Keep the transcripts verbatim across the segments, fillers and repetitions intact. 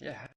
Ya.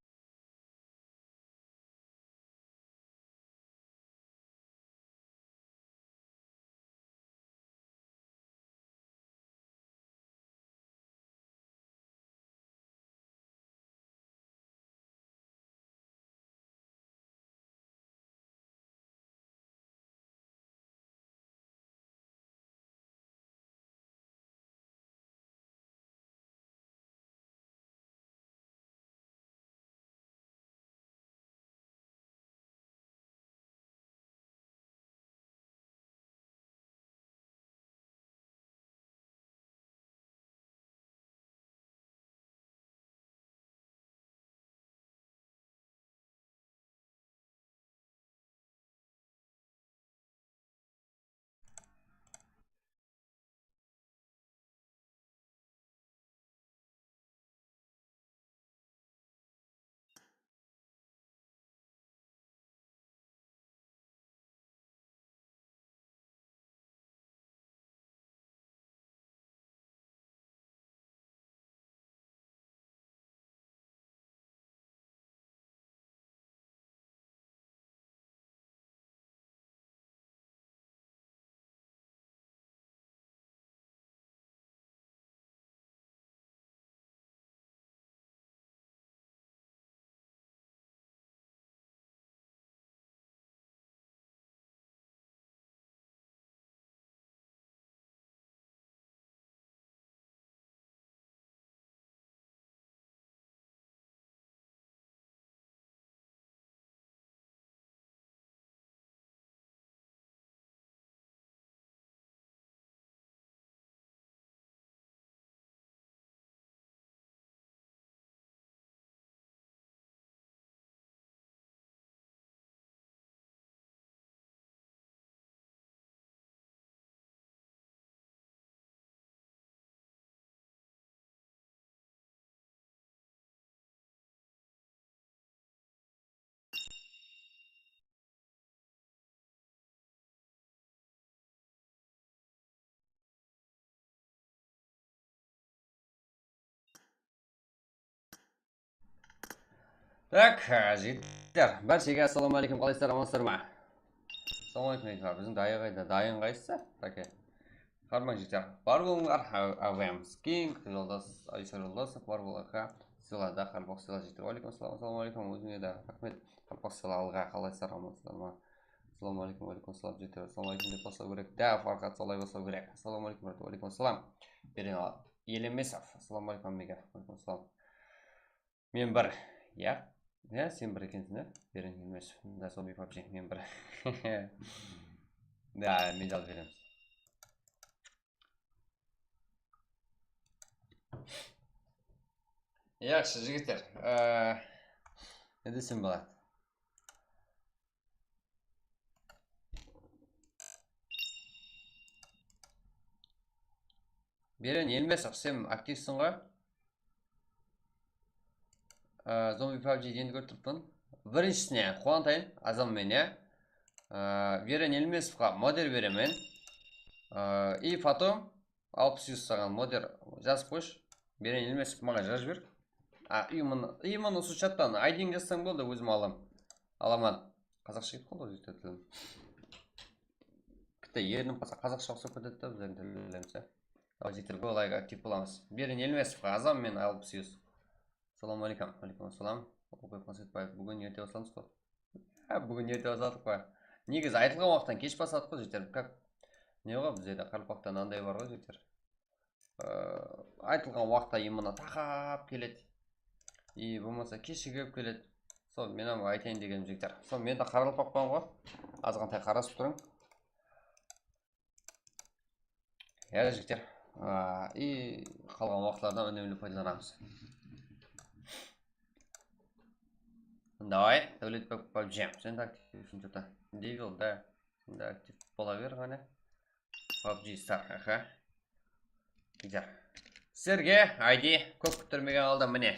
Tak, e, jigitler, bárshege assalawma áleykum, qalaysızlar, amansızlar ma? Assalawma áleykum, jigitler, biziń dayı qayda? Dayıń qaysısı? Take. Harmań jigitler, bar bolıńlar, A V M King, Joldas, Aysa Joldasov, bar bol, aka. Sıyla da, Qaraqalpaq sıyla jigitler. Wa aleykum assalam, assalawma áleykum, ózińe de raxmet. Qaraqalpaq sıyla alǵa, qalaysızlar, amansızlar ma? Assalawma áleykum, wa aleykum assalam, jigitler. Assalawma áleykum dep baslaw kerek. Da, Farxat, solay baslaw kerek. Assalawma áleykum, wa aleykum assalam. Beren Elembesov, assalawma áleykum, ámmege. Wa aleykum assalam. Men bir. Ya? Ya, sen bir ekensiń, ya? Beren Elembesov. Da, Zombie pabji, men bir. Da, medal beremiz. Yaqshı, jigitler. Ee, ne desem boladı? Beren Elmesov, sen aktivseń ǵoy. Ee, Zombi pabji endi kórip turıppan. Birinshisine quwantayın, azam men, ya. Ee, Beren Elmesovqa moder beremen. Ee, и потом Alpıs júz saǵan moder jazıp qoyshı. Beren Elmesov maǵan jazıp jiber. A, именно, именно usı chattan I D-ńdi jazsań boldı, ózim alam. Alaman. Qazaqsha ketip qaldı ǵoy, jigitler, tilim. Bitta erinip qalsa, qazaqsha uqsap ketedi da bizlerdiń tillerimiz, ya. Al, jigitler, go, layk, aktiv bolamız. Beren Elmesovqa azam men alpıs júz. Assalawma áleykum. Aleykum assalam. Oqıp Maqsetbaev, búgin erte basladıq ǵoy. Ha, búgin erte basladıq pa? Negizi aytılǵan waqıttan kesh basladıq ǵoy, jigitler. Как, ne ǵoy, bizlerde qaraqalpaqta mınanday bar ǵoy, jigitler. Ee, aytılǵan waqıtta именно taqap keledi. И bolmasa keshigip keledi. Sol, men hám aytayın degenim, jigitler. Sol, men de qaraqalpaqpan ǵoy. Azǵantay qarasıp turıń. Ya, jigitler. Aa, и qalǵan waqıtlardan únemli paydalanamız. Davay, Dáwletbek pabji. Sen de aktivseń, что-то. Devil, da. Sen de aktiv bola ber ǵana. Pabji Star, aha. Jigitler. Sizlerge I D kóp kúttirmegen halda, mine.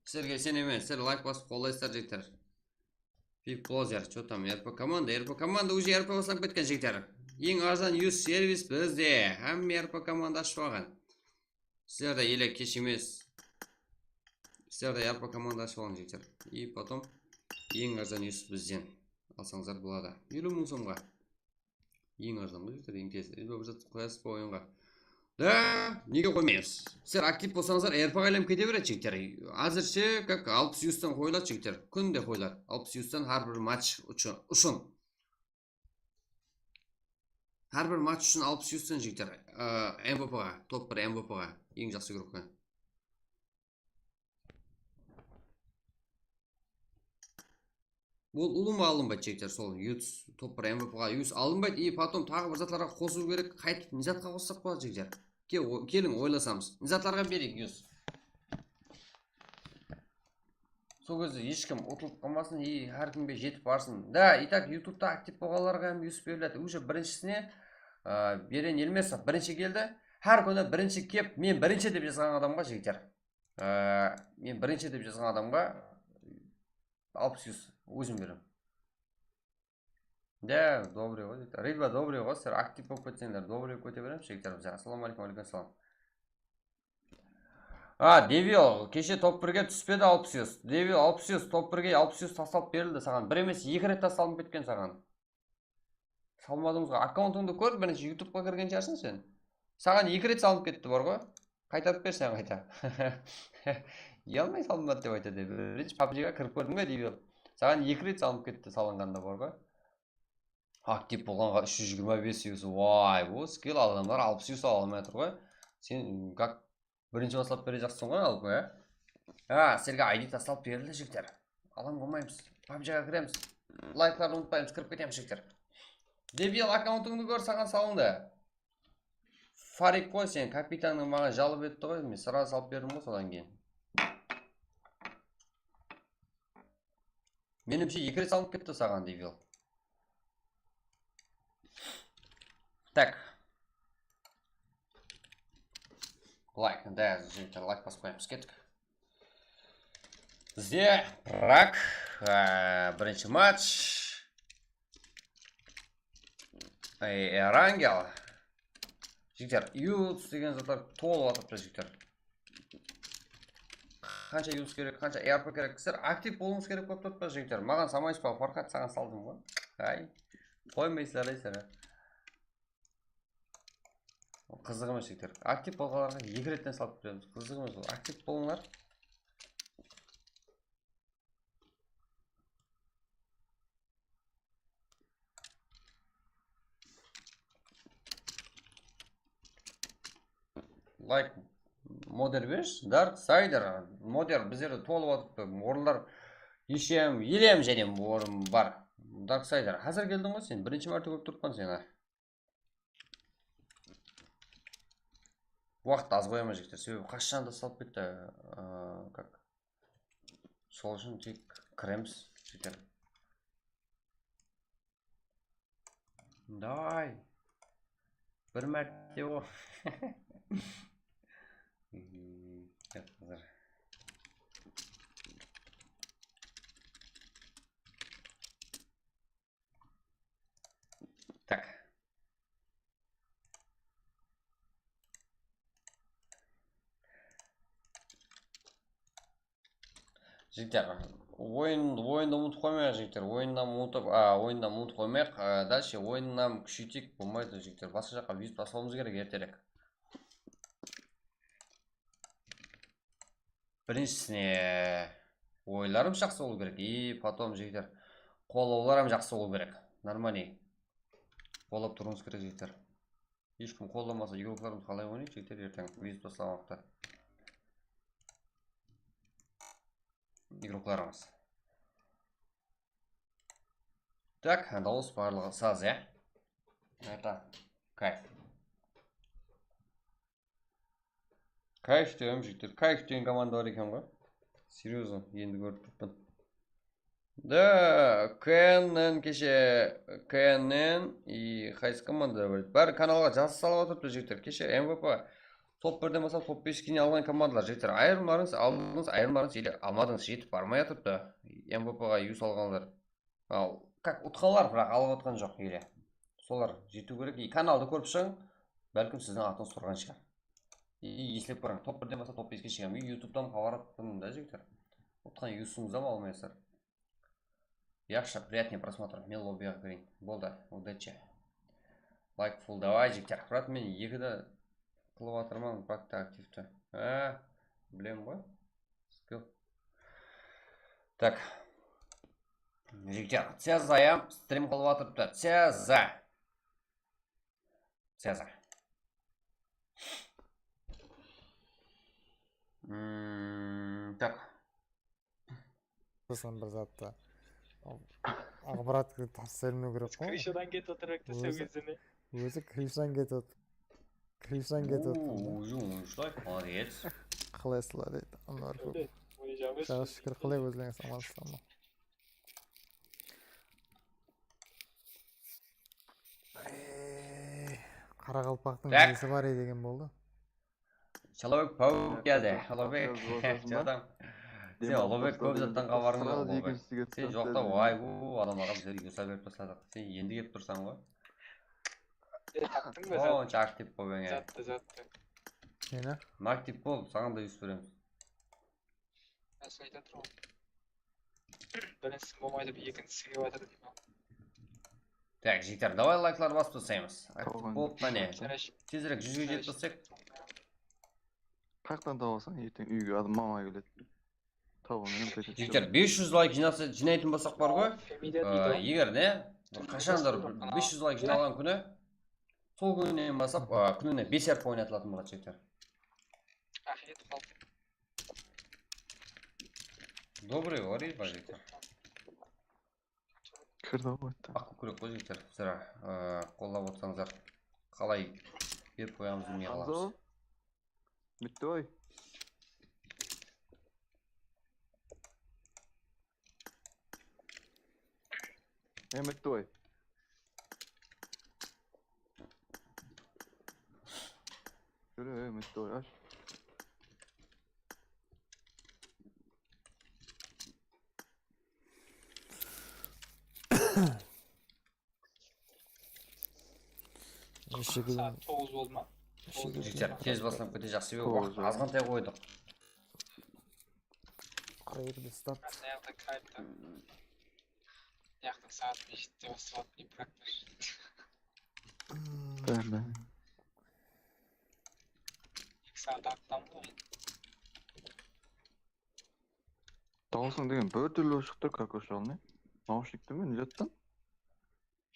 Sizlerge isenemen, sizler layk basıp qollaysızlar, jigitler. Pip Closer, что там, R P komanda, R P komanda уже R P baslanıp ketken, jigitler. Eń arzan yus servis bizde. Hámme R P komanda ashıp alǵan. Sizler de ele kesh emes. Sizler de R P komanda ashıp alıń, jigitler. И потом eń arzan yus bizden alsańızlar boladı. Eliw mıń somǵa. Eń arzan ǵoy, jigitler, eń tez. Eliw bir zat qoyasız ba oyınǵa? Da, nege qoymaymız? Sizler aktiv bolsańızlar, R P aylanıp kete beredi, jigitler. Házirshe, как, alpıs yustan qoyıladı, jigitler. Kúnde qoyıladı. Alpıs yustan hár bir match ushın, ushın. Hár bir match ushın alpıs yustan, jigitler. Ee, M V P ǵa, top bir M V P ǵa, eń jaqsı igrokqa. Ol ulıwma alınbaydı, jigitler, sol yus, top bir M V P ǵa yus alınbaydı, и потом taǵı bir zatlarǵa qosıw kerek, qaytıp ne zatqa qossaq boladı, jigitler? Ke-, o-, keliń, oylasamız. Ne zatlarǵa bereyik yus? Sol gezde hesh kim utılıp qalmasın, и hár kimge jetip barsın. Da, и так, YouTube'ta aktiv bolǵanlarǵa hám yus beriledi. Уже birinshisine, a, Beren Elmesov birinshi keldi. Hár kúni birinshi kep, men birinshi dep jazǵan adamǵa, jigitler. Á, men birinshi dep jazǵan adamǵa alpıs yus ózim beremen. Da, добрый ǵoy, jigitler. Ridva, добрый ǵoy, sizler aktiv bolıp ketseńler, добрый bolıp kete beremiz, jigitler, bizler. Assalamu aleykum, aleykum assalam. A, Devil, keshe top birge túspedi alpıs yus. Devil, alpıs yus, top birge alpıs yus taslalıp berildi saǵan. Bir emes, eki ret taslalıp ketken saǵan. Salmadıńız ǵoy. Akkauntıńdı kór, birinshi YouTube'qa kirgen shıǵarsıń sen. Saǵan eki ret salınıp ketti, bar ǵoy. Qaytarıp ber sen qayta. Uyalmay salınbadı dep aytadı. Birinshi PUBG'ga kirip kórdiń be, deydi. Saǵan eki ret salınıp ketti, salınǵanda, bar ǵoy. Aktiv bolǵanǵa úsh júz jigirma bes yus. Way, bul skill adamlar alpıs yus ala almay atır ǵoy. Sen, как, birinshi baslap berejaqsıń ǵoy, alıp, ya? Ha, sizlerge I D taslap berildi, jigitler. Alam qılmaymız. PUBG'ga kiremiz. Layklardı umıtpaymız, kirip ketemiz, jigitler. Debil, akkauntıńdı kór, saǵan salındı. Farik ǵoy sen, kapitannıń maǵan jalıp etti ǵoy, men srazı salıp berdim ǵoy sodan keyin. Menimshe, eki ret salınıp ketti saǵan, debil. Tak. Layk, da, jigitler, layk basıp qoyamız, kettik. Bizde Prag, e, birinshi match. E, Erangel. Jigitler, yus degen zatlar tolıp atırıptı, jigitler. Qansha yus kerek, qansha E R P kerek, sizler aktiv bolıwıńız kerek bolıp turıptı, jigitler. Maǵan salmaysız ba, Farhad, saǵan saldım ǵoy. Ay, qoymaysızlar, ay, sizler. Qızıq emes, jigitler. Aktiv bolǵanlarǵa eki retten salıp beremiz. Qızıq emes ol. Aktiv bolıńlar. Layk, moder bershi, Dark Sider. Moder bizlerde tolıp atırıptı. Orınlar eshem, elem jáne orın bar. Dark Sider, házir keldiń ǵoy sen. Birinshi márte kórip turıppan seni. Waqıt az qoyaman, jigitler. Sebebi qashshan da salıp ketti. Aa, как? Sol ushın tek kiremiz, jigitler. Davay. Bir márte o. Házir. Tak. Jigitler, oyın, oyındı umıtıp qoymayıq, jigitler. Oyınnan umıtıp, a, oyınnan umıtıp qoymayıq. A, dálshe oyınnan kúsheyteyik, bolmaydı, jigitler. Basqa jaqqa vizit baslawımız kerek erterek. Birinshisine, oylarım jaqsı bolıw kerek. И потом, jigitler, qollawlar hám jaqsı bolıw kerek. Нормальный. Qollap turıwıńız kerek, jigitler. Hesh kim qollamasa, igroklarımız qalay oynaydı, jigitler, erteń vizit baslanǵan waqıtta? Igroklarımız. Tak, dawıs barlıǵı saz, ya? Это кайф. Kayf degen, jigitler, Kayf degen komanda bar eken ǵoy. Серьёзно, endi kórip turıppan. Da, K N N keshe, K N N, и qaysı komanda bar? Bári kanalǵa jazıp salıp atırıptı, jigitler. Keshe M V P top birden baslap top beshke deyin alǵan komandalar, jigitler. Ayırımlarıńız aldıńız, ayırımlarıńız ele almadıńız, jetip barmay atırıptı. M V P ǵa yus alǵanlar. Al, как, utqanlar, biraq alıp atqan joq ele. Solar jetiw kerek. И kanaldı kórip shıǵıń. Bálkim siziń atıńız turǵan shıǵar. И eslep kóriń, top birden baslap top beske shekem. Men YouTube'tan xabar alıp turmın da, jigitler. Utqan views-ıńızdı almaysızlar. Yaqshı, приятный просмотр. Men lobbyǵa kireyin. Boldı, удачи. Like full, давай, jigitler. Brat, men ekide qılıp atırman, brat, aktivti. Ha, bilem ǵoy. Skill. Tak. Jigitler, Ceza ya, stream qılıp atırıptı. Ceza. Ceza. Hmm, tak. Sosan bir zattı. Aǵ brat, tap bermew kerek ǵoy. Krıshadan ketip atır edi, sol gezde ne? Ózi krıshadan ketip atır. Krıshadan ketip atır. Uuu, uy, uy, uy, молодец. Qalaysızlar deydi. Anwar kóp. Jaqsı, shúkir, qalay ózlerińiz, amansızlar ma? Ey, qaraqalpaqtıń nesi bar ey degen boldı. Человек-паук geldi. Ulabek. Jadam. Sen Ulabek kóp zattan xabarıń bar, Ulabek. Sen joqta, vay, u adamlarǵa bizler yusa berip tasladıq. Sen endi kelip tursań ǵoy. Taptıń ba? Soncha aktiv bol menge. Jattı, jattı. Neni? Aktiv bol, saǵan da yus beremiz. Asıl ayta turǵan. Birinshisi bolmaydı, ekinshisi kelip atır deyman. Tak, jigitler, davay layklar basıp taslaymız. Aktiv bolıp, qáne. Tezirek júzge jetip tassaq. Qayaqtan tabasań, erteń úyge adam mama keledi. Taba menen qaytadi. Jigitler, bes júz layk jıynasa, jıynaytın bolsaq bar ǵoy. Eger ne, qashandır bes júz layk jıynalǵan kúni, sol kúninen baslap, a, kúnine bes yarpı oynatılatuǵın boladı, jigitler. Áhmiyet qaldı. Добрый, говори, пожалуйста. Kirdi ǵoy. Aq kókirek ǵoy, jigitler. Sizler, ı, qollap otsańızlar, qalay berip qoyamız, bilmey qalamız. Mittoy. Ey, Mittoy. Júre, ey, Mittoy, ash. Neshe kún? Saat toǵız boldı ma? Neshe kún? Jigitler, tez baslanıp kete, jaqsı edi. Waqıt azǵantay qoydıq. Qırq ekide start. Mıyaqta kayıtta. Mıyaqta saat beste baslanıp, praktiş. Eki saat attan ǵoy. Dawısıń degen bir túrli shıqtı, Kokosh, al ne? Naushnikten be, ne zattan?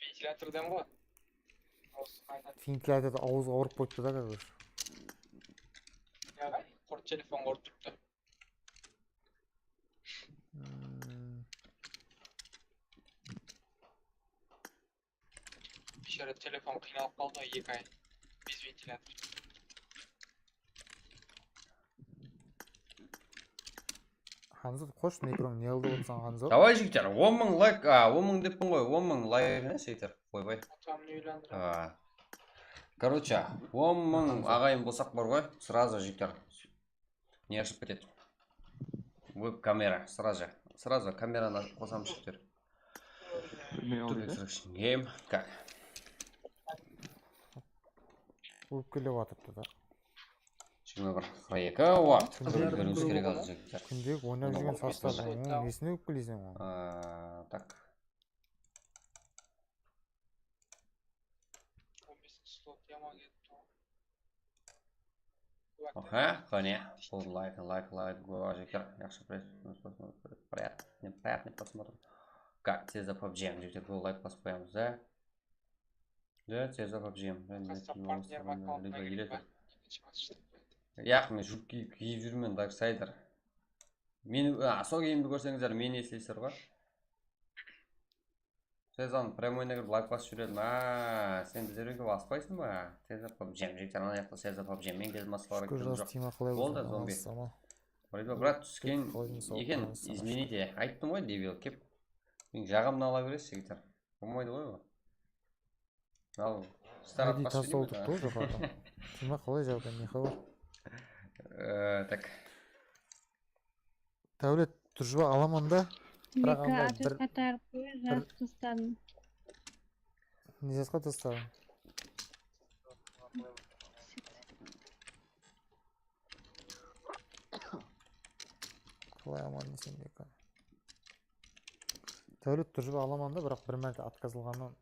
Ventilyatordan ǵoy. Dawısı qaydan? Ventilyatordı awızǵa urıp qoyıptı da, Kokosh. Ya, qurt telefonǵa urıp turıptı. Hmm. Biyshara telefon qıynalıp qaldı ǵoy, eki ay. Bez ventilyator. Hanzo, xosh, mikroń ne qılıp otırsań, Hanzo? Davay, jigitler, on mıń layk, a, on mıń deppin ǵoy, on mıń layk emes, jigitler, oybay. Atamdı úylendirem. A. Короче, on mıń aǵayin bolsaq bar ǵoy, сразу, jigitler. Ne ashıp ketedi? Web kamera, сразу. Сразу kameranı qosamız, jigitler. Bilmey aldı. Game, как? Ópkelep atırıptı da. Jigirma bir, qırq eki, waqıt. Kúnde, kúnde oynap júrgen soslardıń nesine ópkeleyseń oǵan? Aa, tak. On besinshi slot yaman ketipti. Aha, qáne. Bul layk, layk, layk, jigitler. Yaqshı, приятный, приятный просмотр. Как, tezda PUBG, jigitler, bul layk basıp qoyamız da. Da, tezda PUBG. Yaq, men jurk kiyip, kiyip júrmen, Darksider. Meni, a, sol kiyimdi kórseńizler, meni esleysizler ǵoy. Sezon прямойına kirip layk basıp júredi. A, sen bizlerge kelip alıspaysań ba? Sezon PUBG, jigitler, ana jaqta Sezon PUBG. Men keldim, masqara ettim, joq. Boldı, zombi. Brat, túsken eken, izvinite. Ayttım ǵoy, debil, kep. Meniń jaǵamdı ala beresiz, jigitler. Bolmaydı ǵoy bul. Al, start basıp júrmedi. Tiyma, qalay jaǵday, ne xabar? E, tak. Dáwlet, turjıba alaman da. Biraq anda bir qatar qoy, jazıp tastadım. Ne jazıp tastadıń? Qalay aman esende eken? Dáwlet turjıp alaman da, biraq bir márte otkaz alǵannan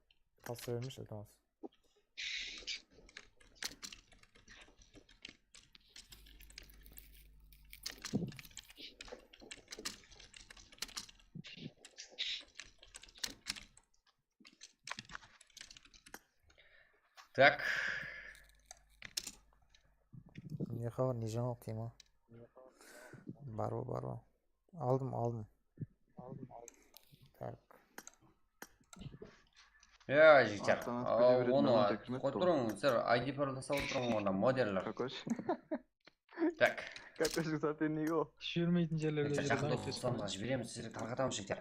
tastap bermeshi, iltimas. Tak. Ne xabar, ne jańalıq, Timo? Bar ba, bar ba? Aldım, aldım. Tak. Ya, jigitler, onı qoyıp turıń, sizler I D parol taslap otırıń, onda moderler. Kokosh. Tak. Kokosh, kstati, nege ol? Júrmeytin jerlerde júredi, jaqında aytesın. Dostanlarǵa jiberemiz, sizlerge tarqatamız, jigitler.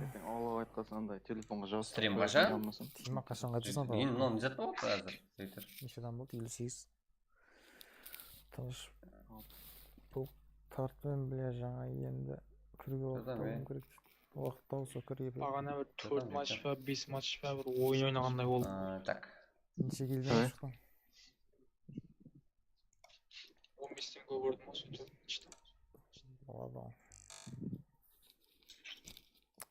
Erteń awılǵa qaytqasın anday telefonǵa jawap. Strim qashan? Tiyma qashan qaytasań? Endi mınaw ne zat bolıptı házir, jigitler? Neshe adam boldı? Eliw segiz. Tınısh. Bul tartpen, bile, jańa endi kirge waqıt tabıwım kerek. Waqıt tawısa kirge. Baǵana bir tórt match pa, bes match pa bir oyın oynaǵanday boldı. Tak. Neshe killden shıqtıń? On besten kóp urdım ǵoy, sóytip.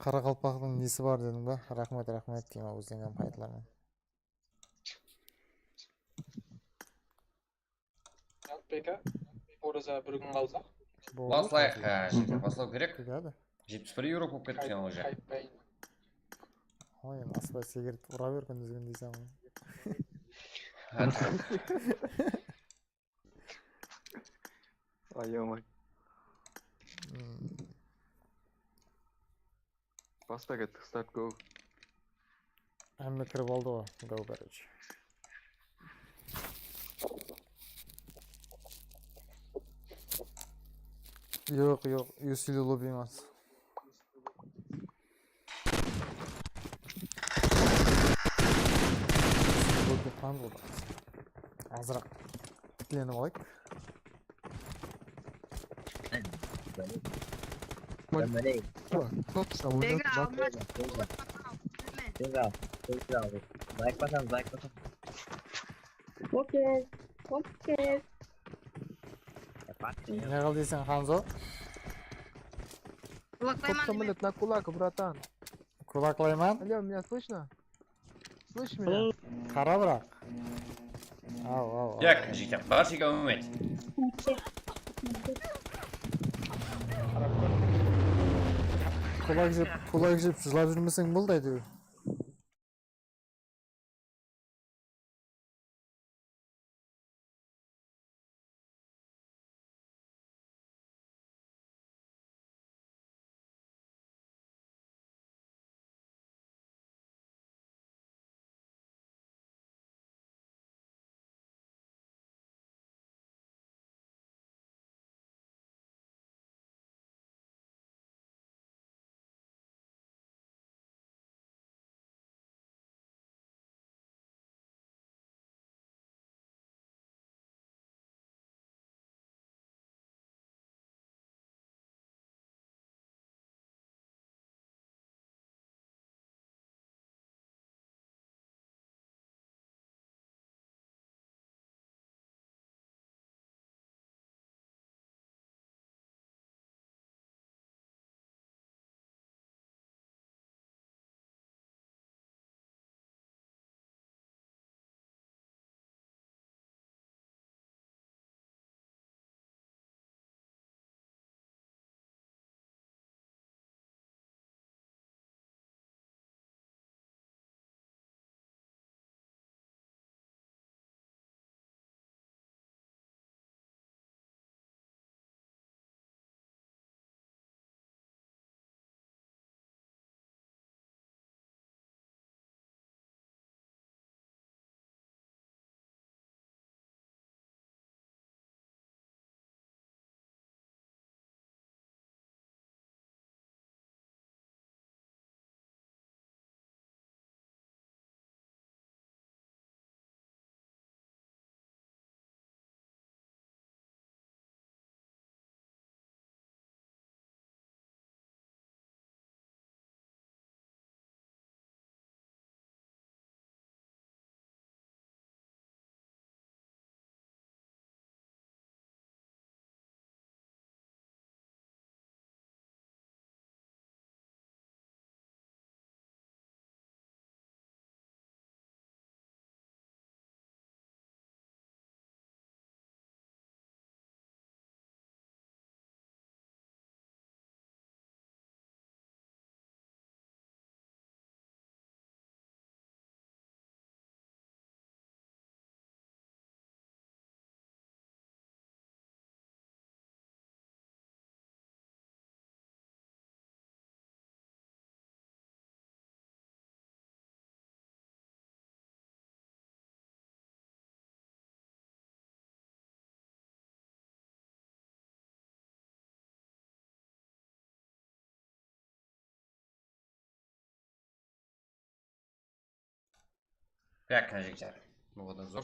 Qaraqalpaqtıń nesi bar dediń ba? Raxmet, raxmet, Timo, óziń hám qaytalarman. Beka, oraza bir kún qalsa. Baslayıq, jigitler, baslaw kerek. Jetpis bir euro bolıp ketti eken ol jer. Oy, endi aspay sigaret ura ber kúndizgin deyseń ǵoy. Ayamay. Basta kettik, start go. Hámme kirip aldı ǵoy, go, короче. Yoq, yoq, U C lobby emas. Lobby qan boldı. Azıraq tiklenip alayıq. Bega alma. Bega, bega. Zayıqpasań, zayıqpasań. Okey, okey. Ne qıl deyseń, Hanzo? Кулакlayman. Самолёт на кулак, братан. Кулакlayman. Алло, меня слышно? Слышишь меня? Qara, biraq. Aw, aw, aw. Yak, jigitler, barshege áwmet. Kulak jep, kulak jep jılap júrmeseń boldı, áytewir. Так, mına jigitler. Bu qadar zor.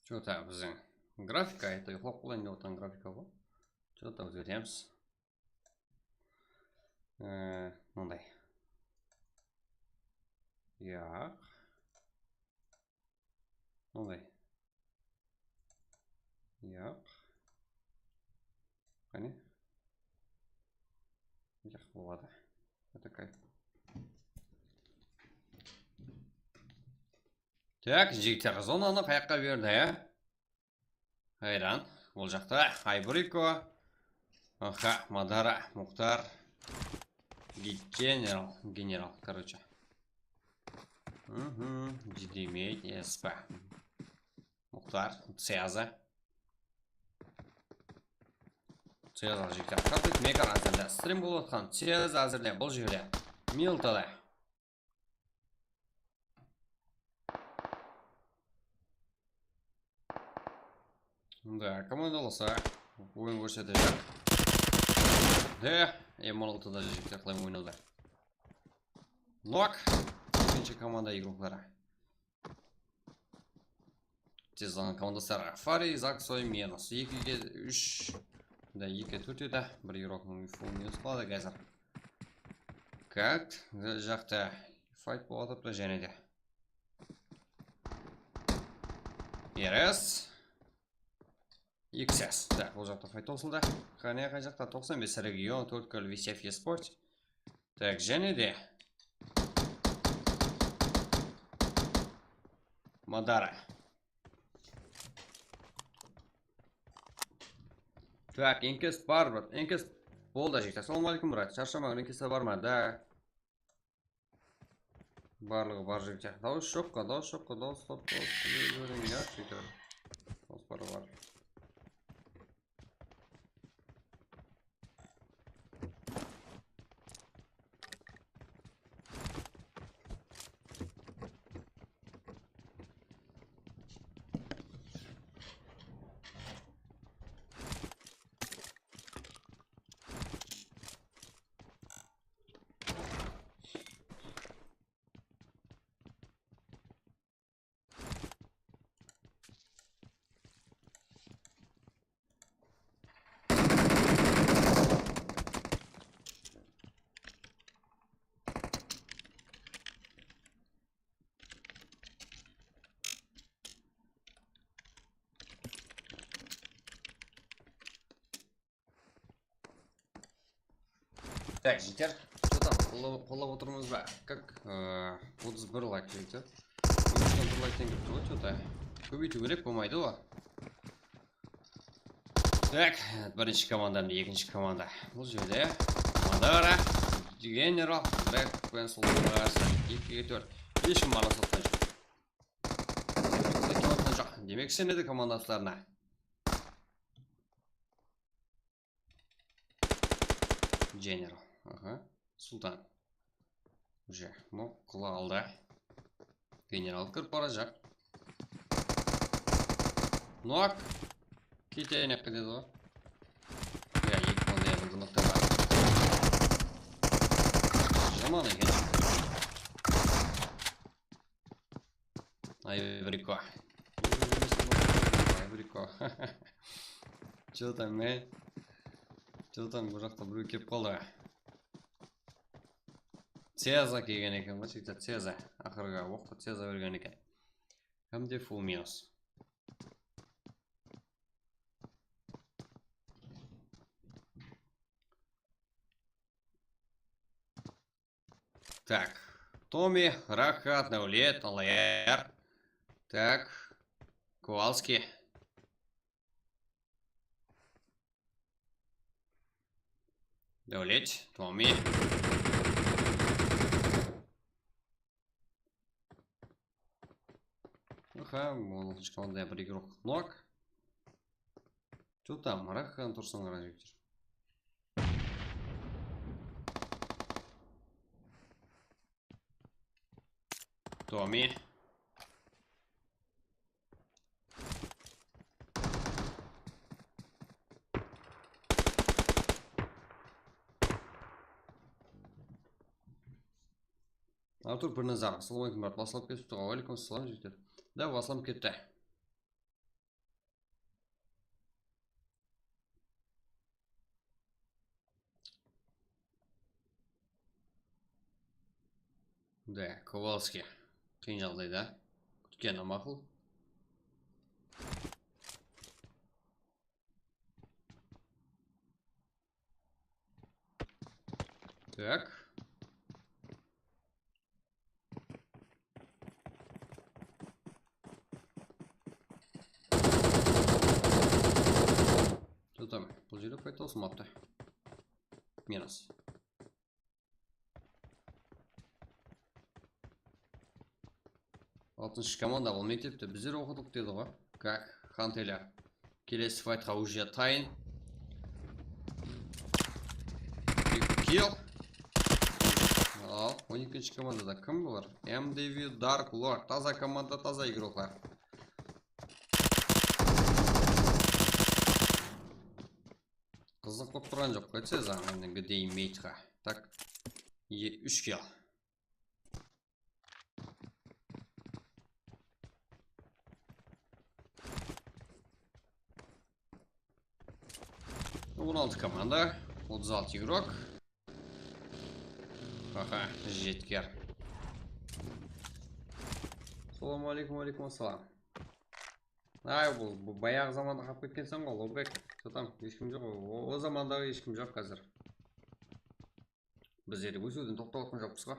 Что-то biziń grafika, это uyıqlap qolayın dep otırǵan grafika ǵoy. Что-то ózgertemiz. Ee, mınday. Yaq. Mınday. Yaq. Qáne? Yaq, boladı. Atakay. Tak, jigitler, zonanı qayaqqa berdi, ya? Hayran, ol jaqta Ayburiko. Aha, Madara, Muxtar. General, general, короче. Mhm, G D Mate, espa. Muxtar, Ceza. Ceza jigitler, qatı mega házirde. Stream bolıp atqan, Ceza házirde, bul jerde. Miltada. Da, komandalasa, oyın kórsetedi. De, M on altıda jigitler qalay oynawda. Nok, ekinshi komanda igrokları. Tez alǵan komandaslar Fari, Zaksoy minus ekige úsh. Da, eki tórtewde, bir igroktıń full minus qaladı házir. Kakt, jaqta fight bolıp atırıptı jáne de. Eres. X S. Da, bul jaqta fight tawsıldı. Qáne, qay jaqta? Toqsan bes region, tórtkúl V C F eSport. Tak, jáne de. Madara. Tak, enkes bar, brat, enkes. Boldı, jigitler. Assalawma aleykum, brat. Sharshamań, enkesler bar ma? Da. Barlıǵı bar, jigitler. Dawıs joqqa, dawıs joqqa, dawıs, dawıs, dawıs. Dawıs barlıǵı bar. Tak, jigitler, что там, qollap, qollap otırmız ba? Как, e, otız bir layk, jigitler. Minustan bir layktan kirip tur ǵoy, что-то. Kóbeytiw kerek, bolmaydı ǵoy. Tak, birinshi komanda, mine, ekinshi komanda. Bul jerde Madara, General, Black Pencil, ekige tórt. Hesh kim aralasa atqan joq. Aralasa atqan joq. Demek, isenedi komandaslarına. General. Aha. Sultan. Уже nok qıla aldı. General kirip barajaq. Nok. Keteyine qıdedi ǵoy. Ya, eki qolda endi nok ta bar. Jaman eken. Aybriko. Aybriko. Что там, e? Что там, bul jaqta birew kelip qaldı. Ceza kelgen eken ǵoy, jigitler, Ceza. Aqırǵı oqtı Ceza bergen eken. Hám de full minus. Так. Tomi, Raxat, Dáwlet, Alayar. Так. Kowalskiy. Dáwlet, Tomi. Aha, on altıncı komandaya bir igrok nok. Что там, Raxan tursın ǵara jigitler. Tomi. Artur Birnazar, assalamu aleykum, brat. Baslap ketipti ǵoy. Aleykum assalam, jigitler. Da, baslanıp ketti. Da, Kowalskiy. Qıyın jaǵdayda. Kútkeni maqul. Tak. Tutam. Bul jerde qayta usınbaptı. Minus. Altınshı komanda, ol mektepte bizler oqıdıq dedi ǵoy. Kak, Xanteyler. Kelesi faytqa уже tayın. Eki kill. Al, on ekinshi komandada kim bular? M D V Dark Lord. Taza komanda, taza igroklar. Qızıq bolıp turǵan joq, qoysa zamanınǵı deymeydika. Tak. E, úsh kill. On altı komanda, otız altı igrok. Aha, jetker. Assalamu aleykum, aleykum assalam. Ay, bul, bul bayaǵı zamanda qalıp ketkenseń ǵoy, Ulbek. Что там, hesh kim joq, o, o zamandaǵı hesh kim joq házir. Bizler de ósiwden toqtap atqan joqpız ǵoy.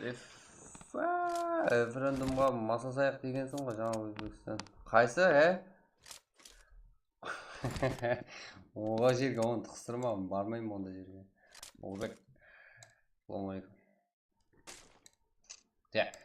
Ref-, a, referendumǵa maslasayıq degenseń ǵoy, jańa Ózbekstan. Qaysı, e? Oǵa jerge onı tıqıstırma, barmayman onda jerge. Ulbek. Assalamu aleykum. Tak.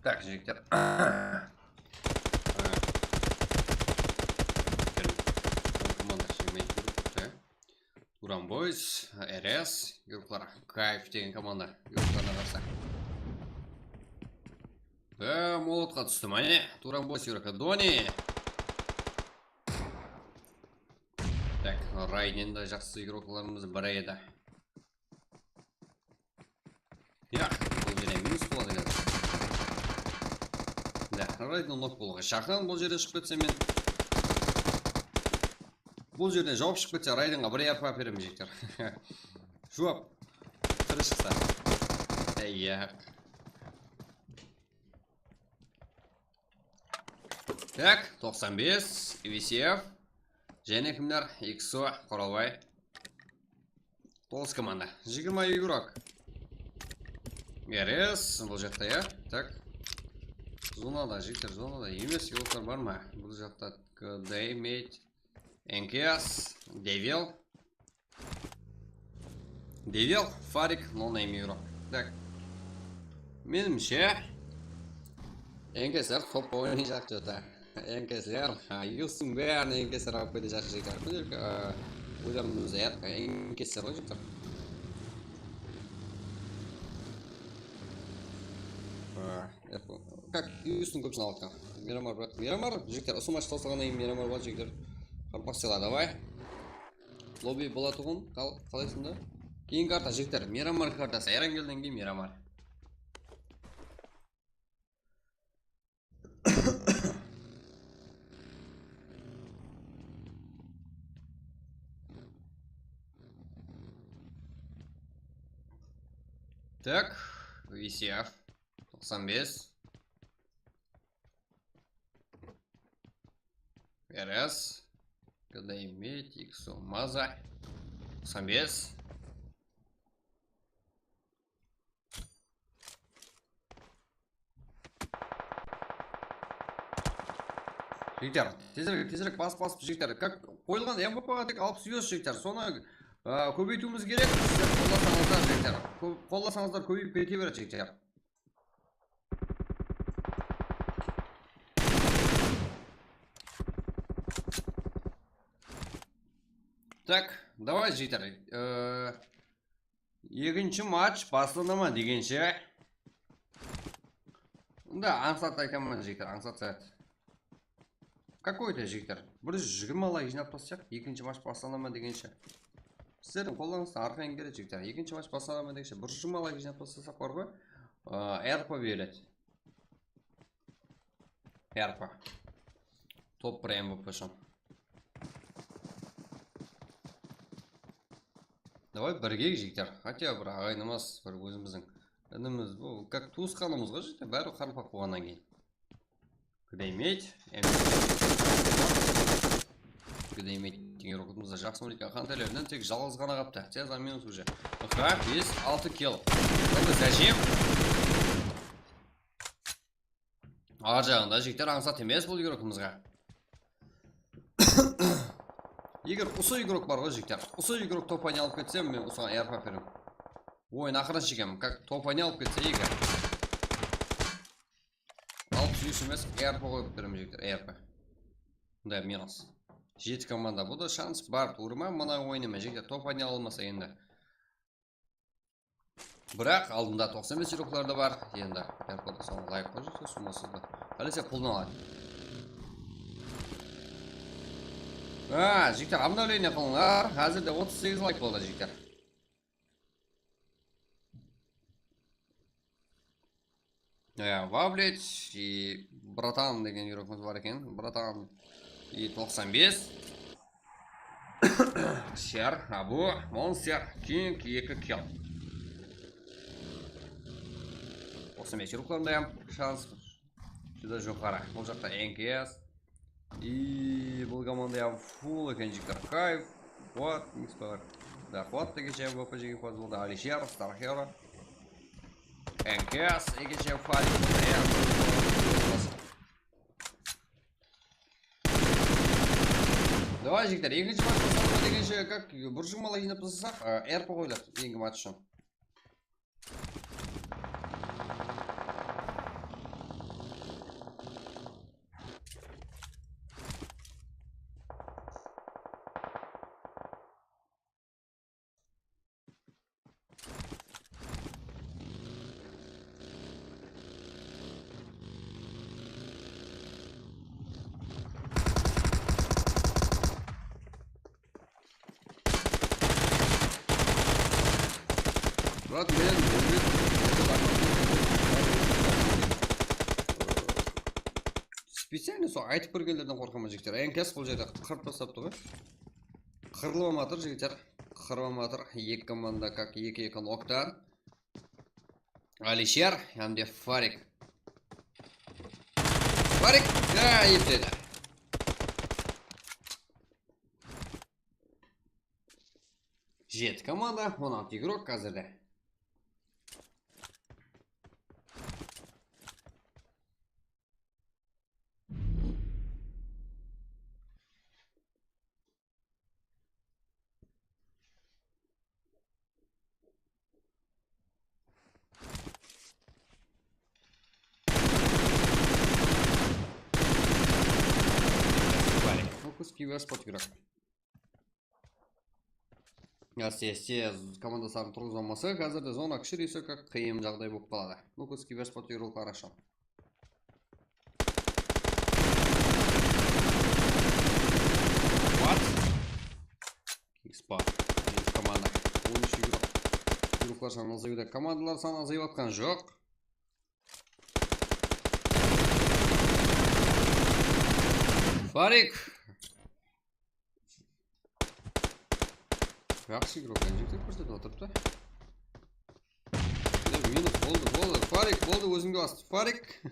Tak, jigitler. Komanda shıǵıp turıptı. Turan Boys, R S, Yuruklar, Kayf degen komanda Yuruklarına qarsı. Ve molotqa tústi, mine, Turan Boys Yurukı, Doni. Tak, Rayden de jaqsı Yuruklarımız biri edi. Ya, bul jerde minus boladı endi. Ya, Rayden nok bolıwǵa jaqın, bul jerde shıǵıp ketse men. Bul jerden juwap shıǵıp ketse, Raydenǵa bir yarpa beremen, jigitler. Juwap. Tiri shıqsa. Ey, ya. Tak, toqsan bes, V C F. Jáne kimler? X O, Qoralbay. Toǵız komanda. Jigirma igrok. R S, bul jaqta, ya. Tak. Zonada, jigitler, zonada emes, igroklar bar ma? Bul jaqta K D Mate, N K S, Devil. Devil, Farik, No Name Hero. Tak. Menimshe, N K S-ler top oynayjaq jota. N K S-ler, ha, Yustıń bárin N K S-ler alıp ketejaq jigitler. Bul jerge, a, oylarımız, N K S-ler ǵoy jigitler. A, Kak, Yustıń kópsin alıp atqan. Miramar, brat, Miramar, jigitler, usı match tawsılǵannan keyin Miramar bar, jigitler. Qarpaq sıyla, davay. Lobby bolatuǵın, qal-, qalaysın da? Keyin karta, jigitler, Miramar kartası, Erangelden keyin Miramar. Tak, V C F, toqsan bes. R S, G D M, Tixo, Maza, toqsan bes. Jigitler, tezirek, tezirek basıp, basıp, jigitler. Kak, qoyılǵan M V P-ǵa tek alpıs yuz, jigitler. Sonı, a, kóbeytiwimiz kerek. Sizler qollasańızlar, jigitler. Kó-, qollasańızlar, kóbeyip kete beredi, jigitler. Tak, davay, jigitler. E, ekinshi match baslana ma degenshe. Mında ańsat aytaman, jigitler, ańsat saat. Какой-то, jigitler, bir júz jigirma layk jıynap tassaq, ekinshi match baslana ma degenshe. Sizlerdiń qollarıńızdan arqayın keledi, jigitler. Ekinshi match baslana ma degenshe, bir júz jigirma layk jıynap taslasaq bar ǵoy, a, R P beredi. R P. Top bir M V P shon. Davay, birgeyik, jigitler. Хотя bir aǵaynımız, bir ózimizdiń inimiz, bul как tuwısqanımız ǵoy, jigitler, bári qaraqalpaq bolǵannan keyin. Kúdeymet, endi Kúdeymet degen robotımız da jaqsı oynaydı. Qantaylerinden tek jalǵız ǵana qalıptı. Tez minus уже. Aha, bes, altı kill. Qanday zajim. Ar jaǵında jigitler ańsat emes bul igrokımızǵa. Eger usı igrok bar ǵoy, jigitler, usı igrok top oynay alıp ketse, men usıǵan R P beremen. Oyın aqırın shekemen, как top oynay alıp ketse, eger. Alpıs úsh emes, R P qoyıp beremen, jigitler, R P. Mınday minus. Jeti komanda, bul da shans bar, tuwrı ma? Mına oynaman, jigitler, top oynay almasa endi. Biraq aldında toqsan bes igroklar da bar. Endi R P da soń layk qoyıp júrse, summasız da. Qálese pulın aladı. A, jigitler, обновление qılıńlar. Házirde otız segiz layk boldı, jigitler. E, Vavlet, e, Bratan degen igrokımız bar eken. Bratan, e, toqsan bes. Sher, Abu, Monster, King, eki kill. Toqsan bes igroklarında hám shans júdá joqarı. Bul jaqta N K S. I bul komanda hám full eken, jigitler. Kayf, Quat, Mix bar. Da, Quat ta keshe M V P jeńimpaz boldı. Alisher, Star Hero. N K S, keshe Farik. Davay, jigitler, ekinshi match baslanadı degenshe, как, bir júz ming layk jıynap taslasaq, a, R P qoyıladı, keyingi match ushın. Jigitler, ekinshi match baslanadı degenshe, как, bir júz ming layk jıynap taslasaq, a, R P qoyıladı, keyingi match ushın. Специально sol aytıp kirgenlerden qorqaman, jigitler. Enkas bul jerde qırıp taslaptı ǵoy. Qırılıp atır, jigitler. Qırılıp atır. Eki komanda, как eki eki nokta. Alisher hám de Farik. Farik, ya, epledi. Jeti komanda, on altı igrok házirde. Fokus, kiyber sport igrok. Áste-áste komandasların turǵızalmasa, házirde zona kishireyse, как qıyın jaǵday bolıp qaladı. Ну, курс киберспорт yurıp qarashı. What? Xbox. Komanda. On úsh igrok. Igroklar sanı azayıp atır. Komandalar sanı azayıp atqan joq. Farik. Jaqsı igrok, jigitler kórsetip atırıptı. Minus boldı, boldı. Farik, boldı, ózińdi bastı. Farik.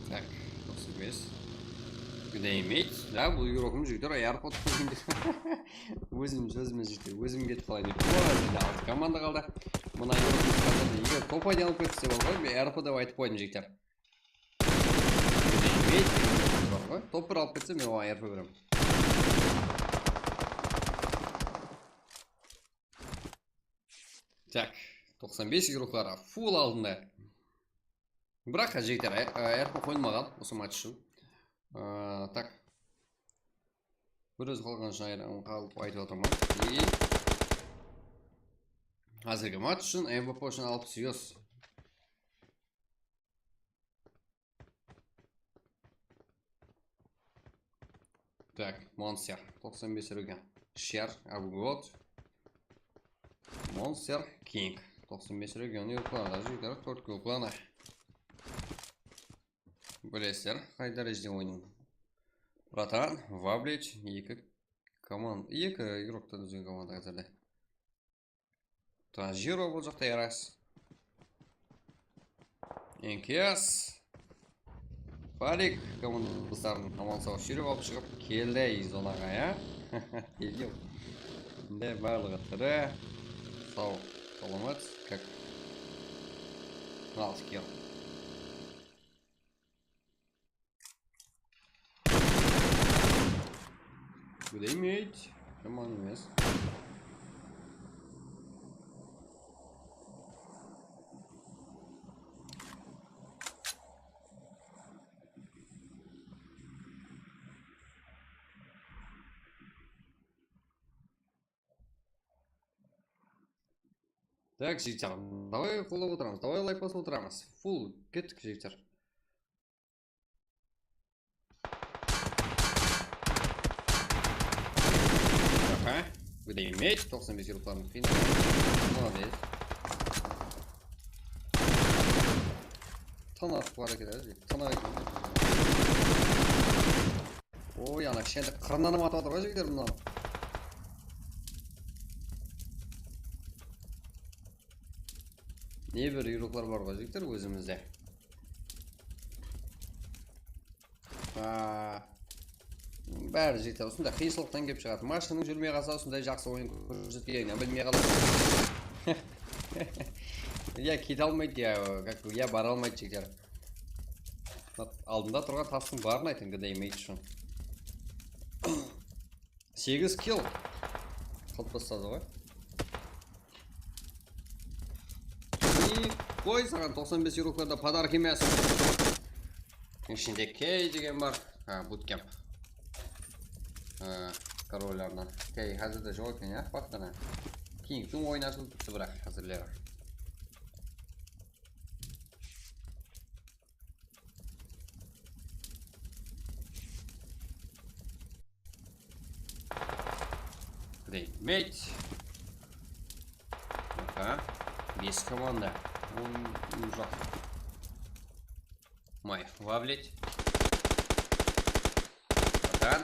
Так, toqsan bes. Gdemeyt. Ya, bul igrokım jigitler, AirPod. Ózim sózime jigitler, ózim ketip qalayın dep. Oy, endi altı komanda qaldı. Mına igrokımız házir eger top ayda alıp ketse bolǵoy, men AirPod dep aytıp qoydım, jigitler. Gdemeyt. Bar ǵoy. Top bir alıp ketse, men oǵan AirPod beremen. Так, toqsan bes igrokları full aldında. Biraq, jigitler, AirPod qoyılmaǵan usı match ushın. Aa, так. Bir ózi qalǵan ushın ayır-, qalıp aytıp atırman. И házirgi match ushın MVP ushın alpıs yuz. Так, Monster, toqsan bes urgen. Shar, Abgot. Monster, King, toqsan bes urgen. Yurtlarda jigitler, tórtke uqlanı. Bilesizler, qay dárejede oynaydı. Bratan, Vablic, eki komanda, eki igroktan úzgen komanda házirde. Tanjiro bul jaqta yaras. Enkias. Farik komandasların aman saw súyrep alıp shıǵıp keldi zonaǵa, ya. Keldi. Endi barlıǵı tiri. Saw, salamat, как. Al, kill. Gdemeyt. Yaman emes. Так, jigitler, давай qollap otıramız, давай layk basıp otıramız. Full, kettik, jigitler. Aha, gdemeyt, toqsan bes yurtların qıyın. Молодец. Tana bar eken, tana eken. Oy, ana kishkene qırınnan atıp atır ǵoy jigitler mınaw. Ne bir yurıqlar bar ǵoy jigitler ózimizde. Aa, bári jigitler usınday qıyınshılıqtan kelip shıǵadı. Mashinanıń júrmey qalsa usınday jaqsı oyın kórsetkeningdi bilmey qalasań. Ya kete almaydı, ya, как, ya bara almaydı jigitler. Aldında turǵan tastıń barın aytıń, gdemeyt ushın. Segiz kill. Qılıp tasladı ǵoy. И qoy saǵan toqsan bes yurıqlarda podarka emes. Ishinde K degen bar. Ha, bootcamp. Ha, korollardan. K házirde joq eken, ya, vaqtına. Keyingi kún oyın ashılıp turıptı, biraq házirleri. Deydi. Meyt. Aha. Bes komanda. On, ujaq. May, вовлечь. Atan.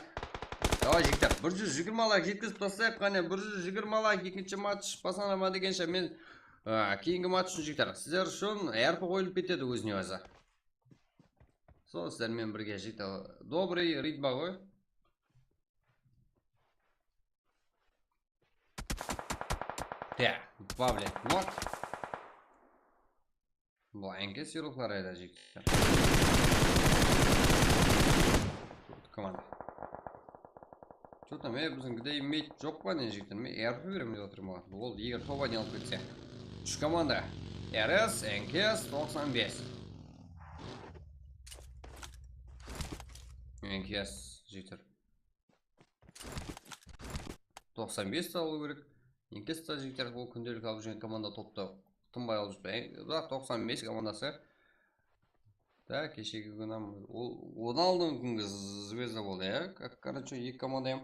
Davay, jigitler, bir júz jigirma layk jetkizip taslayıq, qáne, bir júz jigirma layk, ekinshi match baslana ma degenshe men, a, keyingi match ushın, jigitler, sizler ushın R P qoyılıp ketedi ózine-ózi. Sol sizler menen birge, jigitler. Добрый, ritmo ǵoy. Так, добавлять мод. Bul N K S yurıqları edi, jigitler. Komanda. Что там, e, biziń gdey meyt joq pa ne, jigitler? Men R P berem dep otırman. Ol eger top один alıp ketse. Úsh komanda. R S, N K S, toqsan bes. N K S, jigitler. Toqsan bes ta alıw kerek. N K S ta, jigitler, ol kúndelik alıp júrgen komanda toptı tınbay alıp júrdi. Biraq toqsan bes komandası. Da, keshegi kúni ol, odan aldınǵı kúngi z-, zvezda boldı, ya. Короче, eki komanda hám.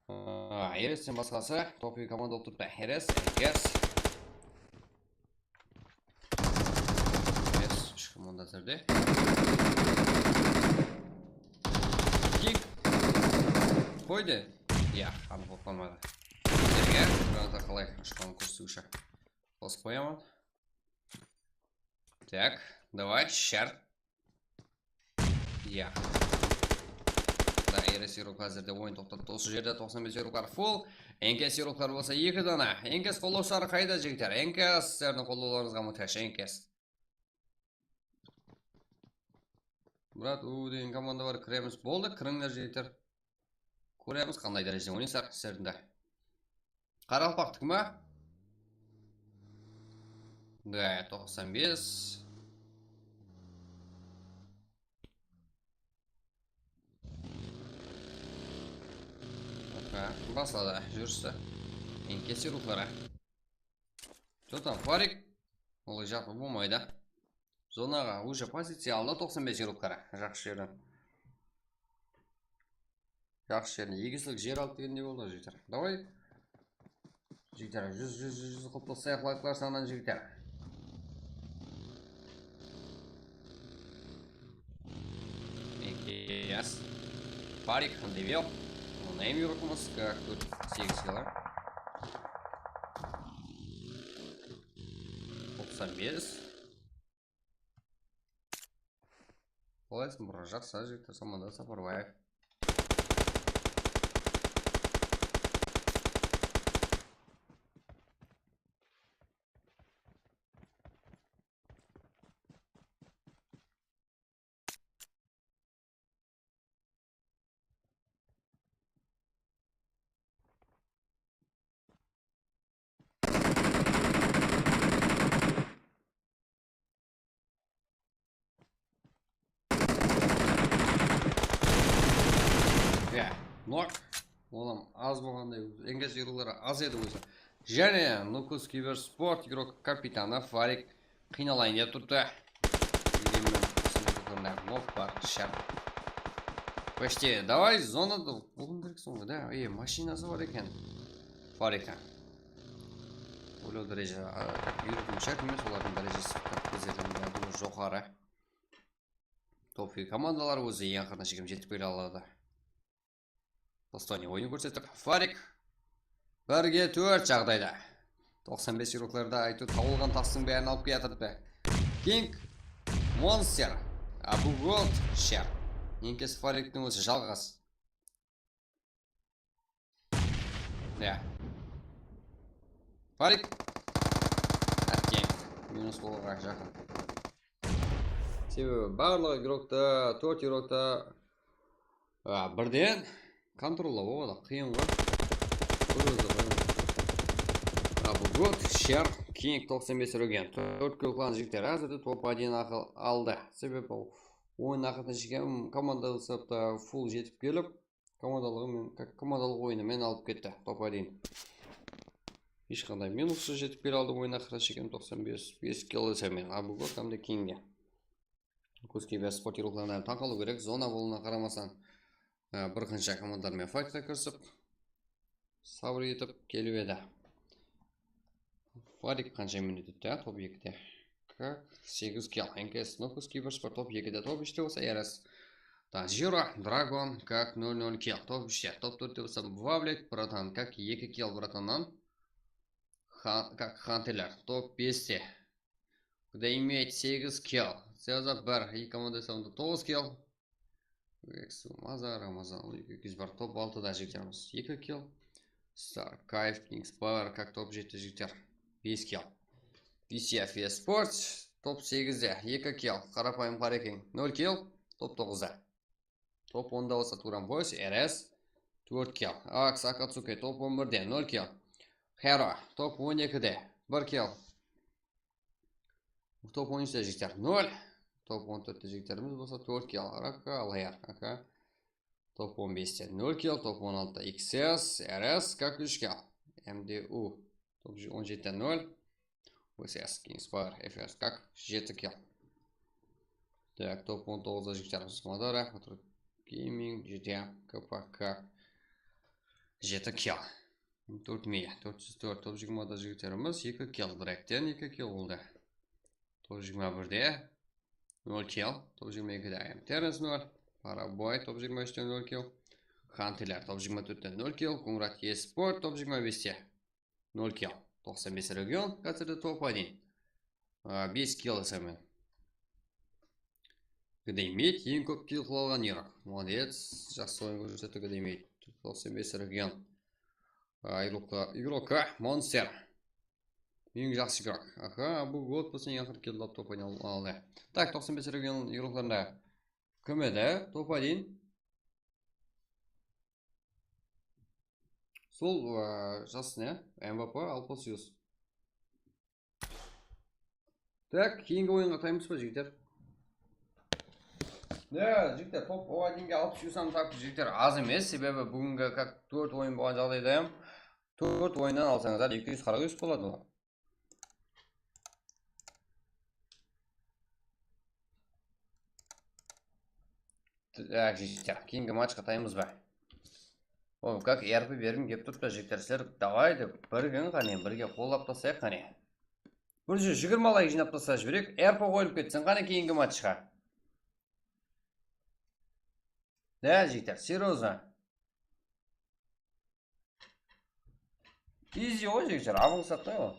A, R S ten basqası, top eki komanda bolıp turıptı. R S, N K S. Yes, úsh komanda házirde. Kick. Qoydı. Ya, anıq bolıp qalmadı. Bizlerge granata qalay ashqanın kórsetiwshi. Basıp qoyaman. Так, давай, shar. Ya. Da, R S yurıqları házirde oyın toqtattı. Usı jerde toqsan bes yurıqlar full. N K S yurıqları bolsa eki dana. N K S qollawshıları qayda, jigitler? N K S sizlerdiń qollawlarıńızǵa muhtаж, N K S. Murat U degen komanda bar, kiremiz. Boldı, kirińler, jigitler. Kóremiz, qanday dárejede oynaysızlar, sizlerdiń de. Qaraqalpaqtiki ma? Da, toqsan bes. Opa, basladı júristi. N K S yurıqları. Что там, Farik? Olay jaqsı bolmaydı. Zonaǵa уже poziciya aldı, toqsan bes yurıqları. Jaqsı jerden. Jaqsı jerine egislik jer aldı degendey boldı, jigitler. Davay. Jigitler, júz, júz, júz, júz qılıp taslayıq layklar sanınan, jigitler. Yes. Farik, devel. Onayım yurıqmız, как тут segiz kilo. Toqsan bes. Qalaysıń, bro? Jaqsı, jigitler, Samandar Saparbaev. Ya, nok. Olam az bolǵanday, N K S yurıqları az edi ózi. Jáne Nukus Kibersport yurıq kapitanı Farik qıynalayın dep turıptı. Degen men, nok bar, shar. Почти, davay, zonada bolǵan kerek sońǵı, da. E, mashinası bar eken. Fariktiń. Oylaw dáreje, a, так, úyretim shárt emes, olardıń dárejesi, так, bizlerden de joqarı. Top eki komandalar ózi eń aqırına shekem jetip kele aladı. Dostane oyın kórsettik. Farik birge tórt jaǵdayda. Toqsan bes yurıqlarda aytıw tawılǵan tastıń bárin alıp kiyatırdı. King, Monster, Abu Gold, shar. N K S Fariktiń ózi jalǵız. Ya. Farik. Átteń. Minus bolıwǵa jaqın. Sebebi barlıq igrokta, tórt igrokta, a, birden kontrollaw oǵada qıyın ǵoy. Bir ózi qıyın. Abu Gold, shar, King toqsan bes urgen. Tórt kill qılǵan jigitler házirde top один aqı aldı. Sebebi oyın aqırına shekem komandalıq esapta full jetip kelip, komandalıǵı men, ko-, komandalıq oyını men alıp ketti, top один. Hesh qanday minussız jetip kele aldı oyın aqırına shekem, toqsan bes, bes kill ise men Abu Gold hám de Kingge. Kúske bes sport yurıqlarına tań qalıw kerek, zona bolıwına qaramastan, e, bir qansha komandalar menen faytqa kirisip, Sabır etip kelip edi. Farik qansha minut ótti, top ekide. Kak, segiz kill. N K S Nokos Kibers bir top ekide, top úshte bolsa R S. Tanjiro, Dragon, Kak nol nol kill. Top úshte, top tórtte bolsa Vavlet, Bratan, Kak eki kill, Bratannan. Ha-, Kak Hanteler, top beste. Kudaymet segiz kill. Seza bir, eki komanda esamında toǵız kill. Eksu, Maza, Ramazan, eki kill bar, top altıda jigitlerimiz eki kill. Star, Kayf, Kings Power, Kak top jeti jigitler, bes kill. B C F Esports, top segizde, eki kill. Qarapayım Qarekeń, nol kill, top toǵızda. Top onda bolsa Turan Boys, R S, tórt kill. Aks Akatsuki, top on birde, nol kill. Hero, top on ekide, bir kill. Top on úshte jigitler, nol. Top on tórtte jigitlerimiz bolsa tórt kill. Raka, Alaer, aka. Top on beste, nol kill. Top on altıda X S, R S, Kak úsh kill. M D U, top on jetide, nol. V S S, Kings Power, F S, Kak jeti kill. Tak, top on toǵızda jigitlerimiz Madara, Gaming, G T A, K P K, jeti kill. Tórt mil, tórt júz tórt, top jigirmada jigitlerimiz eki kill, Drekten eki kill boldı. Top jigirma birde nol kill, top jigirma ekide I M Terrence nol, Paraboy top jigirma úshte nol kill, Hanteler top jigirma tórtte nol kill, Kungrat Esport top jigirma beste nol kill, toqsan bes region, házirde top один. A, bes kill esamen. Gdemit eń kóp kill qıla alǵan igrok. Molodec, jaqsı oyın kórsetti Gdemit. Toqsan bes region. A, igrokka, igrokka Monster. Eń jaqsı igrok. Aha, bu god bolsa eń aqırǵı kill alıp top один aldı. Tak, toqsan bes region igroklarında kim edi? Top один. Sol, a, jaqsı ne? M V P Alpasiyus. Tak, keyingi oyınǵa ataymız ba, jigitler? Ya, jigitler, top один ge Alpasiyus ham taptı, jigitler, az emes, sebebi búgingi kak tórt oyın bolǵan jaǵdayda ham tórt oyınnan alsańızlar, eki júz qırq úsh boladı ol. Tak, jigitler, keyingi matchqa ataymız ba? O, kak R P bergim kelip turıptı, jigitler, sizler, давай dep, birgiń qáne, birge qollap taslayıq qáne. Bir júz jigirma layk jıynap taslap jibereyik, R P qoyılıp ketsin qáne keyingi matchqa. Ne, jigitler, серьёзно. Изи ǵoy, jigitler, abırsatpay ǵoy.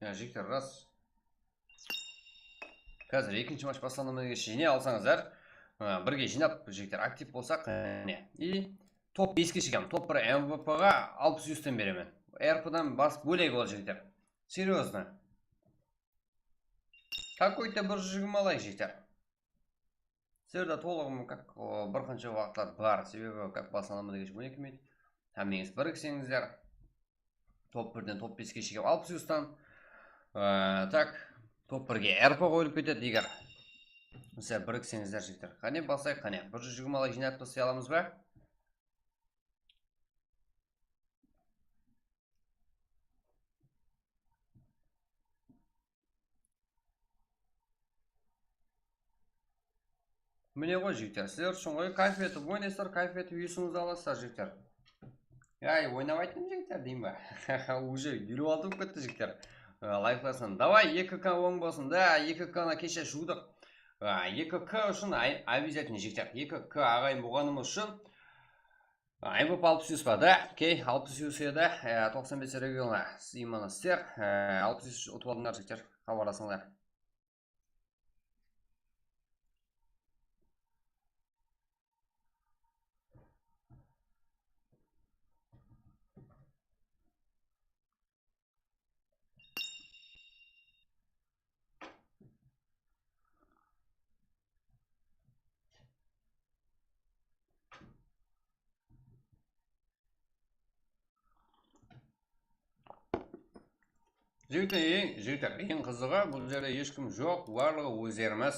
Ya, jigitler, ras. Házir ekinshi match baslanǵannan keyin jine alsańızlar, ı, birge jıynap, jigitler, aktiv bolsaq, qáne. I top beske shekem, top bir M V P ǵa Alpasiyustan beremen. R P dan bas bólek ol, jigitler. Серьёзно. Какой-то bir júz jigirma layk, jigitler. Sizlerde tolıǵı kak, o, bir qansha waqıtlar bar, sebebi kak baslanǵannan keyin bóle kelmeydi. Hámmeńiz birikseńizler. Top birden top beske shekem Alpasiyustan. Ee, tak, top birge R P qoyılıp ketedi, eger sizler birikseńizler, jigitler. Qáne, baslayıq, qáne. Bir júz jigirma layk jıynap taslay alamız ba? Mine ǵoy, jigitler, sizler ushın ǵoy, kayf etip oynaysızlar, kayf etip úyisińizdi alasızlar, jigitler. Yay, oynap ayttım, jigitler, deyin ba? Уже eliw altı bolıp ketti, jigitler. Layklarsın. Давай, eki K oń bolsın da, eki K-nı keshe juwdıq. Eki K ushın ay-, обязательно, jigitler. Eki K aǵayin bolǵanımız ushın M V P Alpasiyus pa da? Key, Alpasiyus edi, e, toqsan bes regionı. Siz imanı ister, e, Alpasiyus utıp aldıńlar, jigitler. Xabarlasıńlar. Jigitler, eń, jigitler, eń qızıǵı, bul jerde hesh kim joq, barlıǵı ózlerimiz.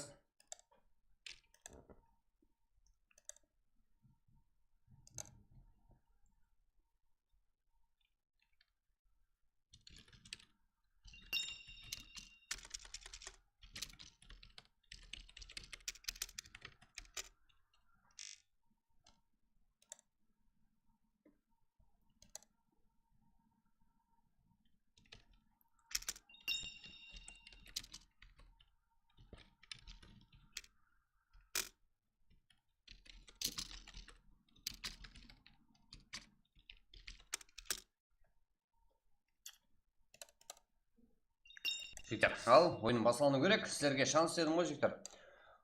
Jigitler, al, oyın baslanıw kerek. Sizlerge shans dedim ǵoy, jigitler.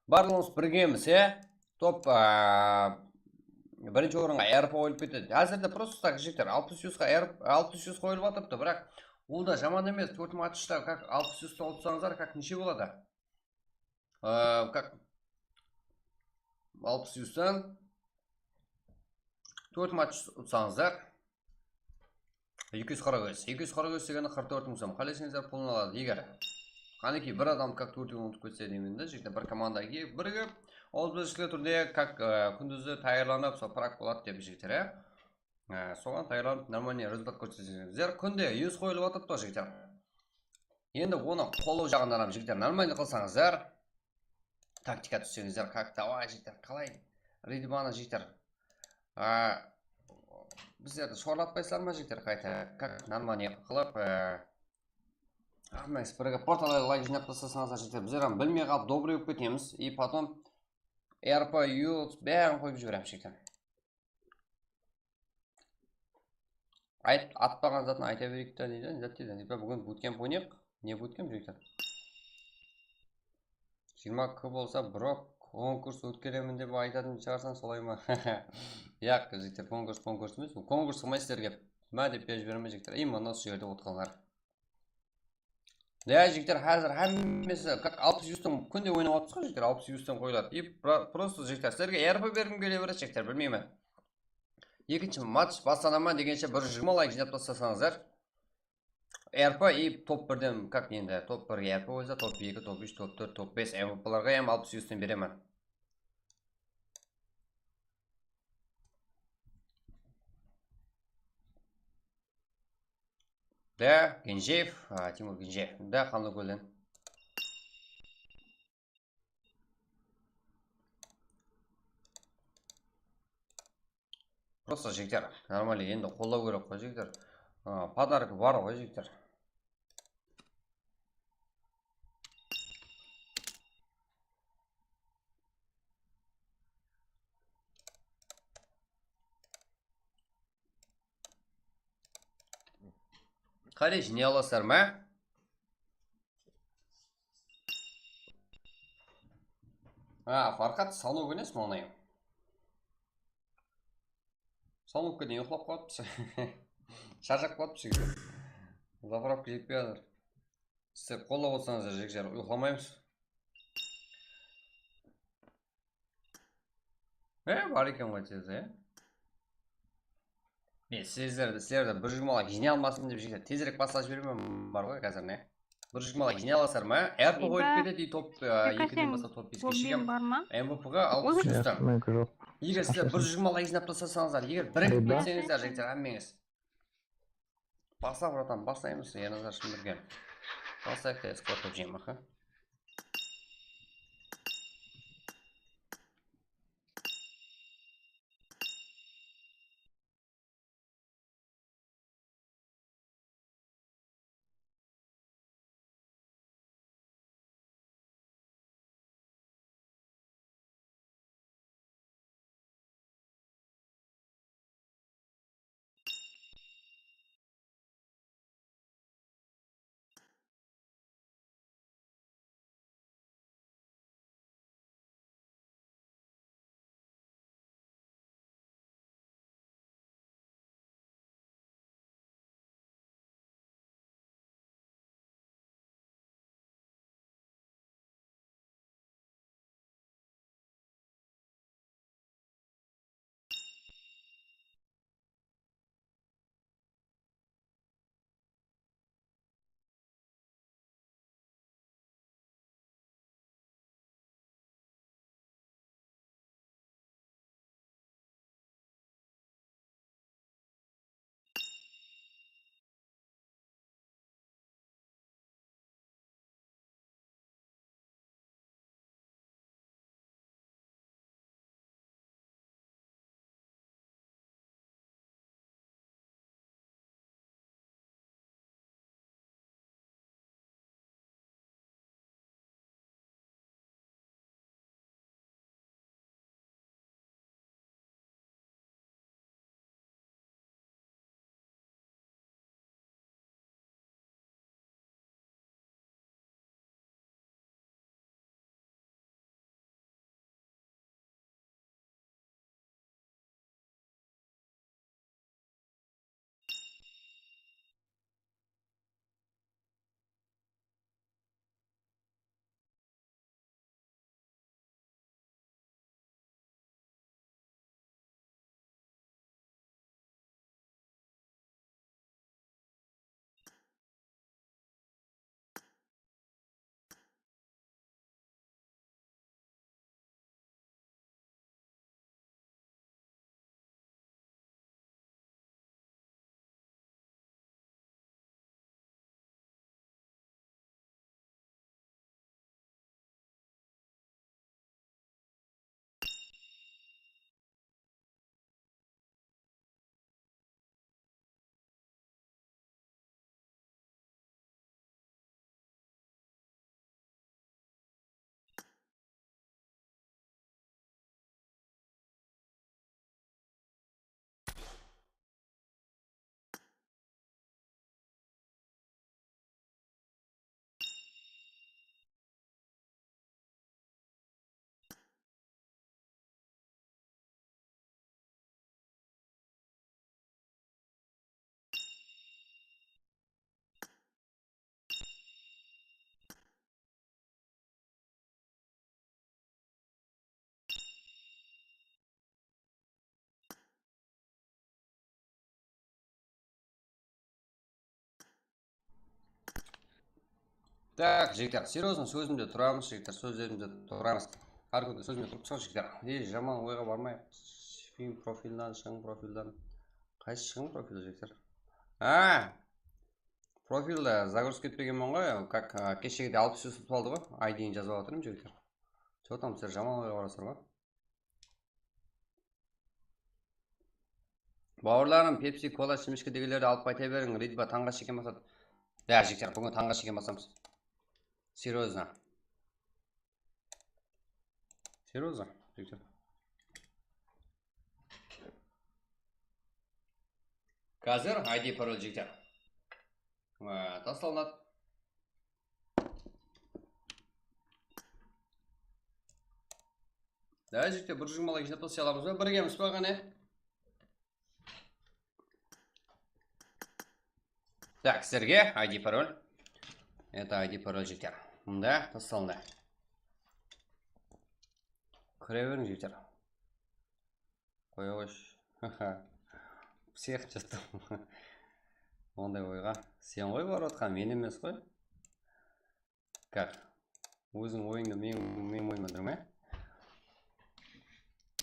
Barlıǵımız birgemiz, e? Top, aa, birinshi orınǵa R P qoyılıp ketedi. Házirde prosto tak, jigitler, alpıs yuzqa R P, alpıs yuz qoyılıp atırıptı, biraq bul da jaman emes. Tórt matchta как alpıs yuzta utsańızlar, как neshe boladı? Aa, как alpıs yuzdan tórt match utsańızlar, eki yuz qırq bes. Eki yuz qırq bes degeni qırq tórt mıń som. Qáleseńizler, pulın aladı. Eger, qánekey, bir adam как tórt mıń utıp ketse deymen de, jigitler, bir komanda birigip, ol bizlikli túrde как, e, kúndizi tayarlanıp, sol prak boladı dep, jigitler, e. E, soǵan tayarlanıp, нормальный rezultat kórseteńizler. Kúnde yuz qoyılıp atırıptı, jigitler. Endi onı qollaw jaǵınan hám, jigitler, нормальный qılsańızlar, taktika tússeńizler, как, давай, jigitler, qalay? Ridvanı, jigitler. A, bizlerdi shorlatpaysızlar ma, jigitler, qayta? Как нормальный qılıp, e, hám birge portalay layk jıynap taslasańızlar, jigitler, bizler hám bilmey qalıp добрый bolıp ketemiz. И потом R P, ult, bárin qoyıp jiberemiz, jigitler. Ayt, atpaǵan zatın ayta bereyik ta deydi. Ne zat deydi? Búgin butkemp oynayıq. Ne butkemp, jigitler? Jigirma K bolsa, bro, konkurs ótkeremen dep aytatın shıǵarsań, solay ma? Yaq, jigitler, konkurs, konkurs emes. Konkurs qılmay sizlerge má dep berip jiberemen, jigitler. Именно usı jerde otırǵanlar. Ya, jigitler, házir hámmesi, как, alpıs yuzdan kúnde oynap atırmız ǵoy, jigitler, alpıs yuzdan qoyıladı. И pro-, prosto, jigitler, sizlerge R P bergim kele beredi, jigitler, bilmeymen. Ekinshi match baslanaman degenshe bir júz jigirma layk jıynap taslasańızlar. R P и top birden, как, endi top birge R P bolsa, top eki, top úsh, top tórt, top bes M V Plarǵa hám alpıs yuzdan beremen. Da Genjeev, a, Timur Genjeev, da Qanlıkólden. Prosto, jigitler, нормально, endi qollaw kerek ǵoy, jigitler. A, podarka bar ǵoy, jigitler. Qáne, jıynay alasızlar ma? Ha, Farxat, sanıw kúnesiz, mańlayım. Sanıw kúnen uyıqlap qalıpsız. Sharshap qalıpsız. Zapravka jetpey atır. Sizler qollap otsańızlar, jigitler, uyıqlamaymız. E, bar eken ǵoy, tez, e. E, sizler, sizler de bir júz jigirma layk jıynay almasın dep, jigitler, tezirek baslap jiberemen, bar ǵoy házir, ne? Bir júz jigirma layk jıynay alasızlar ma? R P qoyıp ketedi, top, e, ekiden baslap top beske shekem. M V P ǵa alpıs yuzdan. Eger sizler bir júz jigirma layk jıynap taslasańızlar, eger birigip ketseńizler, jigitler, hámmeńiz. Basla, bratan, baslaymız, Ernazar Shımbirgen. Baslayıq ta, eksport qılıp jiyman, ha. Tak, jigitler, серьёзно, sózimde turamız, jigitler, sózlerimizde turamız. Hár kúni sózimde turıpsız, jigitler. Ey, jaman oyǵa barmayıq. Shıǵıń profildan, shıǵıń profildan. Qaysı shıǵıń profilde, jigitler? Ha! Profilde загрузка etpegenmen ǵoy, как, a, keshegide alpıs júz utıp aldı ǵoy, I D-ni jazıp atırmın, jigitler. Что там, sizler jaman oyǵa barasızlar ǵoy? Bawırlarım, Pepsi, Kola, shimishki degenlerdi alıp qayta beriń, Ridba tańǵa shekem basadı. Ya, jigitler, búgin tańǵa shekem basamız. Серьёзно. Серьёзно, jigitler. Házir I D parol, jigitler. Á, taslanadı. Da, jigitler, bir júz jigirma lay jıynap taslay alamız ba? Birgemiz ba, qáne? Tak, sizlerge I D parol. Это I D parol, jigitler. Mında taslandı. Kire beriń, jigitler. Qoya qoysh. Psix, что-то. Onday oyǵa. Sen ǵoy barıp atqan, men emes ǵoy. Как? Óziń oyıńdı men, men oyıma durma.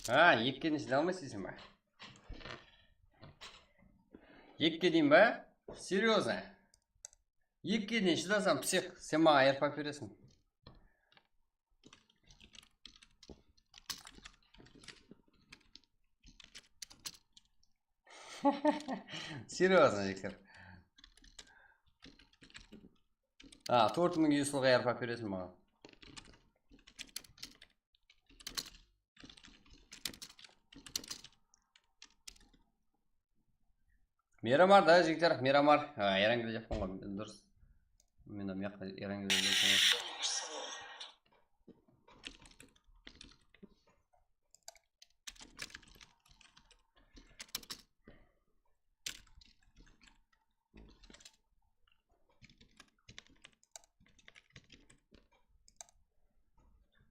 Ha, ekige deyin shıday almaysıń sen ba? Ekige deyin ba? Серьёзно. Ekige deyin shıdasań, psix, sen maǵan ayırıp beresiń. Серьёзно, jigitler. A, tórt mıń yusılıq ayırıp beresiń maǵan. Miramar da, jigitler, Miramar. A, Erangel jappan ǵoy, durıs. Men mıyaqta Erangel jappan ǵoy.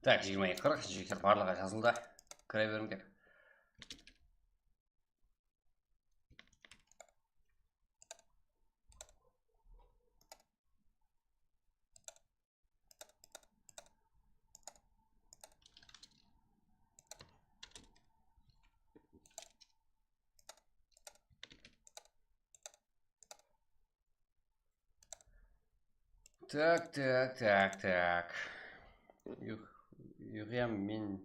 Tak, jigirma eki qırq, jigitler, barlıǵı jazıldı. Kire berińler. Tak, tak, tak, tak. Uyq-, uyqıyam men.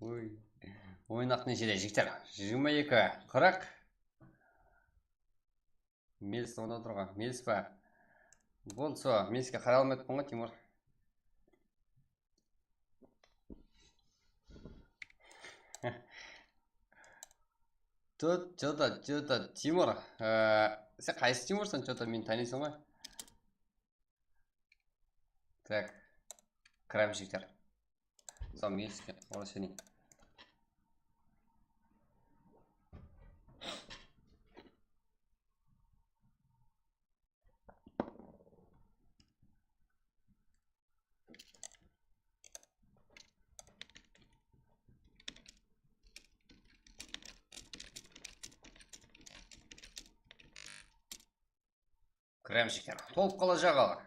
Oy. Oynaq neshe, jigitler? Jigirma eki qırq. Melis onda turǵan. Melis pa? Boldı, sol, Meliske qaray almay turıppan ǵoy, Timur. Tut, что-то, что-то, Timur. Ee, sen qaysı Timursań, что-то meni tanıysań ǵoy. Так. Kiremiz, jigitler. Sol, Meliske, orasını. Kiremiz, jigitler. Tolıp qalajaq al.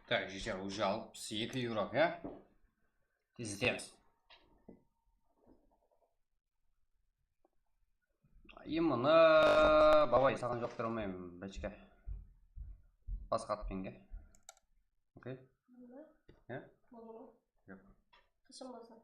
Tak, jigitler, уже alpıs eki igrók, ya? Tezletemiz. Imını, babay, saǵan juwap bere almayman, bachka. Basqa atpenge. Okey? Boldı ma? Ya? Boldı ma? Joq. Qashan bolsa?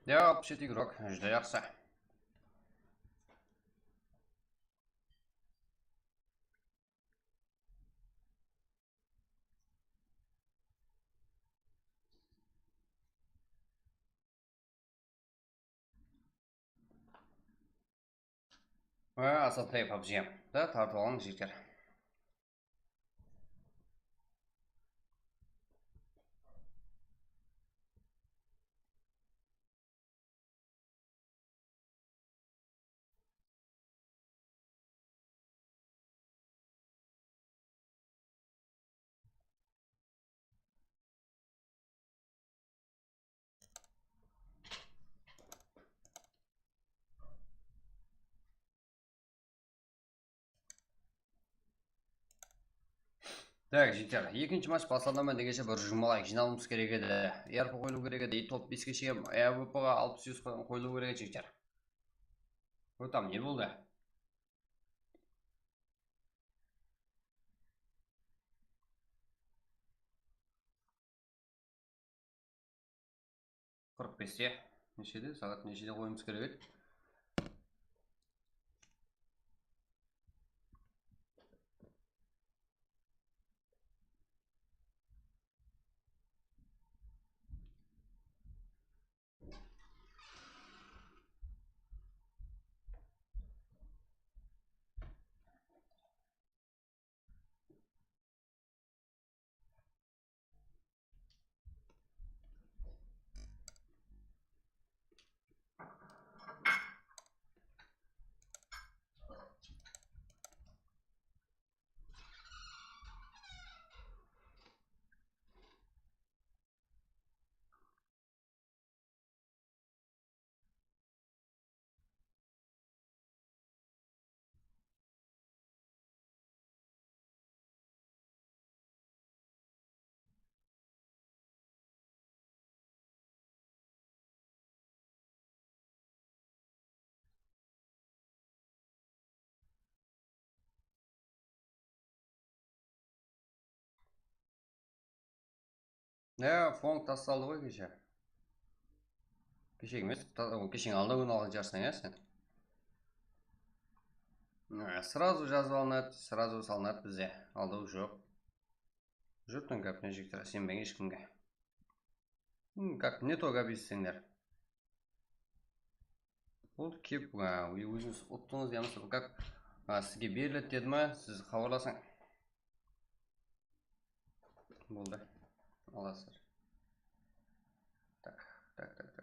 Ya, alpıs jeti igrók, júdá jaqsı. Á, Asatbay pabjiyam da tartıp alıń, jigitler. Tak, jigitler, ekinshi match baslanaman degenshe bir juwmalayıq jıynalıwımız kerek edi. E R P qoyılıw kerek edi, e top beske shekem, e V P ǵa alpıs yus qoyılıw kerek edi, jigitler. Otam, ne boldı? Qırq beste. Neshede? Saat neshede qoyıwımız kerek edi? Ya, fong tastaldı ǵoy keshe. Keshe emes, ta- o, kesheńe aldın kúni alǵan shıǵarsań, ya, sen? Á, srazu jazıp alınadı, srazu salınadı bizde. Aldaw joq. Jurttıń gápine, jigitler, isenbeń eshkimge. Hmm, как не то gáp esitseńler. Boldı, kep, á, ózińiz uttıńız, yamasa как, á, sizge beriledi dedi ma, siz xabarlasıń. Boldı. Alasızlar. Tak, tak, tak.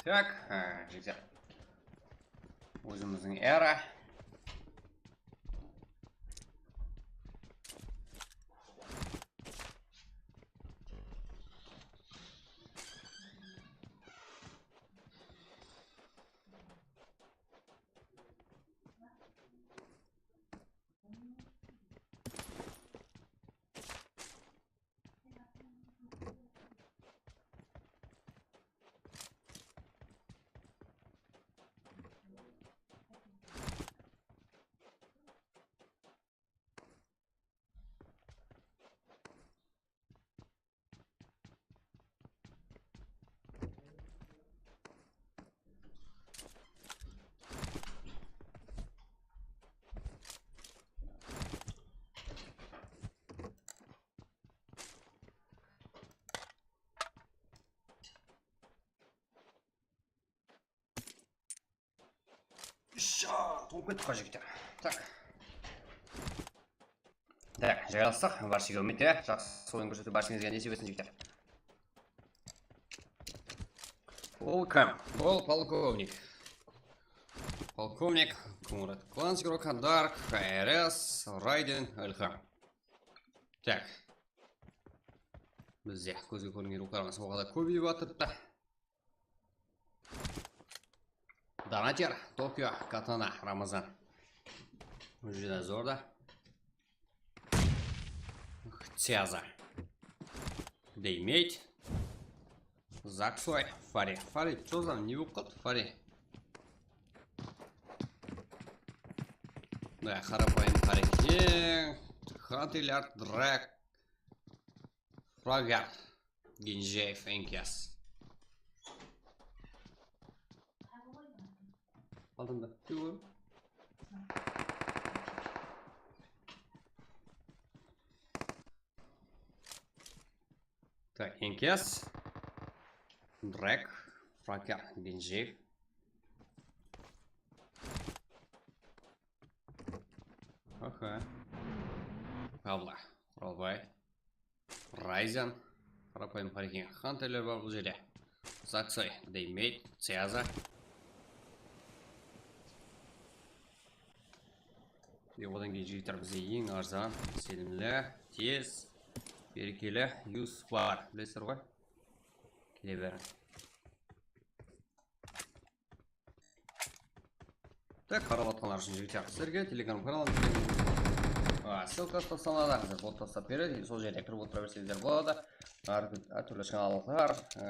Tak, ha, jigitler. Ózimizdiń era. Sha, tolıp kettik ǵoy, jigitler. Tak. Tak, jaylastıq. Barsheńizge úmit, ya. Jaqsı oyın kórsetiw barsheńizge nesip etsin, jigitler. Ol kim? Ol polkovnik. Polkovnik Konrad Klanskirok, Dark, K R S, Raiden, Ilham. Tak. Bizde kózge kóringen ruxlarımız oǵada kóbeyip atırıptı. Donater, Tokio, Katana, Ramazan. Júdá zor da. Tyaza. Deymeydi. Zaksoy, Fari. Fari, chozam ne bolıp qaldı, Fari? Mına qarapayım Fari. Eń, Hunter, Drake. Fragar, Genjeev, Enkes. Aldımda. Tüyüm. Tak, Enkes. Drake, Fragar, Genjeev. Aha. Pavla, Quralbay. Rayzan, qarapayım Farikin, Hunterler bar bul jerde. Zaksoy, Deymeyt, Tyaza. E, odan keyin jigitler bizde eń arzan, isenimli, tez, berekeli, Yus bar, bilesizler ǵoy. Kele beriń. Tak, qarap atqanlar ushın jigitler, sizlerge Telegram kanalım, a, ssılkası taslanadı, házir bot taslap beredi, sol jerge kirip otıra berseńizler boladı. Hár, hár túrli shanallar, e,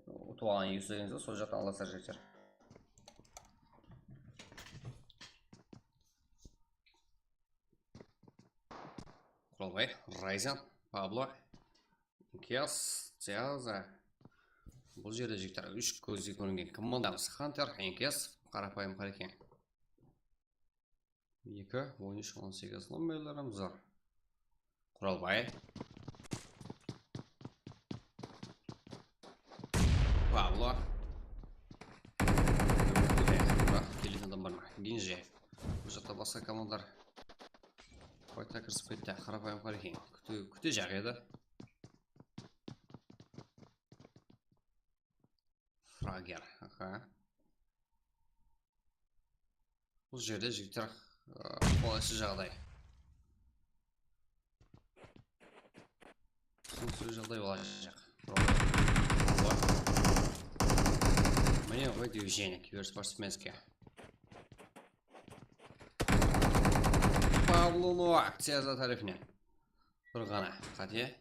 utıp alǵan yuslegińizdi sol jaqtan alasızlar, jigitler. Quralbay, Rayzan, Pablo, Enkes, Tyaza. Bul jerde, jigitler, úsh kózge kóringen komandamız: Hunter, Enkes, qarapayım Qareken. Eki, on úsh, on segiz, nomerlerim zor. Quralbay. Pablo. Biraq keletin adam bar ma? Genjeev. Bul jaqta basqa komandalar. Qayta kirisip ketti. Qarapayım Qareken. Kúte, kútejaq edi. Frager. Aha. Bul jerde, jigitler, ı, qolaysız jaǵday. Túsinikli jaǵday bolajaq. Mine ǵoy, движение, киберспортсменский. Pablo Noak, Tyaza tárepinen. Bir ǵana qáte.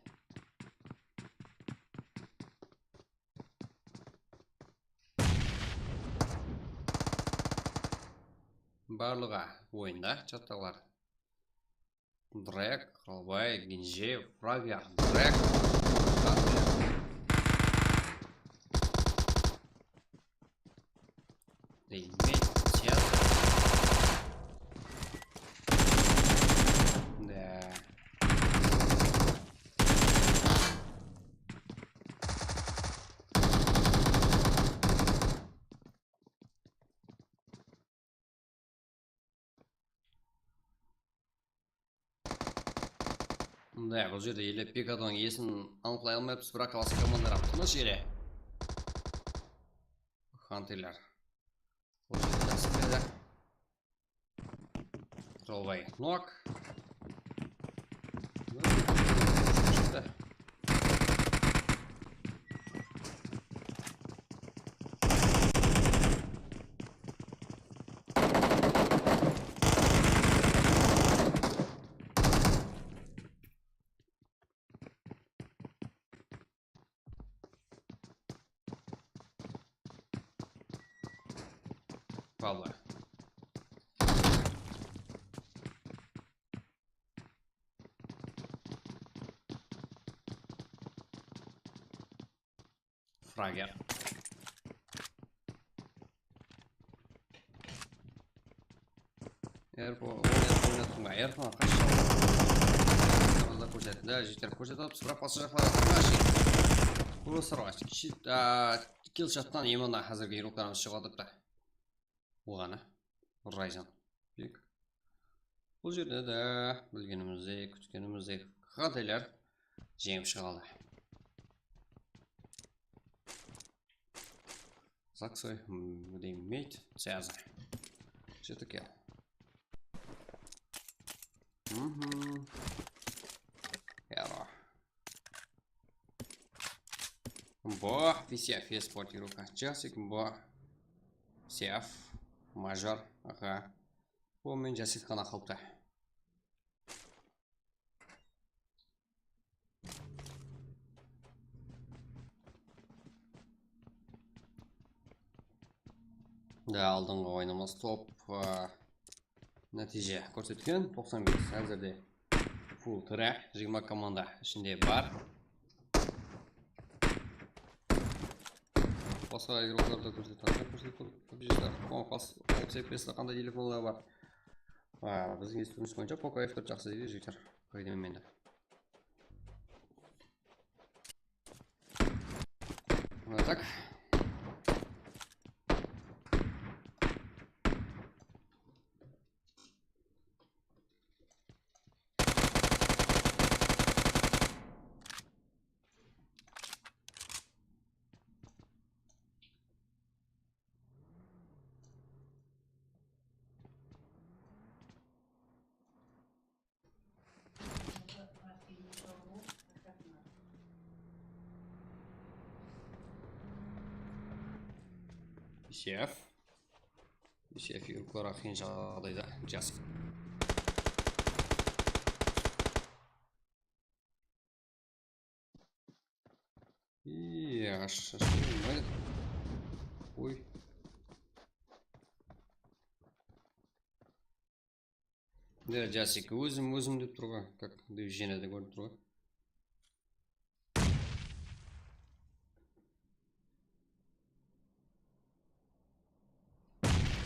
Barlıǵı oyında, chattaǵılar. Drake, Qıralbay, Genjeev, Frager, Drake. Ey, men сейчас. Да. Mınday, bul jerde ele pekadan esin anıqlay almayapız, biraq basqa komandalar tınısh ele. Konteyner. Bul jerde jaqsı keledi. Robay nok. Vallahi. Frager. Erpo, oynattım ba? Erpo, qash. Kórsetip, da, jeter kórsetip alıp, biraq basqa jaqlarǵa qarash. Burası var. Kishi, a, kill shottan endi házirgi yurıqlarımız shıǵıp atırıptı. Bolǵanı. Ryzen. Bek. Bul jerde de bilgenimizdey, kútkenimizdey, konteyner jeńip shıǵadı. Zaksoy, m, deyim, meyt, связано. Jetip kel. Mhm. Yaro. Bo, V C F, Fierce Sport, Iruka. Jasik, bo. V C F, Major, aha. Bu men Jasik ǵana qalıptı. Da aldınǵı oyınımız top, a, nátiyje kórsetken, toqsan bes, házirde full tire, jigirma komanda ishinde bar. Basqa igroklardı kórsetip, kórsetip, kórsetip, kompas, alpıs F P S-te qanday telefonlar bar? A, biziń esitimiz boyınsha Poco F tórt jaqsı deydi, jigitler. Qaydaman mende. Mına tak. Chef. Chef, yurıqlar qıyın jaǵdayda. Jas. Ii, ash, ash, ash. Oy. Da, Jasik, ózim, ózim dep tur ǵoy. Как движение de kórip tur ǵoy.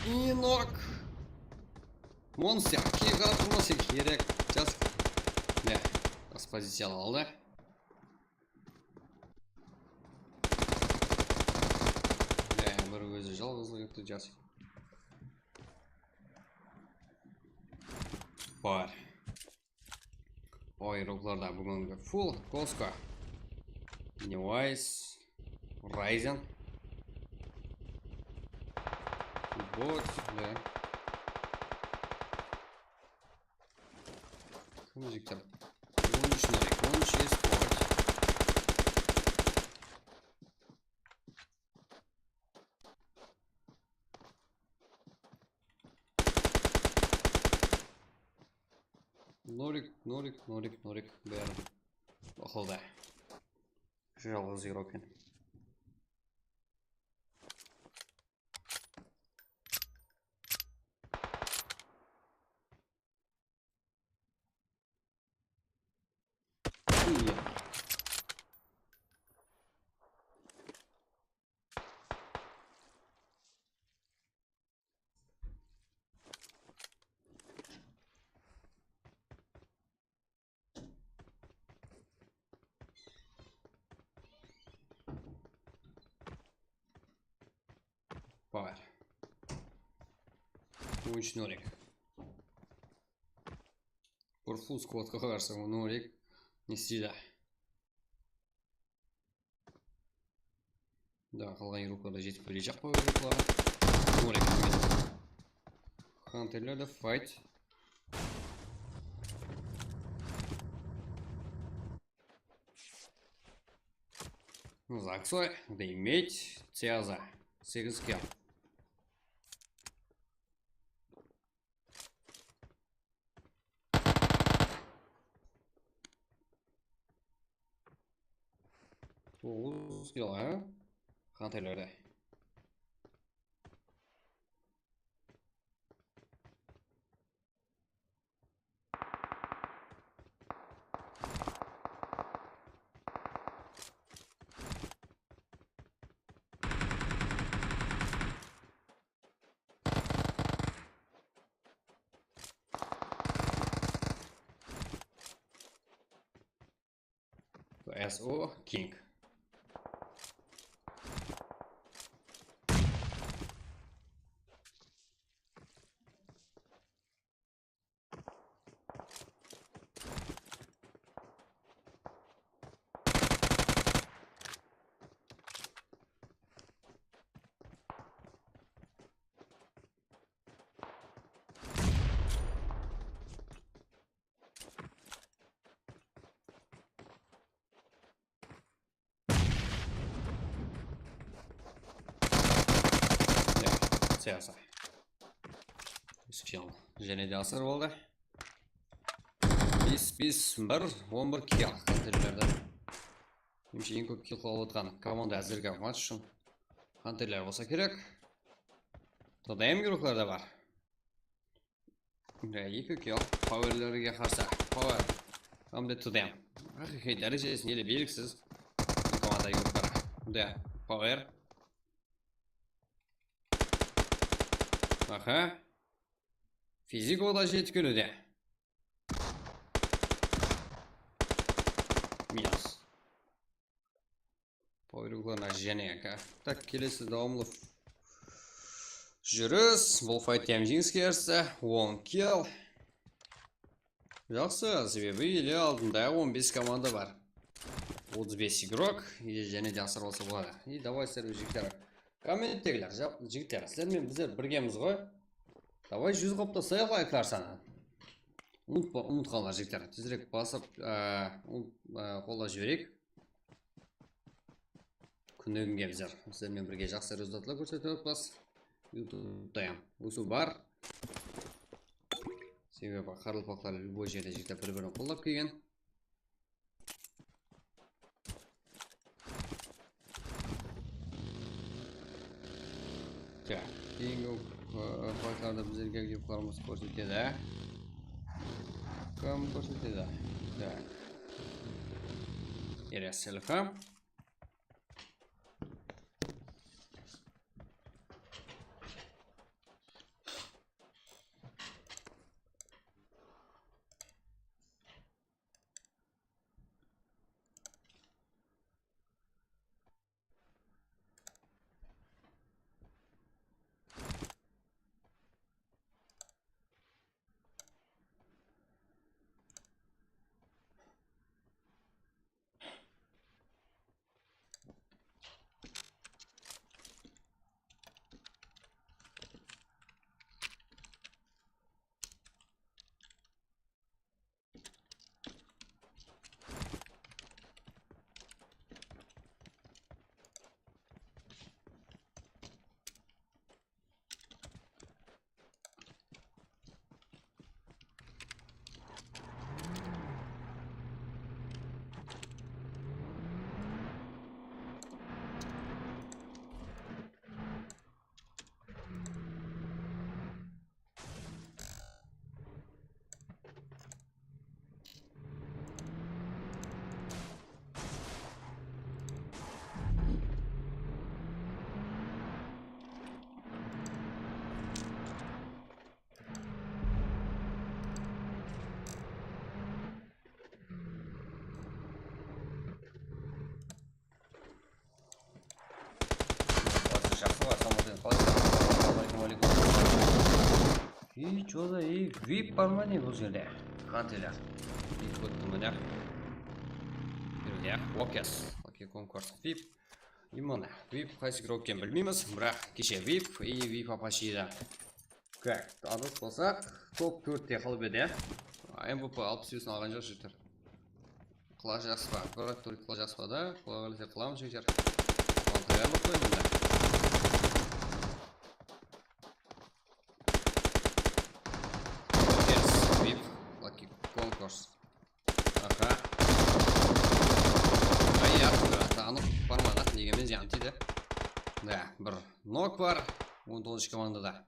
Inok. Monster. Kiyik alıp turmasa kerek. Jasik. Mine, jas poziciya aldı. Mine, bir ózi jalǵızlıq etti, Jasik. Bar. Oy, ruklarda búgingi full koska. Newise, Ryzen. Bot, da. Kim jigitler? On úsh Norik, on úsh Esport. Norik, Norik, Norik, Norik, bári baqıldı. Jalǵız igrok eken. Bar. On úsh Norik. Bir full squadqa qarsı Norik ne isteydi? Da, qalǵan yuruklarda jetip kelejaq pa yurukları. Óre kelmedi. Hunterlerde fight. Zaksoy, Deymeyt, Tiaza. Segiz kill. Toǵız kill, ha? Hunterlerde. S O King. Ya, siyasa. Úsh kill. Jáne de asır boldı. Bes, bes, bir, on bir kill. Hunterlerde. Menimshe, eń kóp kill qılıp atırǵan komanda házirgi match ushın Hunterler bolsa kerek. T D M guruhlarda bar. Bunday eki kill. Powerlerge qarsı. Power. Hamda T D M. Haqiqiy dárejesin ele belgisiz. Komanda yurtları. Bunday power. Aha. Fiziko da jetip keliwde. Minus. Power uklarına jáne aka. Tak, kelesi dawamlı júris. Bul fight hám jeńiske erisse. On kill. Jaqsı, sebebi ele aldında on bes komanda bar. Otız bes igrok. Ele jáne de asırıp alsa boladı. E, davay, sizler jigitler. Kommenttegiler, ja-, jigitler, sizler menen bizler birgemiz ǵoy. Davay, júz qılıp taslayıq layklar sanın. Umıtpa-, umıtqanlar, jigitler. Tezirek basıp, e, um-, e, qollap jibereyik. Kúnde kúnge bizler sizler menen birge jaqsı rezultatlar kórsetip atırmız. YouTube'da hám ósiw bar. Sebebi qaraqalpaqlar любой jerde, jigitler, bir-birin qollap kelgen. Tak, keyingi, e, faytlarda bizlerge yuklarımız kórsetedi. Kim kórsetedi? Tak. Erasel F M. Jaqsı ǵoy, assalamu aleykum. Qalaysız? Aleykum, aleykum. Ey, чё за, ey, vip bar ma ne bul jerde? Qanteler. Vip ótti mine. Jerde, okes. Okey, konkurs. Vip. Именно, vip qaysı игрок eken bilmeymiz, biraq keshe vip и vip apashiydi. Как, adıspasaq, top tórtte qılıp edi. M V P alpıs besin alǵan joq jigitler. Qıla jaqsı pa? Bir rad turıp qıla jaqsı pa da? Quday qálese qılamız jigitler. Oǵan tayarlıq qoy bunda. Yes, vip, lucky konkurs. Aha. Ay, ya, tanıq barmadı. Nege men zıyan tiydi? Da, bir nok bar. On toǵızınshı komandada.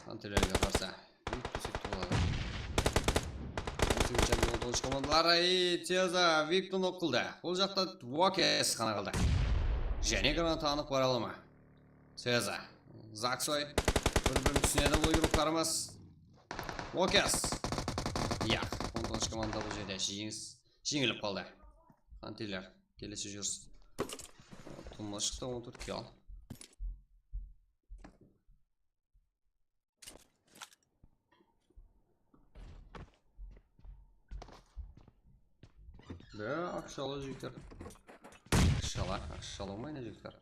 Antelerge qarsa. Vip desek te boladı. On segizinshi on toǵızınshı komandalar. Ay, Teza, vipti nok qıldı. Ol jaqta Wokes qana qaldı. Jáne granata anıq bara ala ma? Teza. Zaksoy. Bir-birin túsinedi bul igroklarımız. Wokes. Yaq. On toǵızınshı komanda bul jerde jeńis, jeńilip qaldı. Anteler. Kelesi júris. Tumma shıqtı, on tórt kill. Da, aqshalı jigitler. Aqshalı, aqshalı oynaydı jigitler.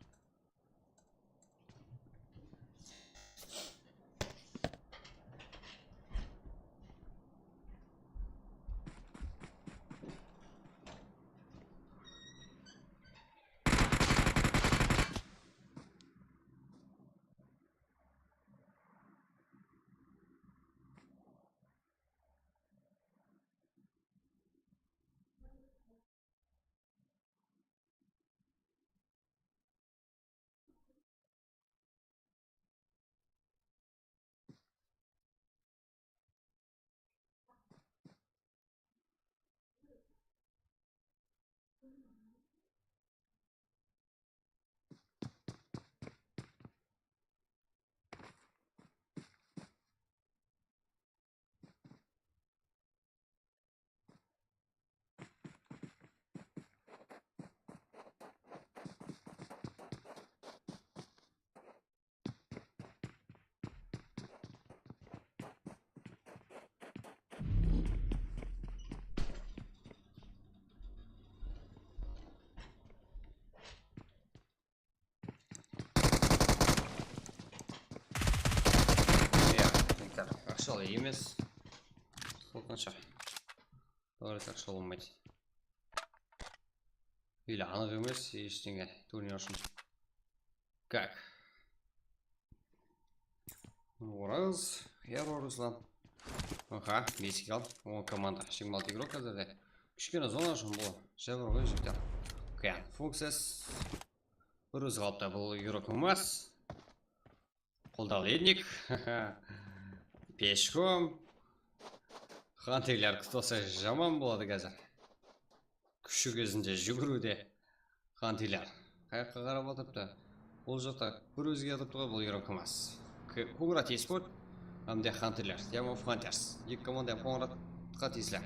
Ya, aqshalı emes. Qorqınısh. Bári aqshalı bolmaydı. Ele anıq emes, eshteńe, turnir ushın. Как? Oraz, Error Ruslan. Aha, bes kill, on komanda, jigirma altı igrok házirde. Kishkene zona ushın bul, jábir ǵoy jigitler. Qıyan, Funkses. Bir ózi qalıptı, bul igrok emas. Qoldawlednik. Peshkom. Xanterler kútip jaman boladı házir. Kúshi gezinde júgiriwde. Xanterler qayaqqa qarap atırıptı? Ol jaqta bir ózge atırıptı ǵoy, bul igrok emas. K-, Kongrad Esport hám de Xanterler, Team of Hunters. Eki komanda hám Kongradqa tiyisli.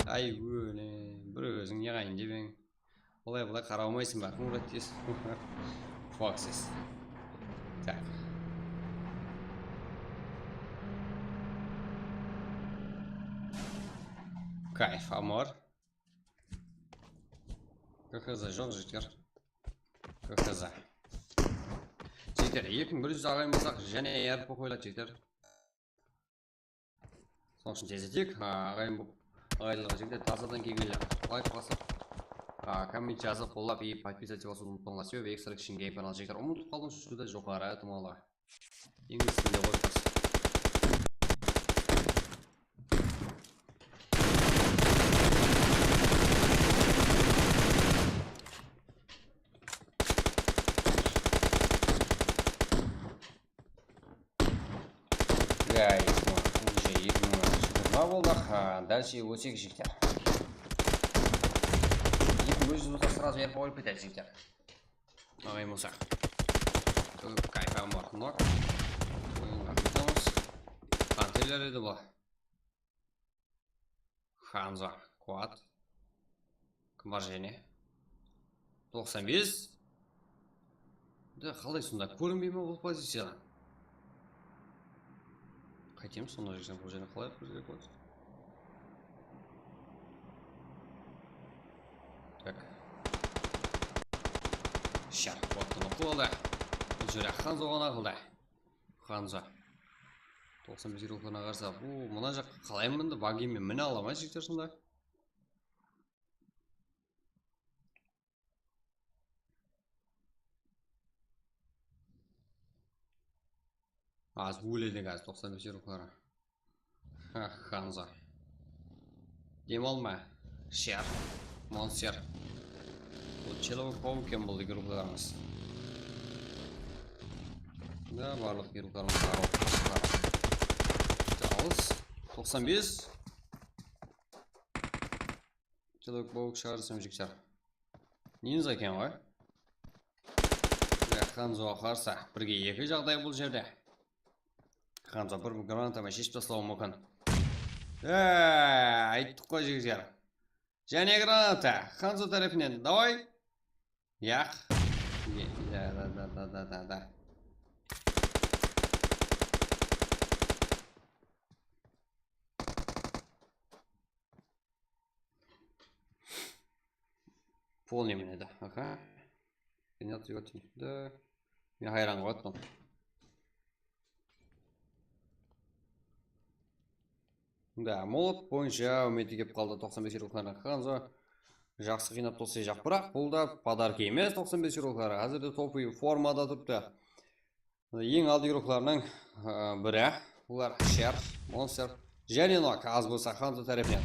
Ay, óne, bir óziń ne qıyın debeń. Olay, bulay qara almaysıń ba, Kongrad tez. Foxes. Tak. Kayf, amor. K H Z joq, jigitler. K H Z. Jigitler, eki mıń bir júz aǵayın bolsaq, jáne R P qoyıladı, jigitler. Sonıń ushın tez eteyik. A, aǵayın bolıp, aǵayinlerge jigitler, tazadan kelgenler layk basıp, a, komment jazıp, qollap, и подписаться basıwdı umıtpańlar. Sebebi Extraction Game kanal, jigitler, umıtıp qaldıń, júdá joqarı itimalı. Ingliz tilinde qoyıp qoysań. Guys, уже eki mıń jigirma boldıq. Ha, дальше ótsek, jigitler. Eki mıń bir júz bolsa, сразу R P qoyıp ketedi, jigitler. Aǵayın bolsaq. Kayfa mortnok. Oyınǵa qaytamız. Xanterler edi bul. Hamza, Quat. Kim bar jáne? Toqsan bes. Da, qalay sonda kórinbey me bul poziciyadan? Qaytemiz, sonda júrsem, bul jáne qalay kóriw kerek boladı? Tak. Shar, bottı mıqtı boldı. Bul jerde Hanzo ǵana qıldı. Hanzo. Toqsan bes yuruklarına qarsa. Bu, mına jaqqa qalay mindi? Bagiymen mine ala ma, jigitler, sonda? Az óledik, az, toqsan bes yurukları. Ha, Hanzo. Dem alma. Shar. Monster. Bul Человек-паук eken bul yuruklarımız. Da, barlıq yuruklarımız bar. Jalǵız. Toqsan bes. Человек-паук shıǵarsam jigitler. Ninja eken ǵoy. Ya, Hanzoǵa qarsı. Birge eki jaǵday bul jerde. Hanzo bir granataman sheship taslawı múmkin. Eee, ayttıq ǵoy, jigitler. Jáne granata. Hanzo tárepinen. Davay. Yaq. Da, da, da. Pol nemen edi? Aha. Принять его. Da. Men hayran qalıp atırman. Da, molot boyınsha úmeti kelip qaldı, toqsan bes yuruklarına. Hanzo jaqsı qıynap toqsayjaq, biraq bul da podarka emes, toqsan bes yurukları. Házirde topuy formada turıptı. Eń aldı yuruklarınıń, ı, biri. Bular Shar, Monster. Jáne nok az bolsa Hanzo tárepinen.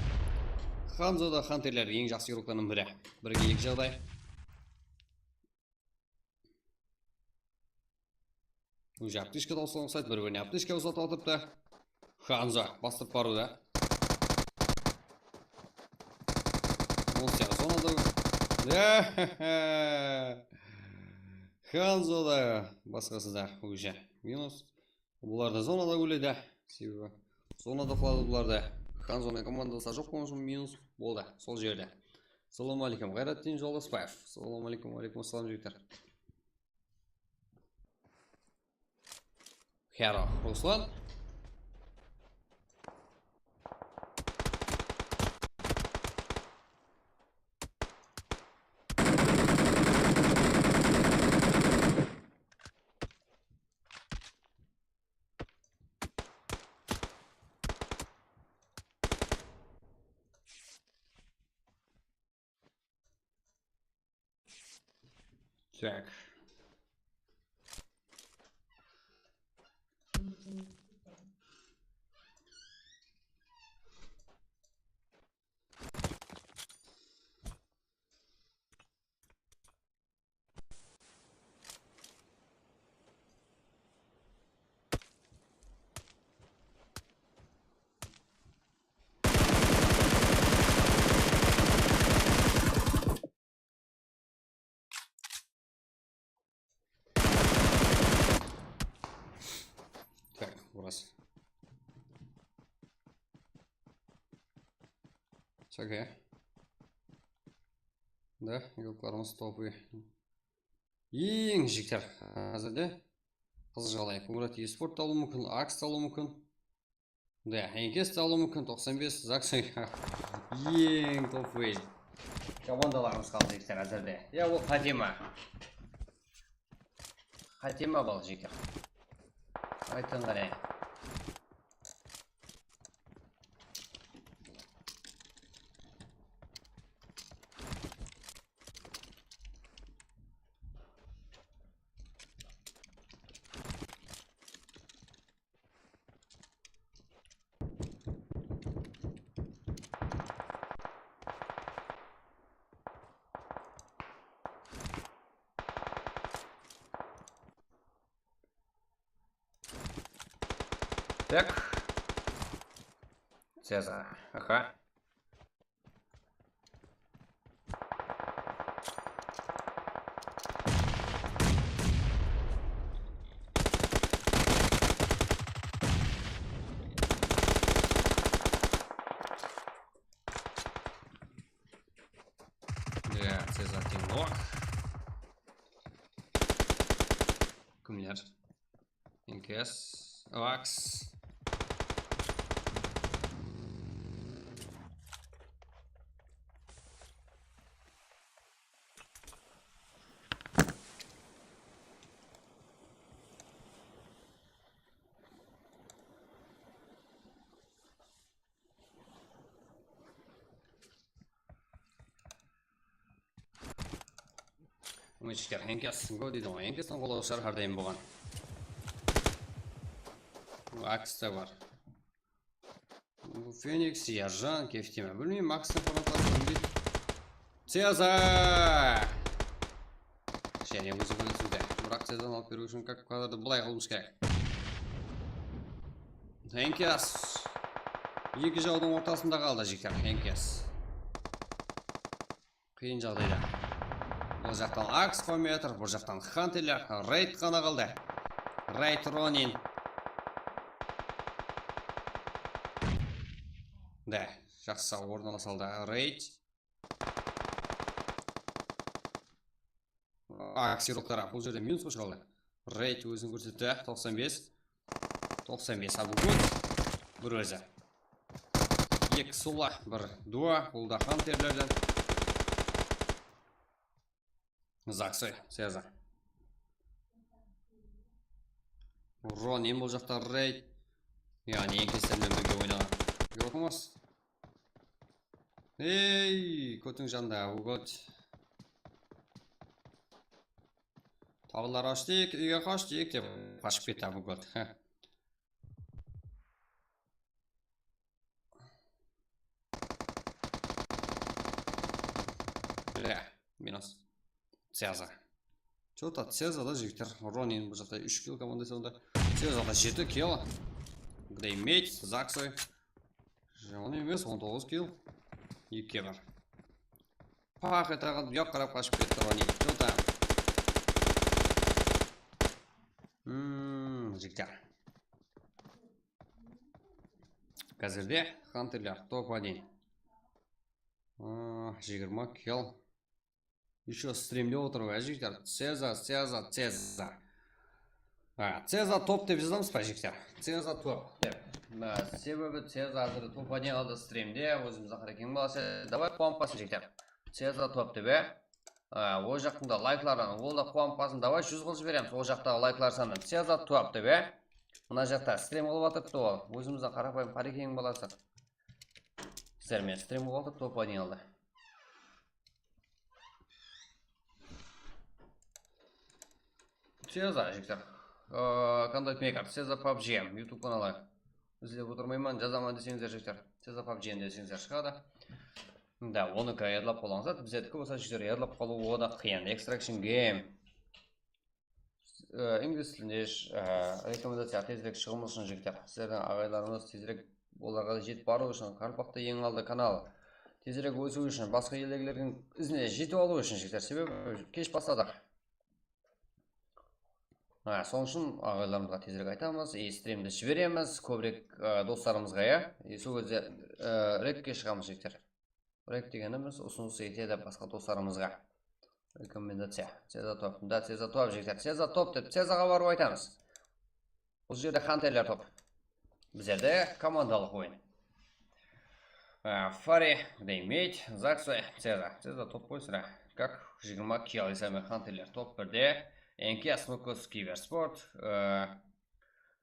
Hanzo da Hanterler eń jaqsı yuruklarınıń biri. Birge eki jaǵday. Bul aptechka da usıǵan uqsaydı, bir-birine aptechka uzatıp atırıptı. Hanzo bastırıp barıwda. Monster zonada. Hanzo da, basqası da ózi minus. Bular da zonada óledi. Sebebi zonada qıladı bular da. Hanzonıń komandası joq bolǵan ushın minus boldı sol jerde. Assalawma áleykum, Ǵayratdin Joldasbaev. Assalawma áleykum, wa áleykum assalam, jigitler. Hero, Ruslan. Так. Так, burası. Sake. Da, yurtlarımız topı. Eń jigitler házirde Qızıljaǵday Qumrat esport ta alıwı múmkin, Aks ta alıwı múmkin. Da, Enkes ta alıwı múmkin, toqsan bes, Zaks. Eń topıy komandalarımız qaldı jigitler házirde. Ya, ol Fatima. Fatima bal jigitler. Aytqan qáne. Так. Cezar. Aha. Ya, Cezar tek nok. Kimler? Enkes, Aks. Mıshkar, Henkes, go deydi ǵoy. Henkestin qolawshılar hár dayım bolǵan. Aks ta bar. Feniks, Yarjan, kefte me? Bilmeymen, Akstın frontasın bilmeydi. Ceza! Jáne ózi bilesizde. Biraq Cezanı alıp beriw ushın kak kadrdı bılay qılıwımız kerek. Henkes. Eki jawdıń ortasında qaldı, jigitler, Henkes. Qıyın jaǵdayda. Bul jaqtan Aks Kometr, bul jaqtan Hanterler, Reyd ǵana qaldı. Reyd, Ronin. Da, jaqsı orın ala saldı Reyd. Aks, sıyırıqlar, bul jerde minus qoshıp aldı. Reyd ózin kórsetti, toqsan bes. Toqsan bes Abugut. Bir ózi. Eki Sula, bir Dua, bul da Hanterlerden. Zaksoy, Ceza. Ronin, bul jaqta Reyd. Yaǵnıy, Henkesler menen birge oynaǵan. Yorqınbas. Ey, kótiń janında Abugut. Tawlar ashtıq, úyge qashtıq dep qashıp ketti Abugut. Bile, minus. Ceza. Чё-то Ceza da, jigitler. Ronin bul jaqta úsh kill komandası onda. Ceza da jeti kill. Gdeymet, Zaksoy. Jaman emes, on toǵız kill. Eki bar. Paq ete qaldı, bu jaqqa qarap qashıp ketti Ronin. Чё-то. Hmm, jigitler. Házirde Hanterler top один. Ah, jigirma kill. Ещё strimde otır ǵoy, jigitler. Ceza, Ceza, Ceza. Ha, Ceza top dep jazamız ba, jigitler? Ceza top dep. Ha, sebebi Ceza házir top один qaldı strimde, ózimizdiń Qarakeń balası. Davay, quwanıp qalsın, jigitler. Ceza top dep, e. Ha, ol jaqtıń da laykların, ol da quwanıp qalsın. Davay, júz qılıp jiberemiz ol jaqtaǵı layklar sanın. Ceza top dep, e. Mına jaqta strim qılıp atırıptı ol. Ózimizdiń qaraqalpaq Qarakeń balası. Sizler menen strim qılıp atır, top один qaldı. Ceza, jigitler. Aa, Content Maker, Ceza pubg, YouTube kanalı. Izlep otırmayman, jazaman deseńizler, jigitler. Ceza pubg deseńizler shıǵadı. Da, onıki yadlap qalıwıńız, bizerdiki bolsa, jigitler, yadlap qalıwı oda qıyın. Extraction Game. E, inglis tilinde, e, rekomendaciya tezirek shıǵıwımız ushın, jigitler. Sizlerdiń aǵaylarıńız tezirek olarǵa jetip barıw ushın, qaraqalpaqta eń aldı kanal tezirek ósiw ushın, basqa eldegilerdiń izine jetip alıw ushın, jigitler. Sebebi kesh basladıq. Ha, sonıń ushın aǵaylarımızǵa tezirek aytamız, e, strimdi jiberemiz kóbirek, e, doslarımızǵa, ya. E, sol gezde, e, rekke shıǵamız, jigitler. Rek degenimiz usınıs etedi basqa doslarımızǵa. Rekomendaciya. Ceza top. Da, Ceza top, jigitler. Ceza top dep, Cezaǵa barıp aytamız. Bul jerde Hanterler top. Bizlerde komandalıq oyın. Á, Fari, Deymet, Zaksoy, Ceza. Ceza top ǵoy sirá. Kak, jigirma kill esame Hanterler top birde. Enke Asmokos Kibersport. Á,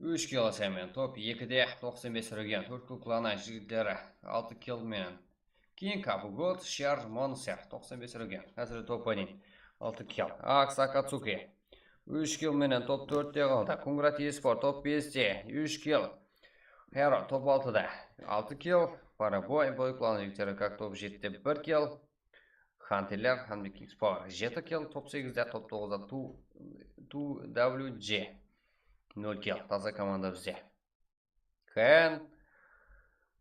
Úsh kill esame top ekide, toqsan bes region, Tórtkúl klanı jigitleri altı kill menen. Keyin Kabugot, Shar, Monster, toqsan bes region. Házir top один, altı kill. Aks Akatsuki, úsh kill menen top tórtte qaldı. Kungrat Esport, top beste, úsh kill. Hero, top altıda, altı kill. Paraboy, Boy klanı jigitleri kak top jettide, bir kill. Hanterler hám de Kings Power jeti kill, top segizde, top toǵızda two W J. Nol kill, taza komanda bizde. Ken,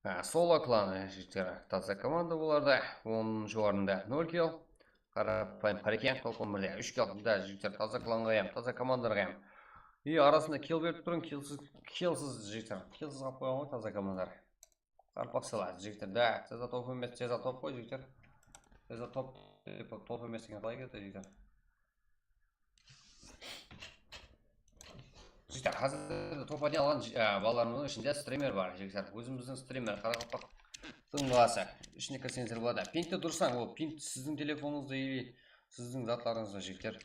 ha, Solo klanı jigitleri taza komanda olarda, onınshı orında nol kill. Qarapayım Qarekeń, top on birde úsh kill. Da, jigitler, taza klanǵa hám, taza komandalarǵa hám. E, arasında kill berip turıń, killsiz, killsiz, jigitler, killsiz qalıp qoyǵan ǵoy taza komandalar. Qarpaq sala, jigitler, da, Ceza top emes, Ceza top ǵoy, jigitler. Ceza top, top emes degen qalay ketedi, jigitler? Jigitler, házir top один alǵan, á, balalarımızdıń ishinde strimer bar, jigitler. Ózimizdiń strimer, Qaraqalpaqtıń balası. Ishine kirseńizler boladı. Pinkti durıslań, ol pink siziń telefonıńızda ili siziń zatlarıńızda, jigitler.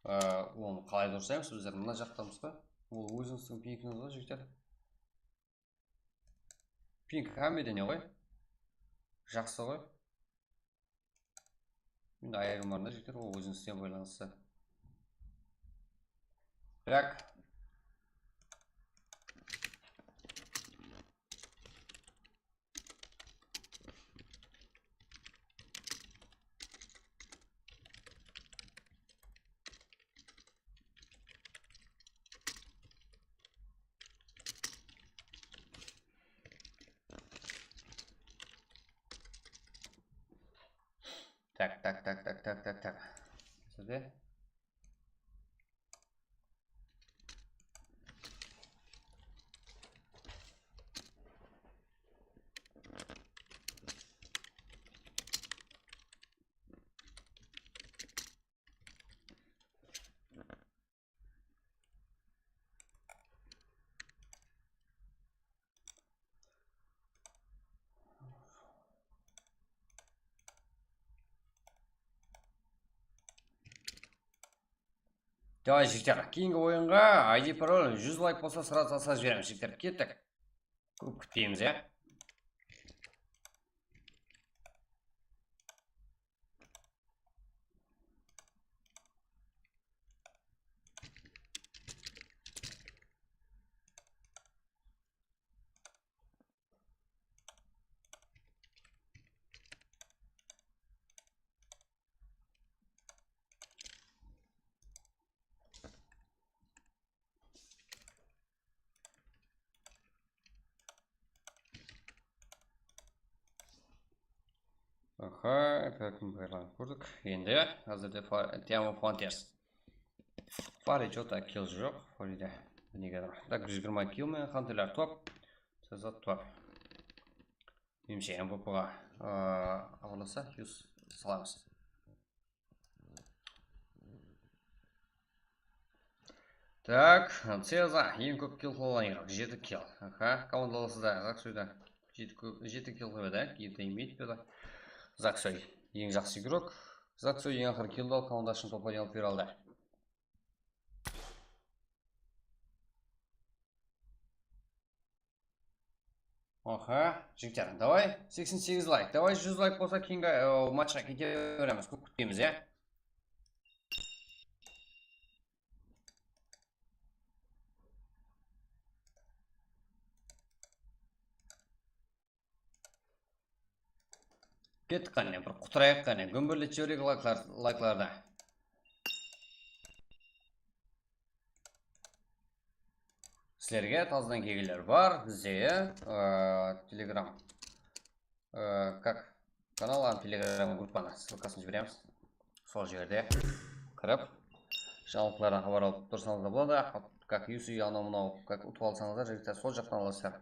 Á, onı qalay durıslaymız bizler? Mına jaqtamız ba? Ol ózińizdiń pinkińiz ǵoy, jigitler. Ping hámmede ne ǵoy? Jaqsı ǵoy. Endi ayırım bar da, jigitler, ol ózińizge baylanıslı. Так. Так, так, так, так, так, так, так. Sizde? Davay, jigitler, keyingi oyınǵa I D parol júz layk bolsa, srazı tasıp jiberemiz, jigitler. Kettik. Kóp kútpeymiz, ya. Aha, kórdік. Endi házirde Fa-, Teamo Frontiers. Fari chota kill joq, Faride. Nege? Tak, júz jigirma kill menen Hunterler top. Sazat top. Menimshe, M V P ǵa, ıı, xabarlasa, yus salamız. Tak, Ceza, eń kóp kill qılǵan igrok, jeti kill. Aha, komandalası da Zaksoyda jeti kó-, jeti kill qoydı, keyin imbeyt berdi. Zaksoy, eń jaqsı igrok. Zaksoy eń aqırı killdi al, komandasın toplayın alıp bere aldı. Oha, jigitler, davay, seksen segiz layk, davay, júz layk bolsa, keyingi, e, matchqa kete beremiz, kóp kútpeymiz, ya. Kettik qáne, bir qutırayıq qáne, gúmbirletip jibereyik layklar, layklardı. Sizlerge tazadan kelgenler bar, bizde, ıı, Telegram, ıı, как, kanal hám Telegram gruppanı ssılkasın jiberemiz. Sol jerde kirip, jańalıqlardan xabar alıp tursańız da boladı. Как юсы, anaw mınaw, как utıp alsańızlar, jigitler, sol jaqtan alasızlar.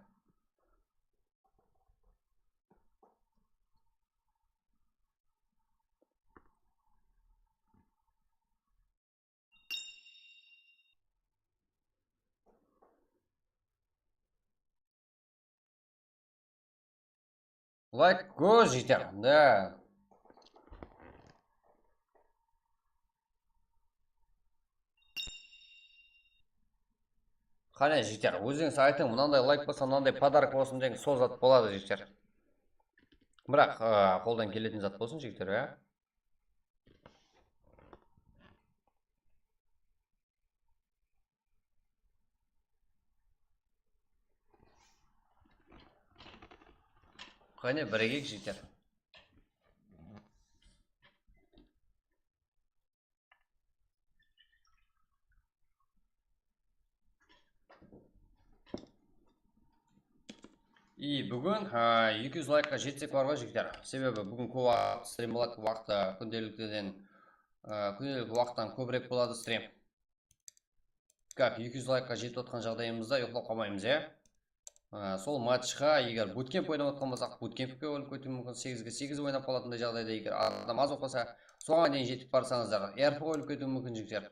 Layk kóz jeter, da. Qáne, jigitler, ózińiz aytıń, mınanday layk bolsa, mınanday podarok bolsın degen, sol zat boladı, jigitler. Biraq, ı, qoldan keletin zat bolsın, jigitler, ya. Qáne, birigeyik, jigitler. И búgin, ha, eki júz laykqa jetsek bar ǵoy, jigitler. Sebebi búgin kóp waqıt strim boladı, waqtı kúndelikten, ı, kúndelik waqıttan kóbirek boladı strim. Как, eki júz laykqa jetip atqan jaǵdayımızda uyıqlap qalmaymız, ya. Á, sol matchqa eger butkemp oynap atqan bolsaq, butkempke ótip ketiwi múmkin, segizge segiz oynap qalatınday jaǵdayda, eger adam az bolıp qalsa, soǵan deyin jetip barsańızlar, R P ǵa ótip ketiwi múmkin, jigitler.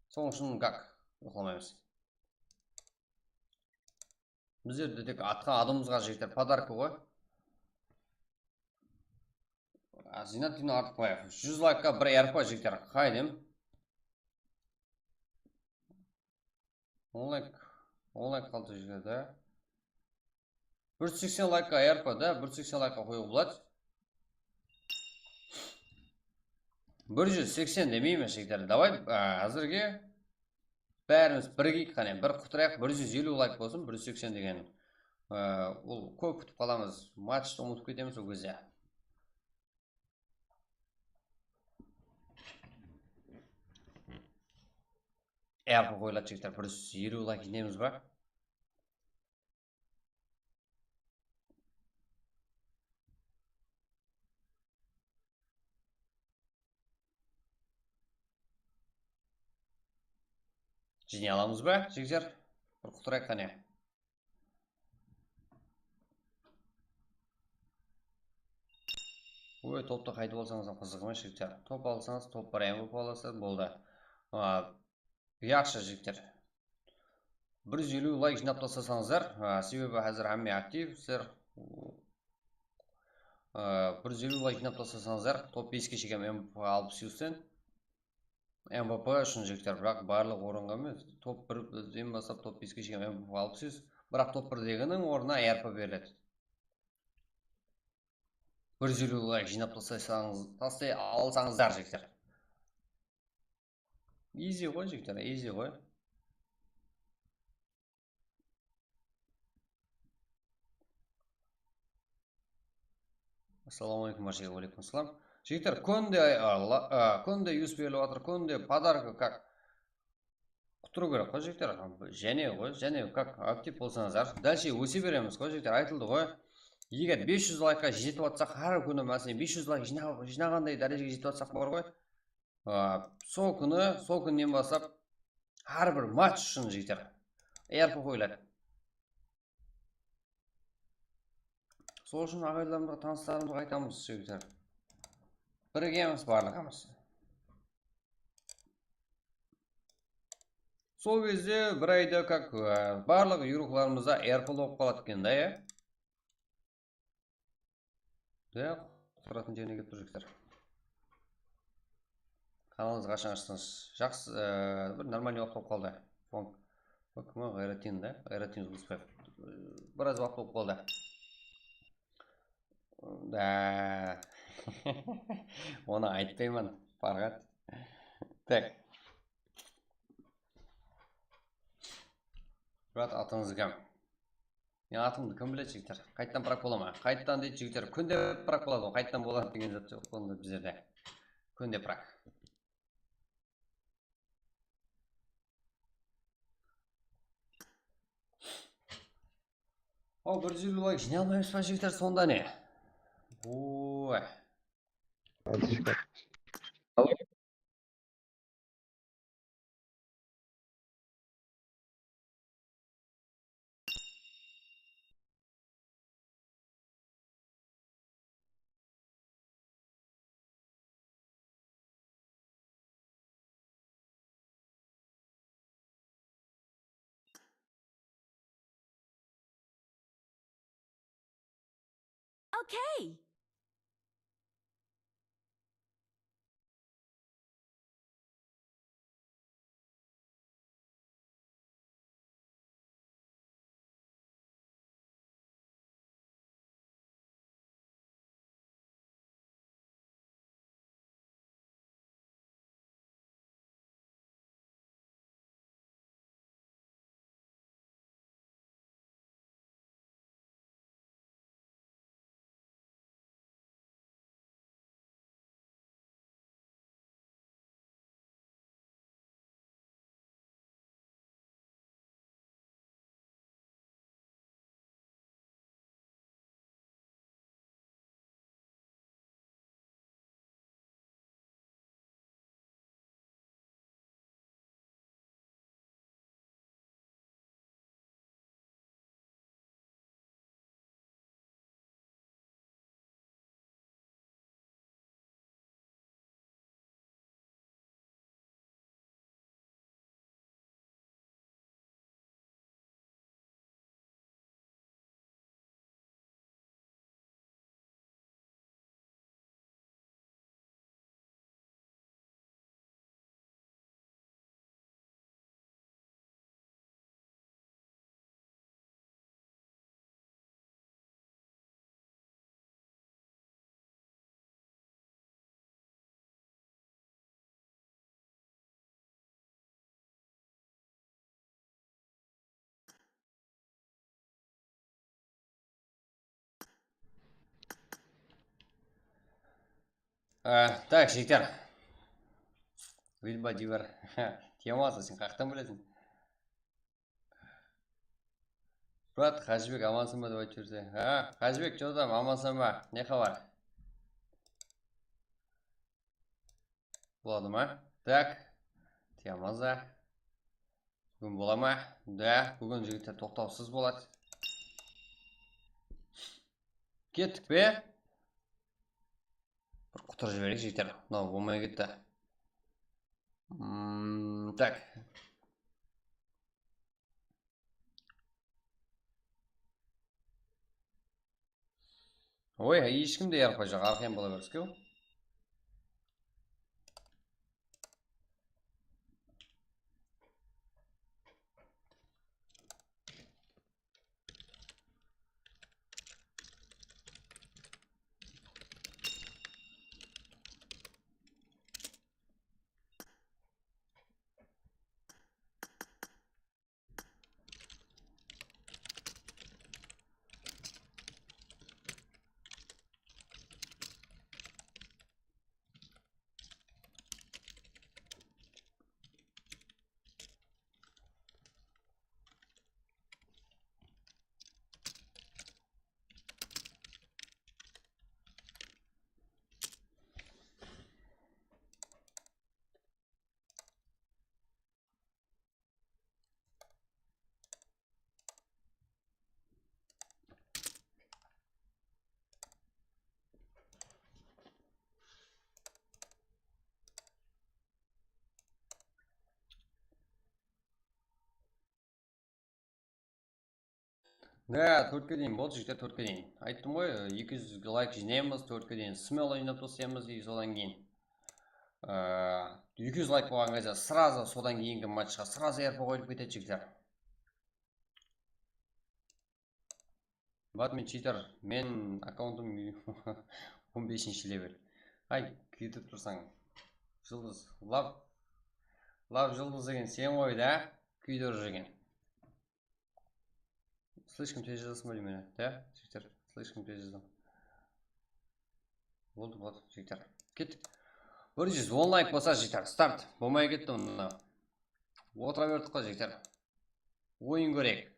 Sonıń ushın как, uyıqlamaymız. Bizlerde tek atqan adamımızǵa, jigitler, podarka ǵoy. Á, Zinatdin Artıqbaev, júz laykqa bir R P, jigitler, qáydem. On layk, on layk qaldı, jigitler, da. Bir júz seksen laykqa R P, da, bir júz seksen laykqa qoyıwǵa boladı. Bir júz seksen demeymen, jigitler. Davay, á, házirge Bárimiz birigeyik qáne, bir qutırayıq, bir júz eliw layk bolsın, bir júz seksen degen. Ee, ol kóp kútip qalamız, matchtı umıtıp ketemiz ol gezde. Árpa qoyıladı, jigitler, bir júz eliw layk jıynaymiz ba? Jıynay alamız ba, jigitler? Bir qutırayıq qáne. Oy, toptı qaytıp alsańız hám qızıq emes, jigitler. Top alsańız, top bir M V P alasızlar, boldı. A, yaqshı, jigitler. Bir júz eliw layk jıynap taslasańızlar, a, sebebi házir hámme aktiv, sizler, a, bir júz eliw layk jıynap taslasańızlar, top beske shekem M V P alıp sıyıwsın. M V P ushın, jigitler, biraq barlıq orınǵa emes, top birden baslap top beske shekem M V P alıp sıyıwsız. Biraq top bir degeniń ornına árpa beriledi. Bir júz eliw layk jıynap taslasańız, taslay alsańızlar, jigitler. Easy ǵoy, jigitler, easy ǵoy. Assalawma aleykum, Marsha, wa aleykum assalam. Jigitler, kúnde, a, la-, a, kúnde yus berilip atır, kúnde podarka, kak. Qutırıw kerek ǵoy, jigitler. Jáne ǵoy, jáne, kak, aktiv bolsańızlar. Dálshe óse beremiz ǵoy, jigitler, aytıldı ǵoy. Eger bes júz laykqa jetip atsaq, hár kúni, máselen, bes júz layk jıyna-, jıynaǵanday dárejege jetip atsaq bar ǵoy. A, sol kúni, sol kúnnen baslap hár bir match ushın, jigitler, árpa qoyıladı. Sol ushın aǵayinlarimizge, tanıslarımızǵa aytamız, jigitler. Birgemiz barlıǵımız. Sol gezde bir ayda, kak, a, barlıq yurıqlarımızda árpa bolıp qaladı eken da, ya. Ya, qutqaratın jerine kelip tur, jigitler. Kanalıńızdı qashan ashtıńız? Jaqsı, e, bir normalnıy waqıt bolıp qaldı. Fon. Kim o? Ǵayratdin da? Ǵayratdin Uzbekov. Biraz waqıt bolıp qaldı. Da. Onı aytpayman, Farhat. Tak. Murat, atıńız kim? Men atımdı kim biledi, jigitler? Qayttan prak bola ma? Qayttan deydi, jigitler. Kúnde prak boladı ǵoy. Qayttan boladı degen zat joq onda bizlerde. Kúnde prak. Aw, bir júz eliw layk jıynay almaymız ba, jigitler, sonda ne? Oy. Okay. Á, tak, jigitler. Vilba Divar. Teması, sen qaqtan bilesiń? Brat, Qájibek, amansań ba dep aytıp júrse. Ha, Qájibek, jodam, amansań ba? Ne xabar? Boladı ma? Tak. Tiyamaz da. Búgin bola ma? Da, búgin, jigitler, toqtawsız boladı. Kettik pe? Bir qutırıp jibereyik, jigitler. Mınaw bolmay ketti. Mm, tak. Oy, hesh kim de yarqay joq, arqayın bola bersin-kem. Da, tórtke deyin boldı, jigitler, tórtke deyin. Ayttım ǵoy, eki júz layk jıynaymiz, tórtke deyin smelo jıynap taslaymız, и sodan keyin, aa, eki júz layk bolǵan gezde srazu sodan keyingi matchqa srazu R P qoyılıp ketedi, jigitler. Batman cheater, men akkauntım on besinshi level. Ay, kúydirip tursań. Juldız, lap, lap juldız degen sen ǵoy da, kúydirip júrgen. Слишком tez jazasań ba deymen, da, jigitler, слишком tez jazasań. Boldı, boldı, jigitler. Kettik. Bir júz on layk bolsa, jigitler, start. Bolmay ketti onda. Otıra berdik ǵoy, jigitler. Oyın kóreyik.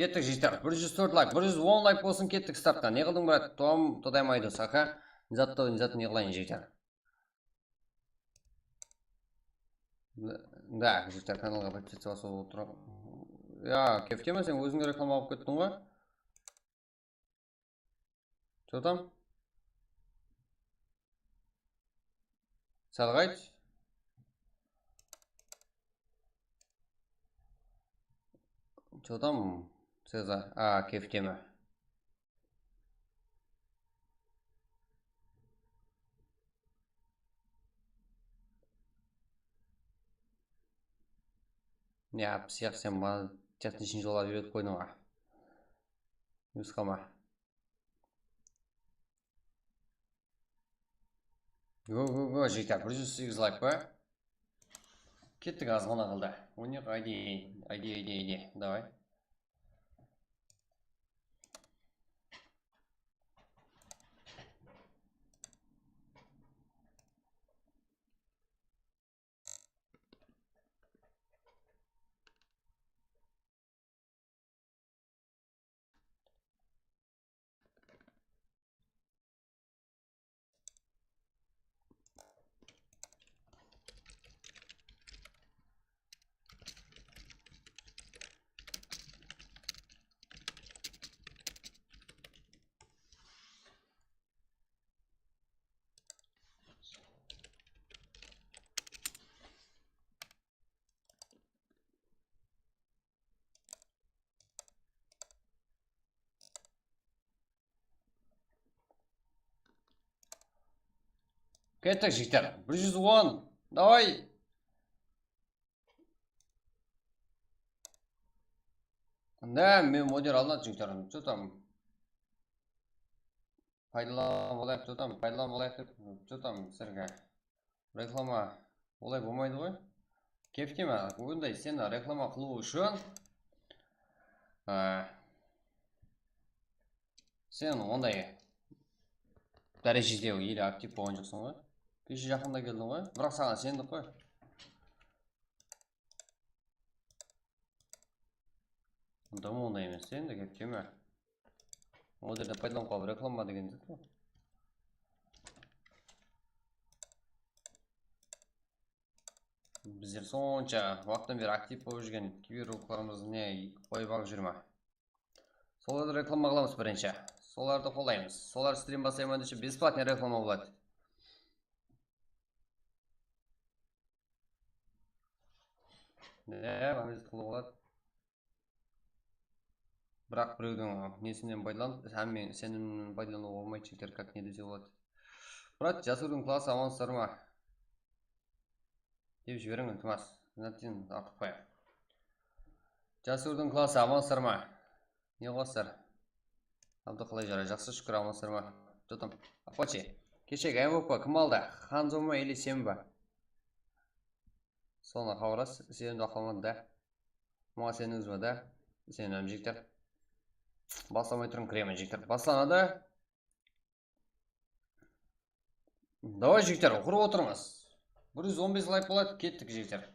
Kettik, jigitler. Bir júz tórt layk, bir júz on layk bolsın, kettik startqa. Ne qıldıń, brat? Tom, today maydos, aka. Ne zat, ne zat, ne qılayın, jigitler? Da, jigitler, kanalǵa podpisatsiya basıp otır. Ya, kefteme, sen ózińe reklama alıp kettiń ǵoy. Что там? Sal qayt. Что там, Цезарь? А, кефтема. Ya, psix, sen ma-, texnichный jolǵa úyretip qoydıń ǵo. Nusqama. Go, go, go, jigitler, bir júz segiz layk pa? Kettik, azǵana qaldı. Oynayıq, ayde, ayde, ayde, ayde. Davay. Kettik, jigitler. Bir júz on. Davay. Ne, men model alınat, jigitler. Что там? Paydalanıp alayıq, что там? Paydalanıp alayıq dep, что там, sizlerge? Reklama olay bolmaydı ǵoy. Kefte ma? Onday sen reklama qılıw ushın, a, sen onday dárejede ele aktiv bolǵan joqsań ǵoy. Keshe jaqında keldiń ǵoy. Biraq saǵan isendik ǵoy. Dım onday emes, endi kefte ma? Ol jerden paydalanıp qalıp reklama degen zat pa? Bizler sonsha waqıttan beri aktiv bolıp júrgen kiberurlıqlarımızdı ne qoyıp alıp júr ma? Solardı reklama qılamız birinshi. Solardı qollaymız. Solar strim baslayman dese, бесплатный reklama boladı. Ne, analiz qılıp aladı. Biraq birewdiń nesinen paydalanıp, hámme isenimnen paydalanıwǵa bolmaydı, jigitler, как ne dese boladı. Brat, Jasurdıń klası, amansızlar ma? Dep jiberiń, iltimas. Znatin artıq qoyam. Jasurdıń klası, amansızlar ma? Ne qılasızlar? Abdı qalay jaray? Jaqsı, shúkir, amansızlar ma? Jotam. Apache, keshegi M V P kim aldı? Hanzo ma ili sen ba? Sonı xabarlas, isenimdi aqlamadı da. Maǵan isenińiz ba da? Isendim, jigitler. Baslamay turıń, kiremen, jigitler. Baslanadı. Davay, jigitler, qurıp otırmız. Bir júz on bes layk boladı, kettik, jigitler.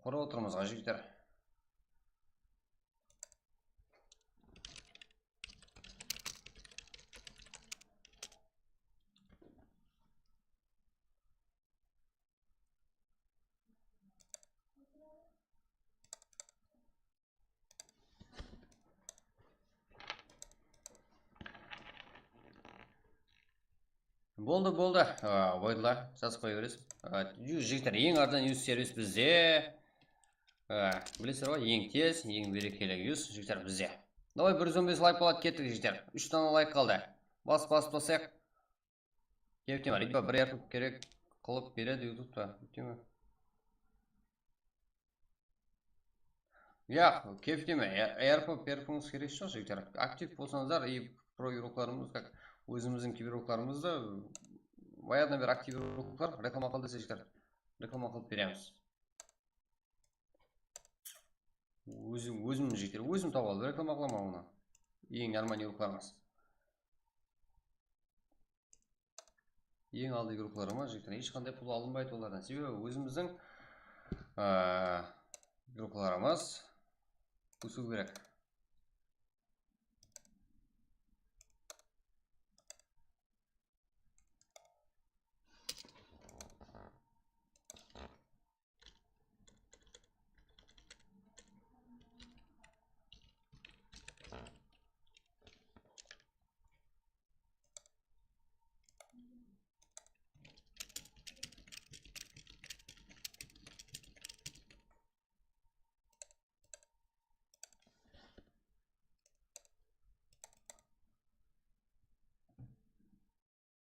Qurıp otırmız ǵa, jigitler. Boldı, boldı. A, oydılar, jazıp qoya beresiz. A, jigitler, eń arzan yus servis bizde. A, bilesizler ǵoy, eń tez, eń berekeli yus, jigitler, bizde. Davay, bir júz on bes layk boladı, kettik, jigitler. Úsh dana layk qaldı. Bas, bas, basayıq. Kefte ma, riba, bir R P kerek qılıp beredi YouTube-ta, kefte ma? Yaq, kefte ma, R P bergińiz kerek joq, jigitler. Aktiv bolsańızlar, i pro uroklarımız, как, ózimizdiń kiber uroklarımızda, bayatına beri aktiv uroklar reklama qıl dese, jigitler, reklama qılıp beremiz. Ózim, ózim, jigitler, ózim tawıp alıp reklama qılaman onı. Eń arman uroklarımız. Eń aldıyǵı uroklarıma, jigitler, hesh qanday pul alınbaydı olardan. Sebebi ózimizdiń, a, uroklarımız ósiw kerek.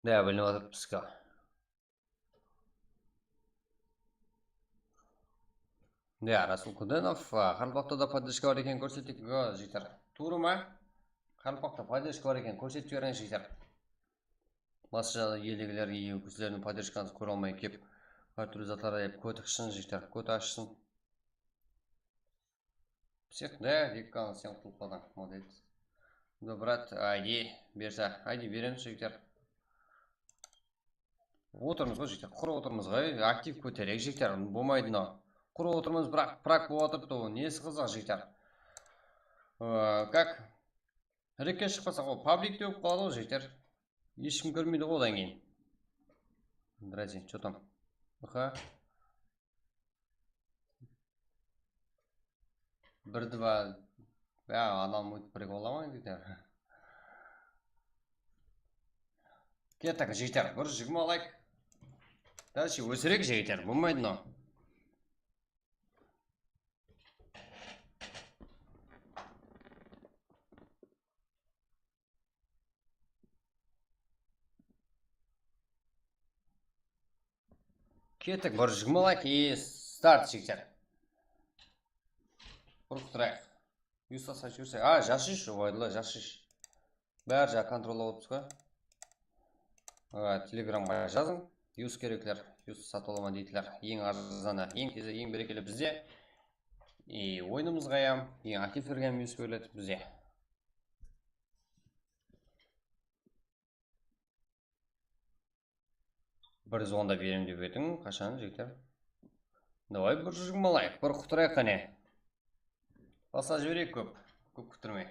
Da, bilinip atır bizge. Ya, Rasul Kudenov, a, Qaraqalpaqta da podderjka bar ekenin kórsetik, a, jigitler. Tuwrı ma? Qaraqalpaqta podderjka bar ekenin kórsetip jiberiń, jigitler. Basqa eldegiler, e, kózleriniń podderjkanızdı kóre almay kep, hár túrli zatlar ayap, kótik shın, jigitler, kóti ashsın. Всех, да, Викка, sen qutılıq boldıń, молодец. Да, брат, I D bersa, I D beremiz, jigitler. Otırmız ǵoy, jigitler, qurı otırmız ǵoy, aktiv kótereyik, jigitler, bolmaydı mınaw. Qurı otırmız, biraq, biraq bolıp atırıptı, ol nesi qızıq, jigitler. Aa, как? Rekke shıqpasa, ol public dep qaladı ǵoy, jigitler. Hesh kim kórmeydi ǵoy odan keyin. Здрасте, что там? Aha. Bir, два. Ya, anam óytip prikollaman deydi. Kettik, jigitler, bir jigirma layk. Дальше ósirek, jigitler, bolmaydı mınaw. Kettik, bir jigirma layk и start, jigitler. Bir qutırayıq. Yusuf satıp júrse, a, jashish, obaydılar, jashish. Bári jaǵı kontrollap otırmız ǵoy. A, Telegramǵa jazıń. Yusuf kerekler, Yusuf satıp alaman deydiler. Eń arzanı, eń tezi, eń berekeli bizde. E, oyınımızǵa ham, eń aktivlerge ham Yusuf beriledi bizde. Bir júz on da berem dep ediń, qashan, jigitler? Davay, bir júz jigirma layk, bir qutırayıq qáne. Baslap jibereyik kóp, kóp kúttirmey.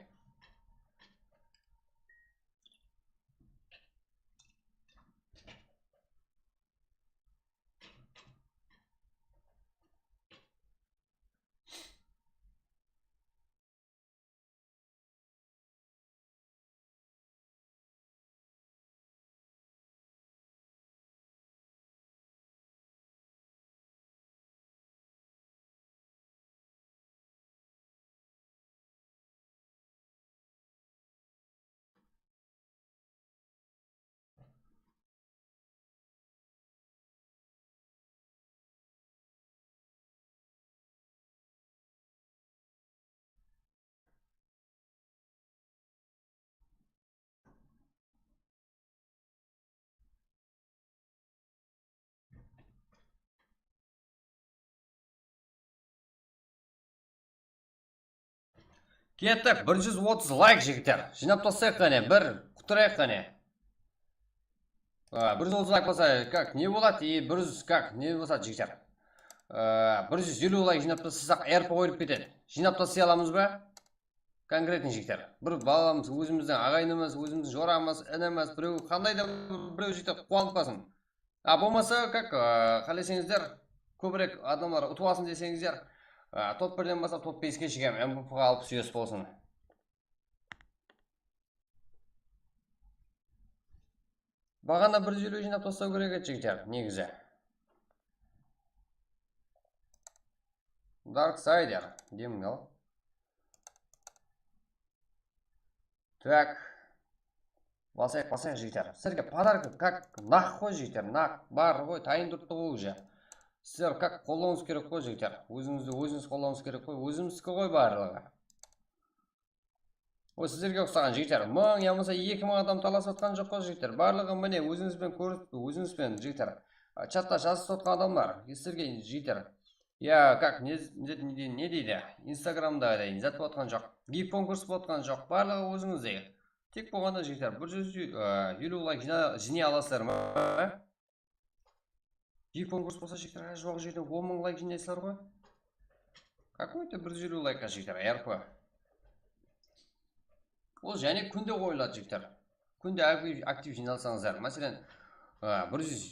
Kettik, bir júz otız layk, jigitler. Jıynap taslayıq qáne, bir qutırayıq qáne. A, bir júz otız layk bolsa, как, ne boladı? E, bir júz, как, ne bolsa, jigitler. A, bir júz eliw layk jıynap taslasaq, R P qoyılıp ketedi. Jıynap taslay alamız ba? Конкретный jigitler. Bir balamız, ózimizdiń aǵayinimiz, ózimizdiń joramız, inimiz, birew, qanday da birew jigitler quwanıp qalsın. A, bolmasa, как, a, qáleseńizler, kóbirek adamlar utıp alsın deseńizler, a, top birden baslap top beske shekem M V P ǵa alıp úyes bolsın. Baǵana bir júz eliw jıynap taslaw kerek edi, jigitler, negizi. Darksider, demgal. Так. Basayıq, basayıq, jigitler. Sizlerge podarka, как, naq ǵoy, jigitler, naq. Bar ǵoy, tayın turıptı ǵoy уже. Sizler, как, qollawıńız kerek ǵoy, jigitler. Ózińizdi ózińiz qollawıńız kerek ǵoy, ózimizdiki ǵoy barlıǵı. O sizlerge uqsaǵan jigitler, mıń yamasa eki mıń adam talasıp atqan joq ǵoy, jigitler. Barlıǵı, mine, ózińiz benen kórip, ózińiz benen, jigitler, chatta jazısıp atqan adamlar. Sizlerge, jigitler, ya, как, ne, ne, ne, ne deydi? Instagramda ne zat bolıp atqan joq. Gift konkurs bolıp atqan joq. Barlıǵı ózińizdey. Tek bolǵanda, jigitler, bir júz, e, eliw layk jına-, jıynay alasızlar ma? Gift konkurs bolsa, jigitler, hár joq jerden on mıń layk jıynaysızlar ǵoy. Какой-то bir júz eliw laykqa, jigitler, R P. Ol jáne kúnde qoyıladı, jigitler. Kúnde aktiv, aktiv jıynasańızlar. Máselen, a, bir júz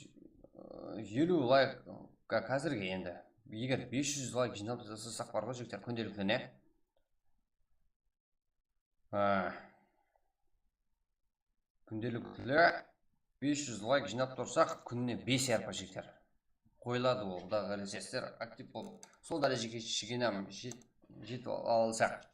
eliw laykqa házirge endi. Eger bes júz layk jıynap taslasaq bar ǵoy, jigitler, kúndelikli, ne? A, kúndelikli bes júz layk jıynap tursaq, kúnine bes R P, jigitler, qoyıladı ol, Quday qálese, sizler aktiv bolıp, sol dárejege shegene jet-, jetip al-, alsaq.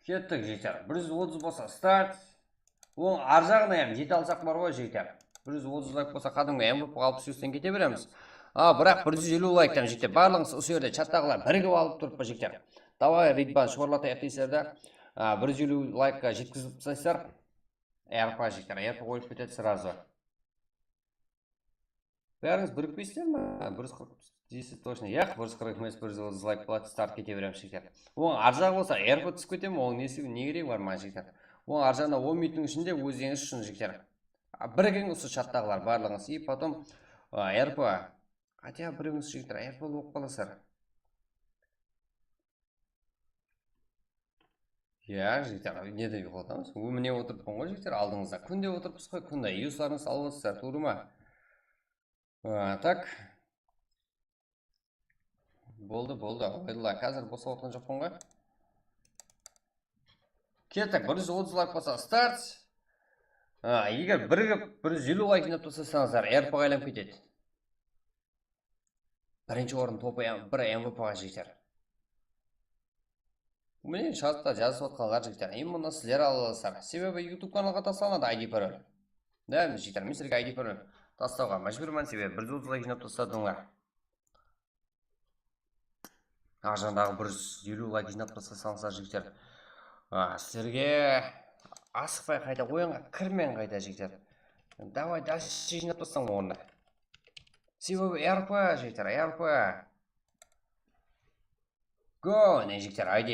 Kettik, jigitler. Bir júz otız bolsa start. Onıń arjaǵına hám jete alsaq bar ǵoy, jigitler. Bir júz otız layk bolsa, qádimgi M V P alpıs júzden kete beremiz. A, biraq bir júz eliw layktan, jigitler. Barlıǵıńız usı jerde chattaǵılar birigip alıp turıp pa, jigitler. Davay, Ridban, shorlatayıq deysizler de. A, bir júz eliw laykqa jetkizip taslaysızlar. R P, jigitler, R P qoyıp ketedi srazu. Bárińiz birikpeysizler ma? Bir júz qırq deysiz, точно. Yaq, bir júz qırq emes, bir júz otız layk boladı, start kete beremiz, jigitler. Onıń arjaǵı bolsa R P túsip kete me, onıń nesi, ne keregi bar maǵan, jigitler? Onıń arjaǵına on minuttıń ishinde ózińiz ushın, jigitler. A, birigiń usı chattaǵılar barlıǵıńız. И потом, a, R P. Хотя birigińiz, jigitler, R P bolıp qalasızlar. Ya, jigitler, nede uyıqlatamız? Ó, mine otırıppan ǵoy, jigitler, aldıńızda. Kúnde otırıppız ǵoy, kúnde. Yuslarıńız alıp atırsızlar, tuwrı ma? A, tak. Boldı, boldı. Allaydılar. Házir bosap atırǵan joqpan ǵoy. Kettik, bir júz otız layk bolsa start. A, eger birigip bir júz eliw layk jıynap taslasańızlar, R P ǵa aylanıp ketedi. Birinshi orın topı bir M V P ǵa jeter. Mine, chatta jazıp atqanlar, jigitler. Endi bunı sizler ala alasızlar. Sebebi YouTube kanalǵa taslanadı I D parol. Da, jigitler, men sizlerge I D parol taslawǵa májbúrman, sebebi bir júz otız layk jıynap tasladıńlar. Arjandaǵı bir júz eliw layk jıynap taslasańızlar, jigitler. A, sizlerge asıqpay qayta, oyınǵa kirmeń qayta, jigitler. Davay, dálshe jıynap taslań ornına. Sebebi R P, jigitler, R P. Go, ne, jigitler, I D.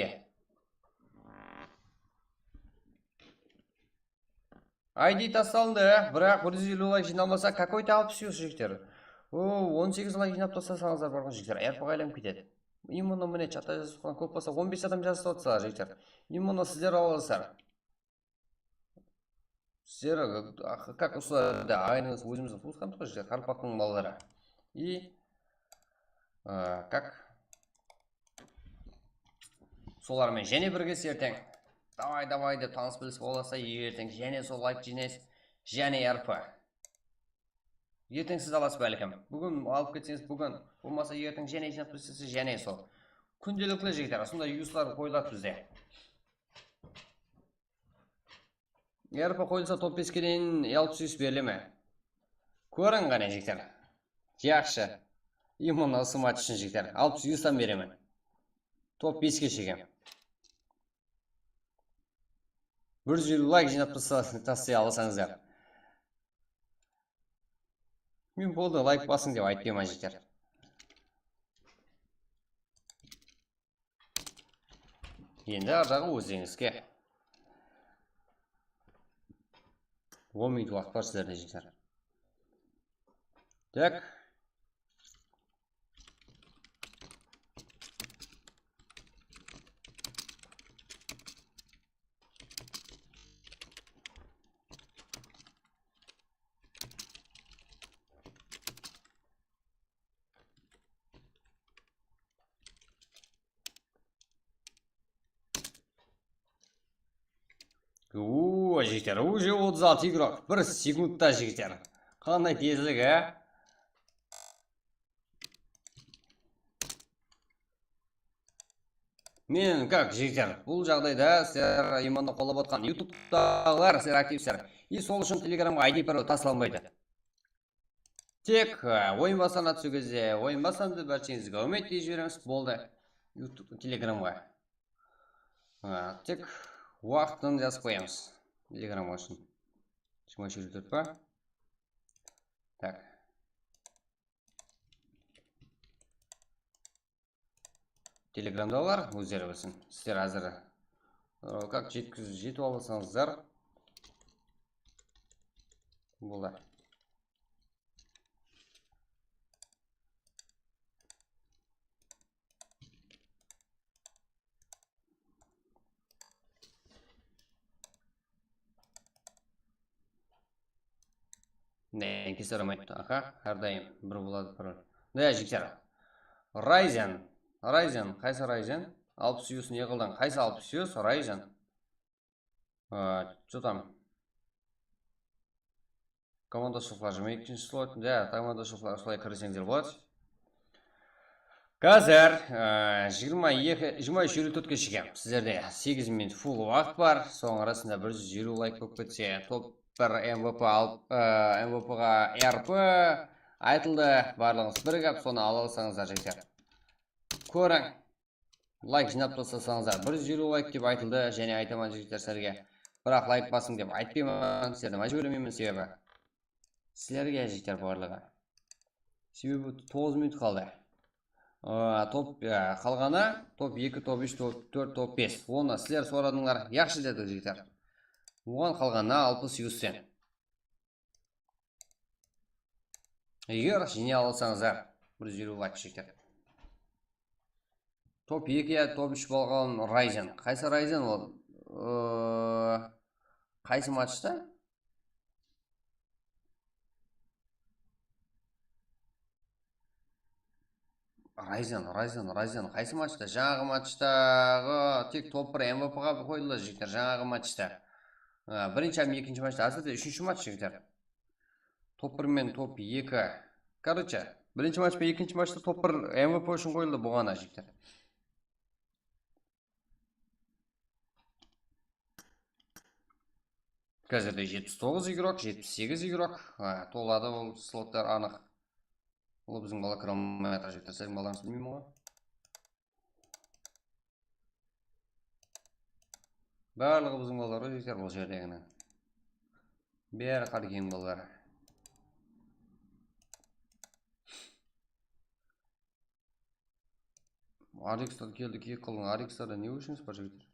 I D taslandı, biraq bir júz eliw layk jıynalmasa, какой-то alpıs jigitler. O, on segiz layk jıynap taslasańızlar, bar ǵoy, jigitler, R P ǵa aylanıp ketedi. Именно mine, chatta jazıp atqan kóp bolsa, on bes adam jazıp atsalar, jigitler. Именно sizler alasızlar. Sizler, a, как, usılarda aynıńız, ózimizdiń tuwısqan tuwǵan, jigitler, qaraqalpaqtıń balaları. И, a, как, solar menen jáne birgesiz erteń. Davay, davay dep tanıs bilis bolasız, erteń jáne sol layk jıynaysız, jáne R P. Erteń siz alasız bálkim. Búgin alıp ketseńiz búgin, bolmasa erteń jáne jıynap taslasańız jáne sol. Kúndelikli, jigitler, usınday yuslar qoyıladı bizde. R P qoyılsa, top beske deyin alpıs yus berile me? Kóriń ǵana, jigitler. Yaqshı. Именно usı match ushın, jigitler, alpıs yustan beremen. Top beske shekem. Bir júz eliw layk jıynap tasa-, taslay alsańızlar. Men boldı, layk basıń dep aytpayman, jigitler. Endi arjaǵı ózińizge. On minut waqıt bar sizlerde, jigitler. Tak. Uuu, jigitler, уже otız altı igrok. Bir sekundta, jigitler. Qanday tezlik, a? Men, как, jigitler, bul jaǵdayda sizler именно qollap atqan YouTube'daǵılar, sizler aktivsizler. И sol ushın Telegramǵa I D parol taslanbaydı. Tek, e, oyın baslana túsir gezde, oyın baslandı, bárshenińizge úmit dep jiberemiz, boldı. YouTube, Telegramǵa. E, tek waqtın jazıp qoyamız. Telegramǵa ushın. Jigirma úsh elli tórt pa? Tak. Telegramdaǵılar ózleri bilsin. Sizler házir, e, как, jetkiz-, jetip alasańızlar. Boldı. Ne, keseramaydı. Aha, hár dayım bir boladı parol. Ne, jigitler. Ryzen. Ryzen, qaysı Ryzen? Alpıs yus ne qıldıń? Qaysı alpıs yus? Ryzen. A, что там? Komandashılıqlar jigirma ekinshi slot. Ya, komandashılıqlar usılay kiriseńler boladı. Házir, e, jigirma eki, jigirma úsh elli tórtke shekem. Sizlerde segiz minut full waqıt bar. Sonıń arasında bir júz eliw layk bolıp ketse, top bir M V P alıp, e, M V P-ǵa R P aytıldı. Barlıǵıńız birigip, sonı ala alsańızlar, jigitler. Kóriń. Layk jıynap taslasańızlar, bir júz eliw layk dep aytıldı. Jáne aytaman, jigitler, sizlerge. Biraq layk basıń dep aytpayman, sizlerdi májbúrlemeymen, sebebi sizlerge, jigitler, barlıǵı. Sebebi toǵız minut qaldı. Aa, top, a, qalǵanı, top eki, top úsh, top tórt, top bes. Onı sizler soradıńlar, yaqshı dedik, jigitler. Oǵan qalǵanı alpıs sen. Eger jıynay alsańızlar, bir júz eliw layk, jigitler. Top eki ya top úsh bolǵan Ryzen. Qaysı Ryzen ol? Iı, qaysı matchta? Ryzen, Ryzen, Ryzen. Qaysı matchta? Jańaǵı matchtaǵı tek top bir M V P-ǵa qoydılar, jigitler, jańaǵı matchta. A, birinshi hám ekinshi matchta, házirde úshinshi match, jigitler. Top bir men top eki. Короче, birinshi match penen ekinshi matchta top bir M V P ushın qoyıldı buǵana, jigitler. Házirde jetpis toǵız igrok, jetpis segiz igrok. Ha, toladı ol slotlar anıq. Ol biziń bala kire almay atır, jigitler. Sizlerdiń balalarıńız bilmeymen ǵoy. Barlıǵı biziń balalar ǵoy, jigitler, bul jerdeginiń. Bári Qárekeńniń balaları. Arikslar keldi, keyik qıldıń. Arikslarda ne ushın bar, jigitler?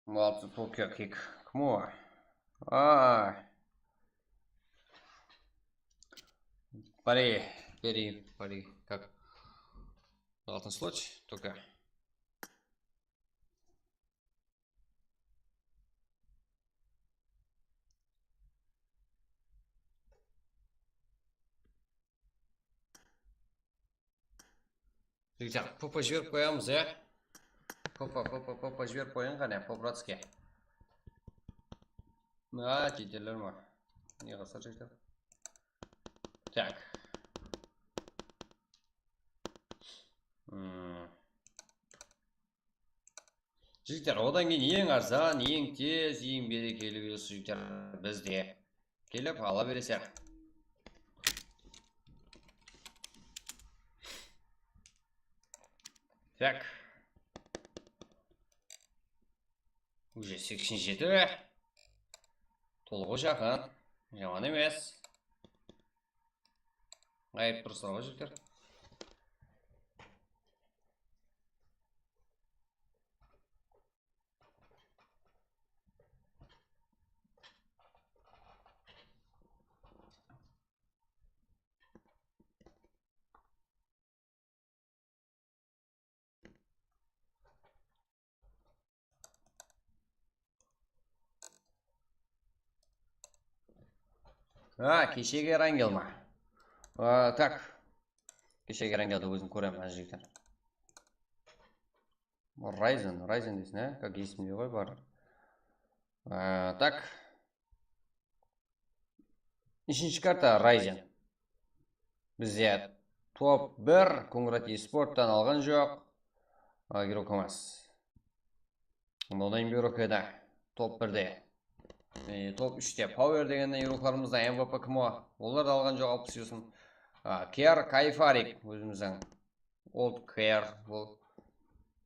Молодцы, Tokyo Kick. Kim o? Aa. Pari, peri, pari. Как? Altın slot, Tokyo. Jigitler, popa jiberip qoyamız, ya. Popa, popa, popa jiberip qoyıń qáne, po-bratski. A, jeterler ma? Ne qılsın, jigitler? Tak. Hmm. Jigitler, odan keyin eń arzan, eń tez, eń berekeli virus, jigitler, bizde. Kelip ala bereseń. Tak. Уже seksen jeti. Tolıǵıw jaqın. Jaman emes. Ayırıp turıpsızlar ǵoy, jigitler. Ha, keshegi Erangel ma? A, tak. Keshegi Erangeldi ózim kóremen, jigitler. Ryzen, Ryzen deyseń, a? Как esimde ǵoy bar. A, tak. Úshinshi karta Ryzen. Bizde top bir, Kungrat Esporttan alǵan joq. A, igrok emas. Nodayn bir igrok edi. Top birde. E, top úshte Power degen igroklarımızda M V P kim o? Olar da alǵan joq alpıs yusin. A, K R Kayfarik ózimizdiń. Old K R bul.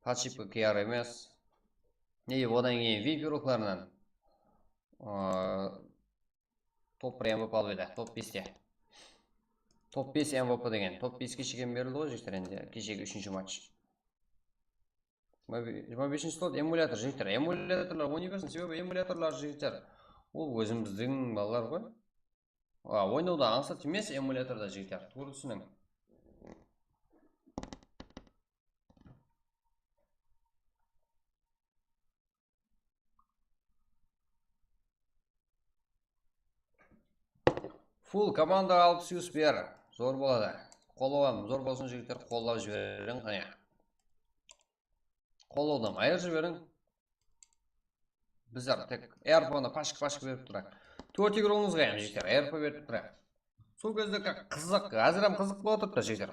Podshipka K R emes. Ne, odan keyin V I P igroklarınan. A, top bir M V P alıp edi, top beste. Top bes M V P degen, top beske shekem berildi ǵoy, jigitler, endi keshegi úshinshi match. Jigirma besinshi slot emulyator, jigitler. Emulyatorlar oynay bersin, sebebi emulyatorlar, jigitler, ol ózimizdiń balalar ǵoy. A, oynawda ańsat emes emulyatorda, jigitler. Tuwrı túsiniń. Full komanda alpıs yus ber. Zor boladı. Qollawım zor bolsın, jigitler, qollap jiberiń, qáne. Qollawdan ayır jiberiń. Bizler tek R P-nı pashka-pashka berip turayıq. Tórt igruwımızǵa hám, jigitler, R P berip turayıq. Sol gezde qızıq, házir hám qızıq bolıp turıptı, jigitler.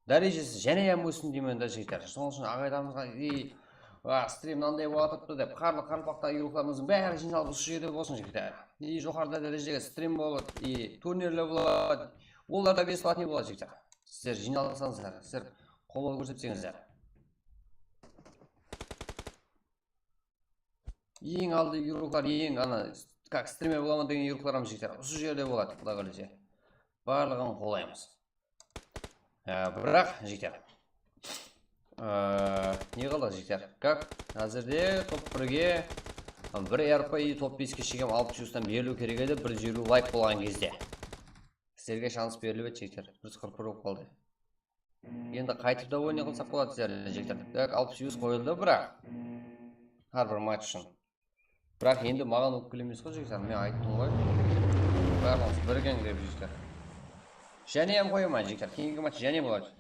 Dárejesi jáne hám óssin deymen de, jigitler. Sonıń ushın aǵaylarımızǵa, ey, a, strim mınanday bolıp turıptı dep, qarlı-qarpaqta igruwlarımızdıń bári jıynalıp usı jerde bolsın, jigitler. Ey, joqarıda dárejedegi strim bolıp, ey, turnirler boladı. Olar da бесплатный boladı, jigitler. Sizler jıynalıp atsańızlar, sizler qollap kórsetseńizler. Eń aldı igruwlar, eń ana, как, strimer bolaman degen igruwlar hám, jigitler, usı jerde boladı, Quday qálese. Barlıǵın qollaymız. Á, biraq, jigitler, á, ne qıldı, jigitler? Как, házirde top birge, bir R P, top beske shekem alpıs yustan beriliw kerek edi, bir júz eliw layk bolǵan gezde. Sizlerge shans berilip edi, jigitler. Bir júz qırq bir bolıp qaldı. Endi qaytıp da oyın qılsaq boladı, sizler, jigitler. Так, alpıs yus qoyıldı, biraq hár bir match ushın. Biraq endi maǵan ópkelemeysiz ǵoy, jigitler, men ayttım ǵoy. Barlıǵımız birgen kirip, jigitler. Jáne hám qoyaman, jigitler, keyingi match jáne boladı.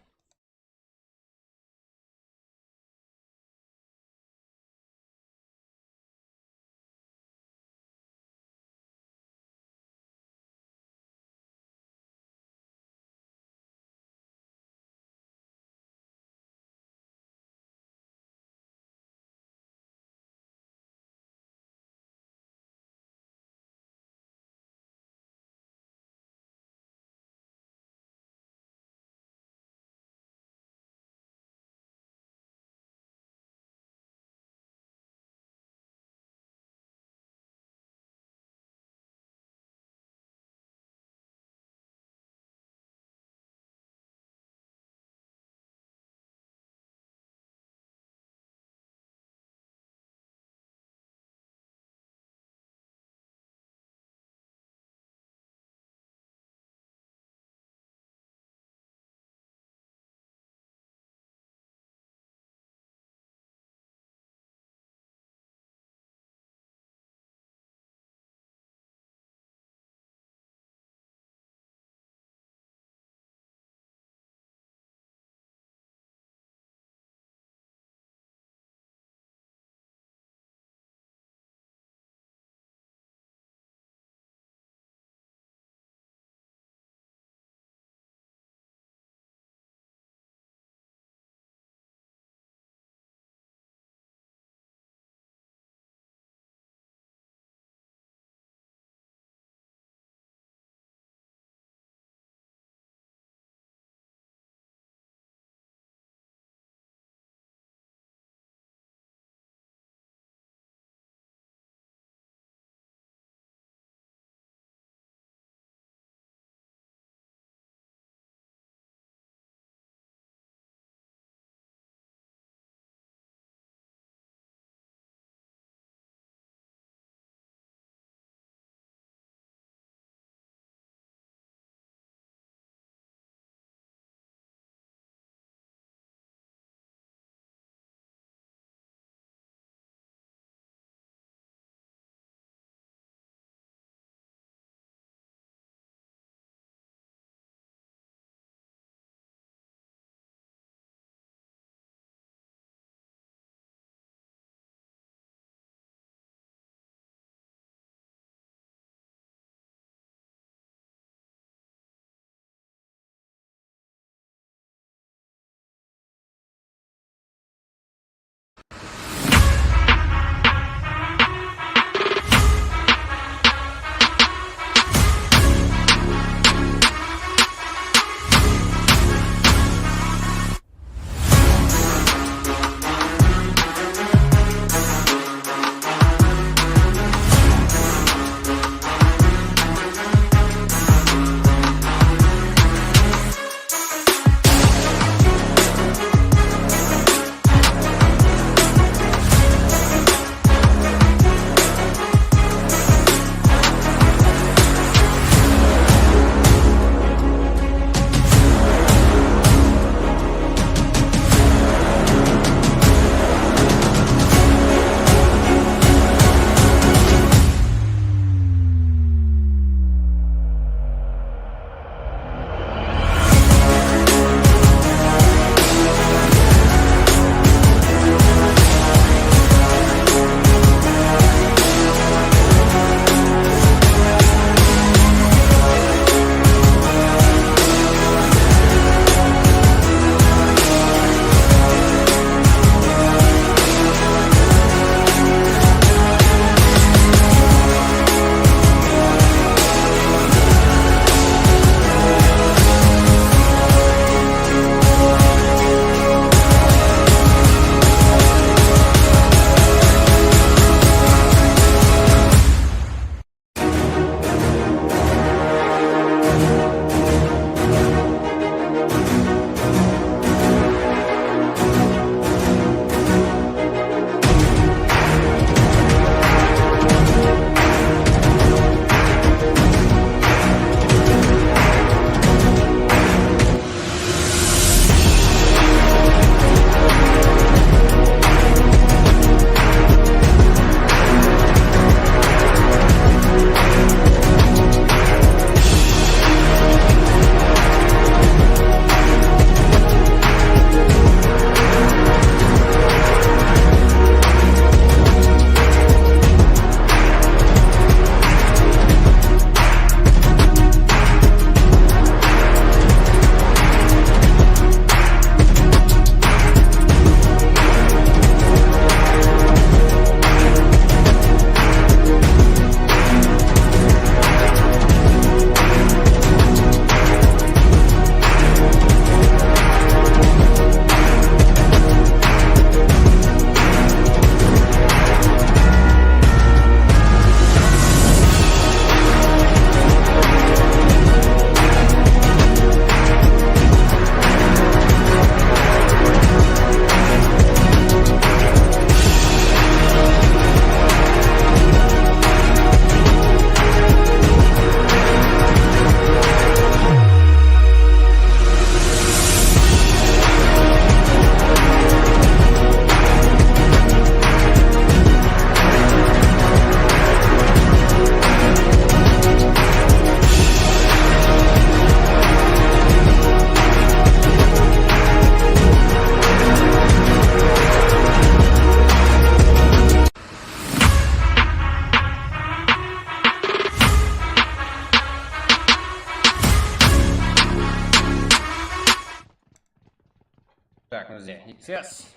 Ses.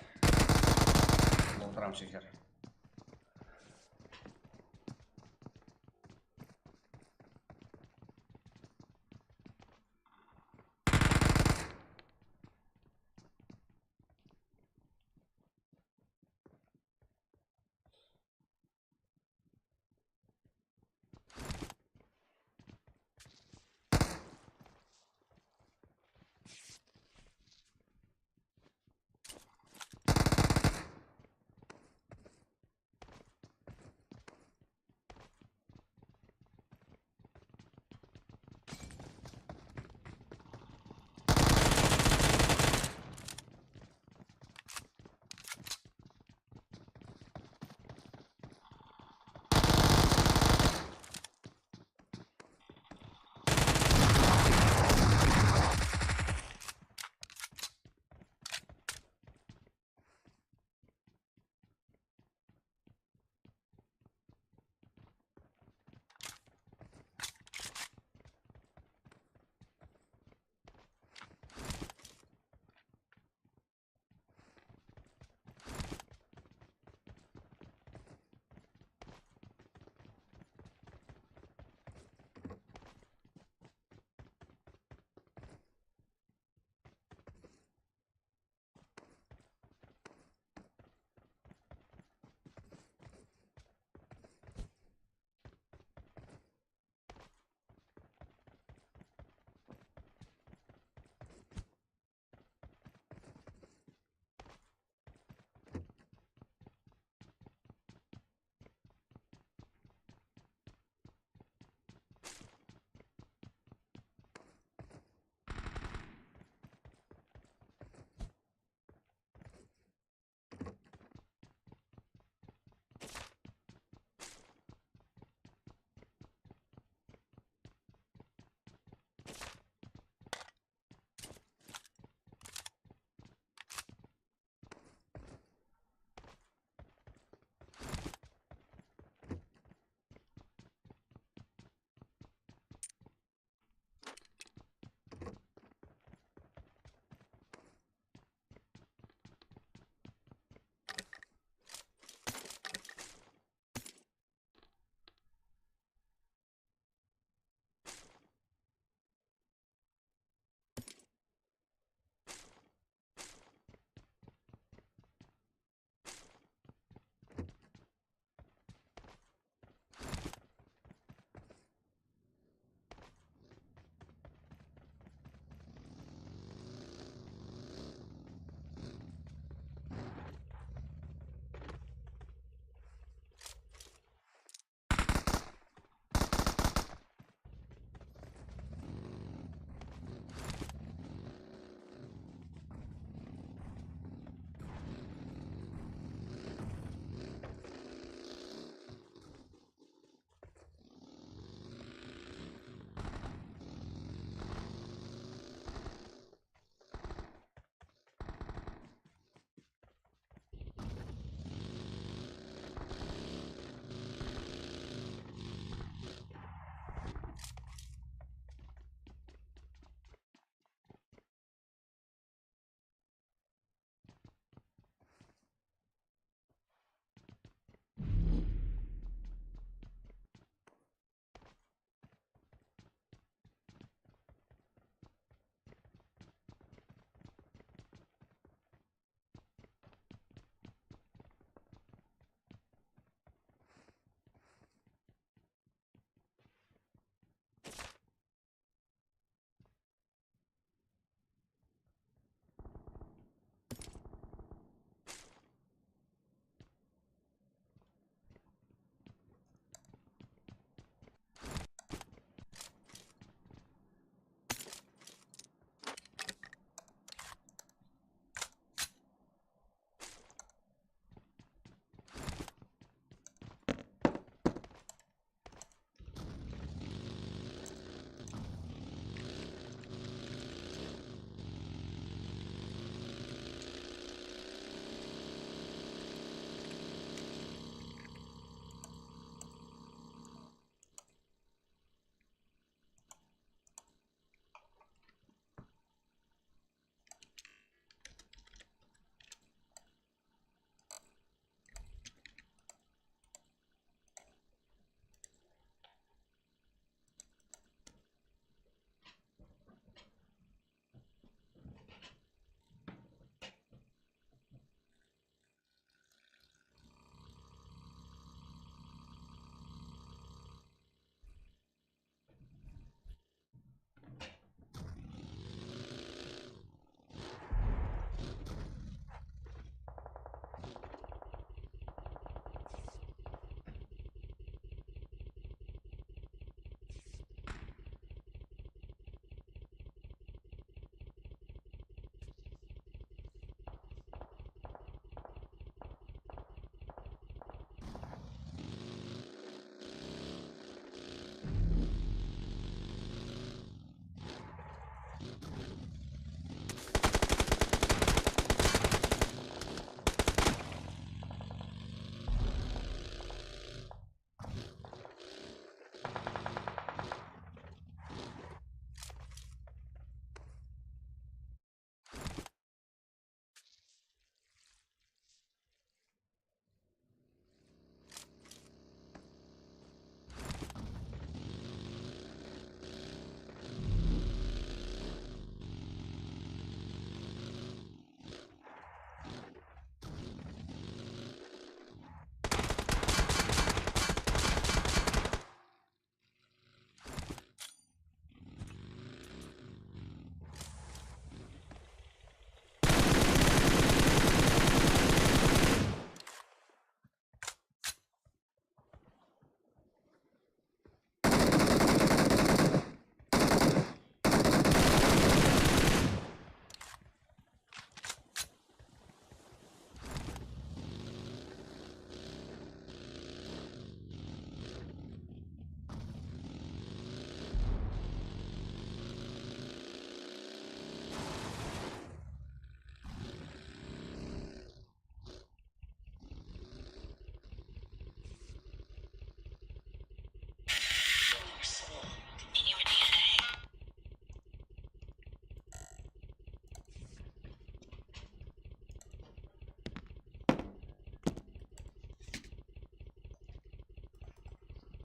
Otıram sheker.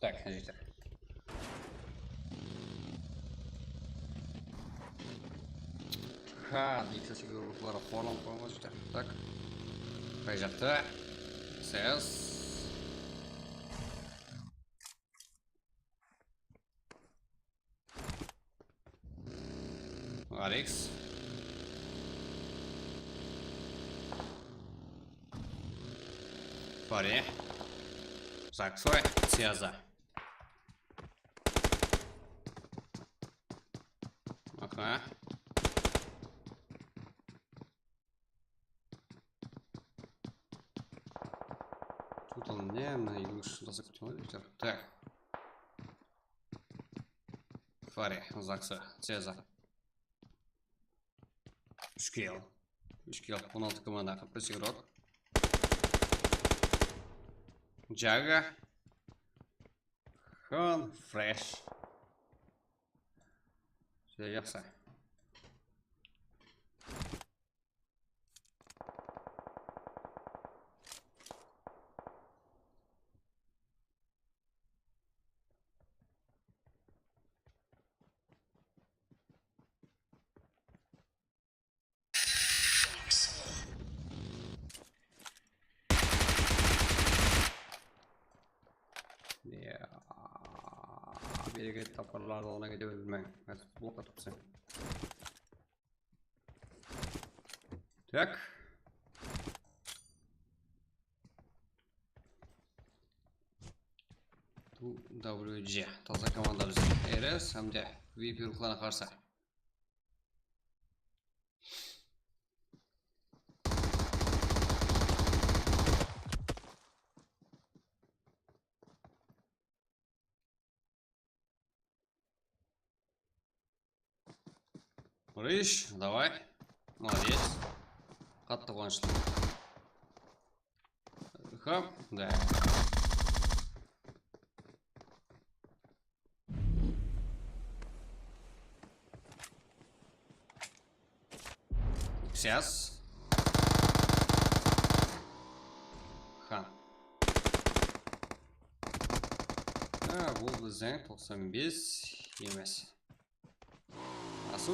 Tak, jigitler. Ha, deydi, segiz urıqları qorlanıp qoyǵan jigitler. Tak. Qay jaqta? Ses. Alex. Pare. Zaksoy. Siyaza. Aha. Тут он, не, на юг, что за кто? Так. Fare, Zaksa, Ceza. Úsh kill. Úsh kill, on altı komanda, qırq bes игрок. Jaga. Hon, Fresh. Júdá jaqsı. Ya, bereket taparlardı, ona kete bermeń. Házir blok atıp sen. Tak. Two W G. Taza komanda bizde. R S hám de V I P ruxlarına qarsı. Urish, davay. Молодец. Qattı quwanıshlı. Hop, da. Сейчас. Ha. Ha, bul bizden toqsan bes emes. Asu,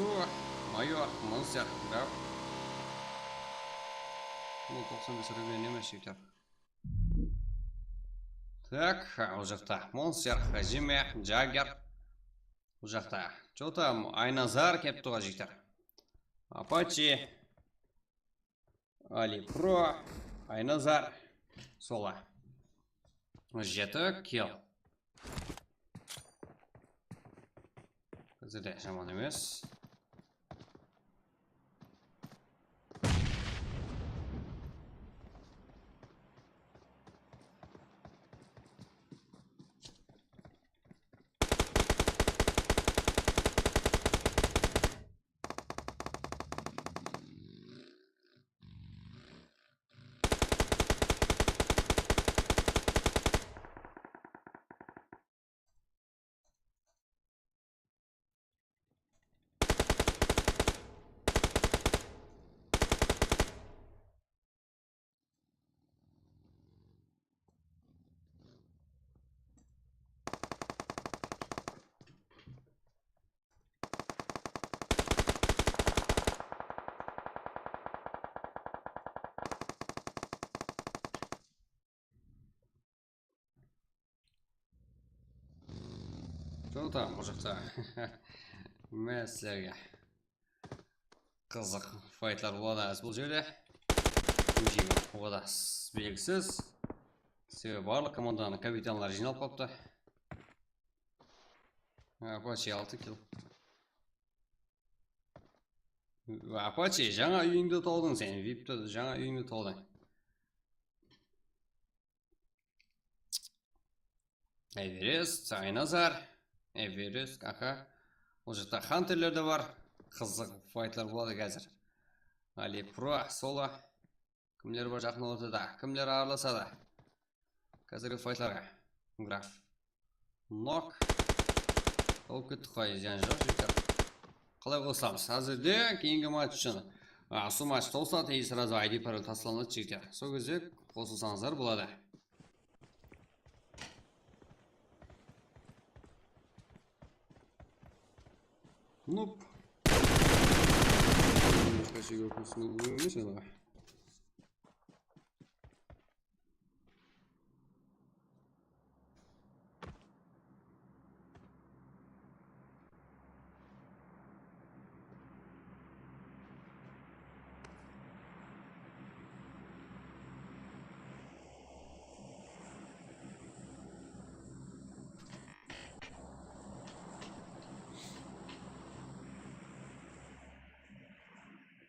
mayor, monster, graf. Bul toqsan bes rublen emes, jigitler. Tak, ha, ol jaqta monster, Hajime, Jagger. Ol jaqta. Chota, Aynazar kelip turǵan, jigitler. Apache. Ali Pro, Aynazar, Sola. Jeti kill. Házir de jaman emes. Joq, tamam, ol jaqta. Mine sizlerge qızıq faytlar boladı házir bul jerde. Kim jeńer, o da s-, belgisiz. Sebebi barlıq komandanıń kapitanları jıynalıp qalıptı. Apache altı kill. Apache, jańa úyińdi tawdıń sen, vipti, jańa úyińdi tawdıń. Everest, Aynazar, Everest, aha. Ol jaqta Hunterler de bar. Qızıq faytlar boladı házir. Ali Pro, Solo. Kimler bar jaqın ortada? Kimler aralasadı? Házirgi faytlarǵa. Graf. Nok. Tawıp kettik qoy, zıyan joq, jigitler. Qalay qosılamız? Házirde keyingi match ushın. A, usı match tawsadı, и сразу I D parol taslanadı, jigitler. Sol gezde qosılsańızlar boladı. Noob. Eshqanshayǵa kórsiniw emes anaǵa.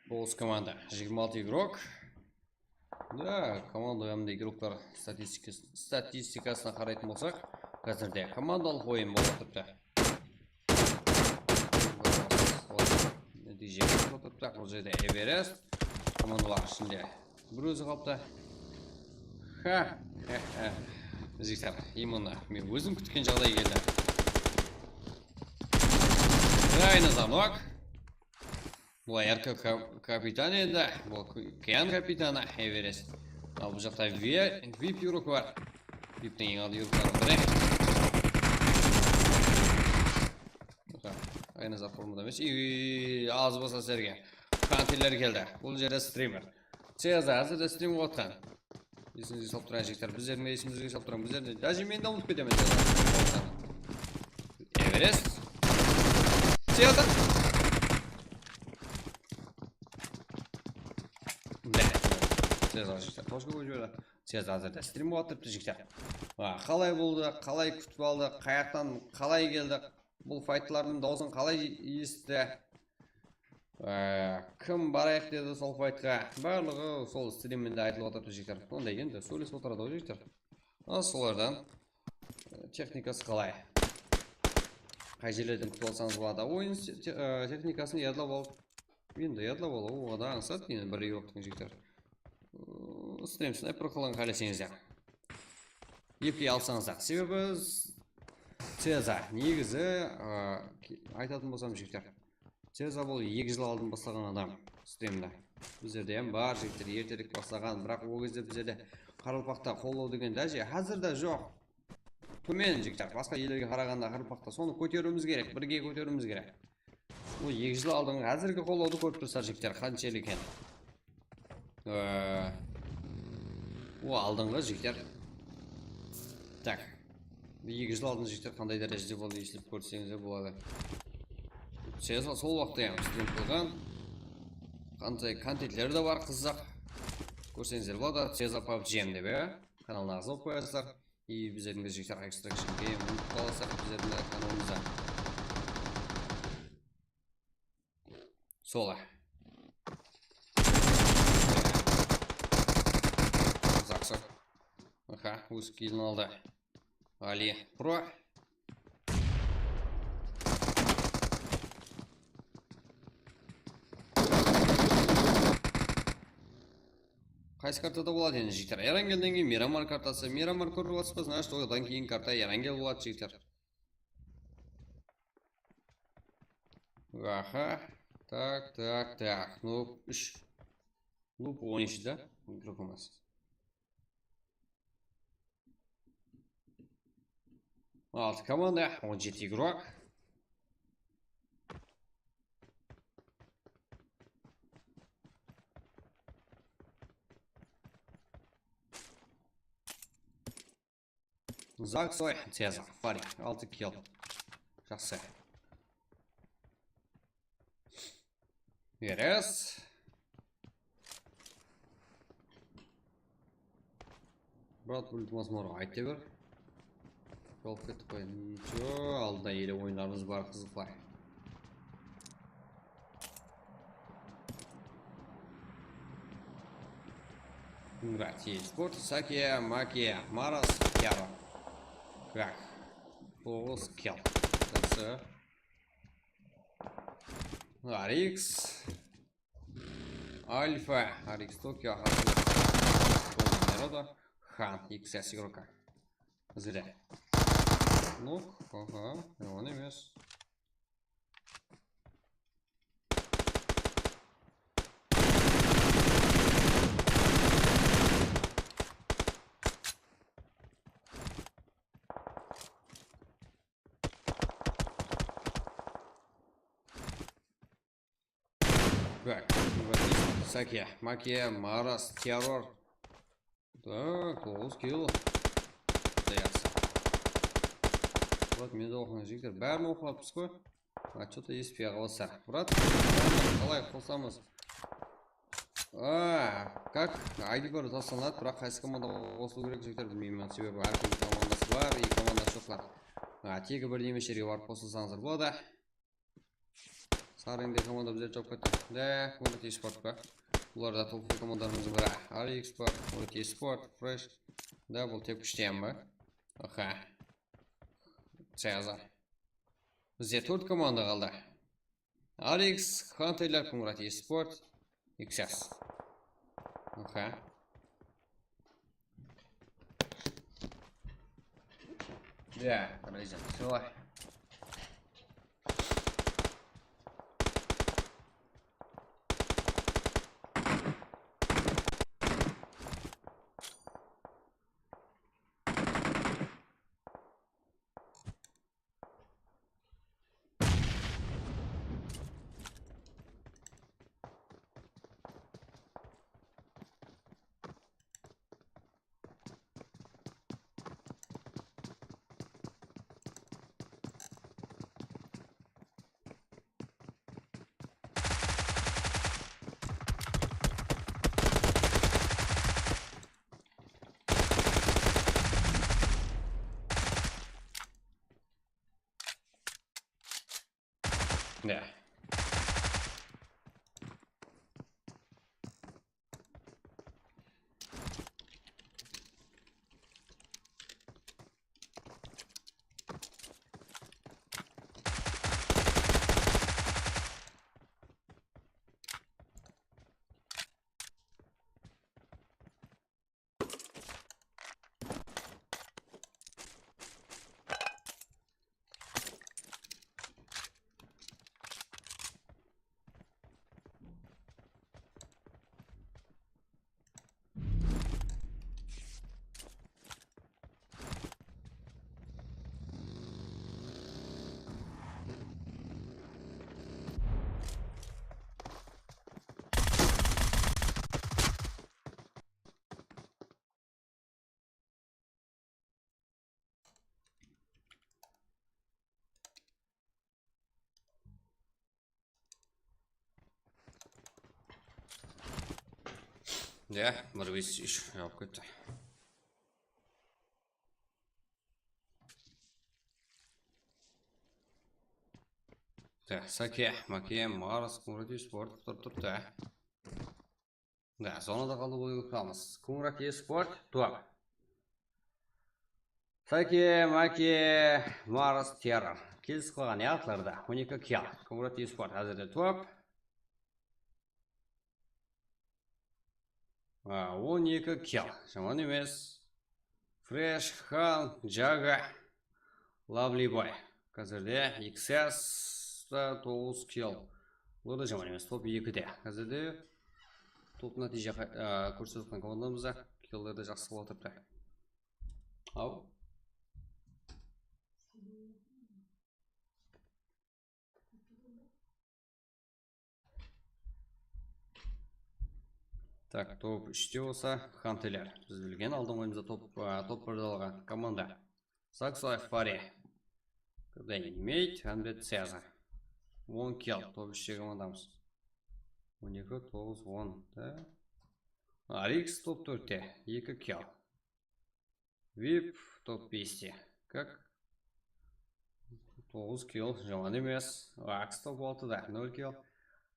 Toǵız komanda, jigirma altı igrok. Da, komanda hám de igroklar statistikası, statistikasına qaraytın bolsaq, házirde komandalıq oyın bolıp atırıptı. Nátiyje bolıp atırıptı. Bul jerde Everest komandalar ishinde bir ózi qalıptı. Ha, ha, ha. Jigitler, именно men ózim kútken jaǵday keldi. Aynı zanok. Bul R K ka-, kapitan endi, bul K-, Kian kapitanı, Everest. Al bul jaqta vi-, vip yurık bar. Viptiń eń aldı yurıklarınıń biri. Aynazar formada emes. Iy, az bolsa sizlerge. Kantiler keldi. Bul jerde strimer. Ceza házirde strim bolıp atqan. Esińizge salıp turayın, jigitler. Bizlerdiń de esimizge salıp turayın. Bizlerdiń de, даже men de umıtıp ketemen. Everest. Ceza. Ceza, jigitler. Qosh qoyıp jiberdi. Ceza házirde strim bolıp atırıptı, jigitler. A, qalay boldı, qalay kútip aldı, qayaqtan qalay keldi, bul faytlardıń dawısın qalay esitti? Á, kim barayıq dedi sol faytqa? Barlıǵı sol striminde aytılıp atırıptı, jigitler. Onday endi sóylesip otıradı ǵoy, jigitler. A, solardan, e, texnikası qalay? Qay jerlerden kútip alsańız boladı? Oyın te-, te-, e, texnikasın yadlap alıp, endi yadlap alıp, oǵada ańsat, endi bir yurıqtıń jigitler. I, strim snayper qılıń qáleseńizler. Epley alsańızlar. Sebebi s-, Ceza, negizi, ı, ke-, aytatın bolsam, jigitler. Ceza bul eki jıl aldın baslaǵan adam strimdi. Bizlerde hám bar, jigitler, erterek baslaǵan, biraq ol gezde bizlerde qaraqalpaqta qollaw degen dáje házir de joq. Tómen, jigitler, basqa ellerge qaraǵanda qaraqalpaqta. Sonı kóteriwimiz kerek, birge kóteriwimiz kerek. Bul eki jıl aldınǵı, házirgi qollawdı kórip tursızlar, jigitler, qanshelli eken. Ee, o aldınǵı, jigitler. Tak. Eki jıl aldın, jigitler, qanday dárejede boldı, eslep kórseńizler boladı. Ceza sol waqıtta yaǵnıy strim qılǵan. Qanday kontentleri de bar, qızıq. Kórseńizler boladı, Ceza pabg dep, ya. Kanalına aǵza bolıp qoyasızlar. I bizlerdiń de jigitler Extraction Game umıtıp qalasaq bizlerdiń de kanalımızda. Sola. Zakso. Aha, óz killin aldı. Ali Pro. Qaysı kartada boladı endi, jigitler? Erangelden keyin Miramar kartası. Miramar kórip atırsız ba? Значит, odan keyin karta Erangel boladı, jigitler. Aha. Tak, tak, tak. Noob úsh. Noob on úsh da. Gruppamız. Altı komanda, on jeti igrok. Zaksoy, Ceza, Farik, altı kill. Jaqsı. Beres. Brat, bul iltimas, mına ayta ber. Jolıp kettik qoy. Nicho, aldında ele oyınlarımız bar, qızıqlar. Играть есть. Спорт, Саки, Маки, Марас, Кяро. Как? Тоғыз kill. Жақсы. Арикс. Альфа. Арикс Токио. Хан. Икс S игрока. Зря. Ну, ага, он emes. Так, Sake, Make, Maras, Terror. Tak, toǵız kill. Jaqsı. Murat, meni de oqıń, jigitler. Bárin oqıp atırmız ǵoy. A, что-то esitpey qalasız. Murat, qalay qosamız? A, как? I D bir taslanadı, biraq qaysı komanda qosılıw kerek, jigitler, bilmeymen, sebebi hár kimniń komandası bar, eki komanda joqlar. A, tegi bir neme jerge barıp qosılsańızlar boladı. Sarıńday komanda bizler jawıp ketti. Da, Murat Esport pa? Bular da top komandalarımızdıń biri. Alex pa, Murat Esport, Fresh. Da, bul tep kúshten ba? Aha. Seza. Bizde tórt komanda qaldı. Alex, Hunterler, Murat Esport, X S. Aha. Ya, Ryzen, всё. Ya. Ya, bir bes úsh alıp ketti. Ya, Sake, Make, Mars, Murat Esport, tur, tur, ya. Da, zonada qaldı, oyın quramız. Kumrak Esport, top. Sake, Make, Mars, Terror. Kelisip qalǵan, ya, atlarda. On eki kill. Kumrak Esport házirde top. A, on eki kill. Jaman emes. Fresh, Han, Jaga, Lovely Boy. Házirde X S da toǵız kill. Bular da jaman emes, top ekide. Házirde top nátiyje qa-, a, kórsetip atqan komandamız da killlerdi jaqsı qılıp atırıptı. Aw. Tak, top úshte bolsa Hunterler. Biz bilgen, aldın oyımızda top, a, top birde alǵan komanda. Saxo F P R. Когда имеет, Undead Caesar. On kill, top úshte komandamız. On eki, toǵız, on. Da. Arix top tórtte, eki kill. Vip top beste. Kak. Toǵız kill, jaman emes. Aks top altıda, nol kill.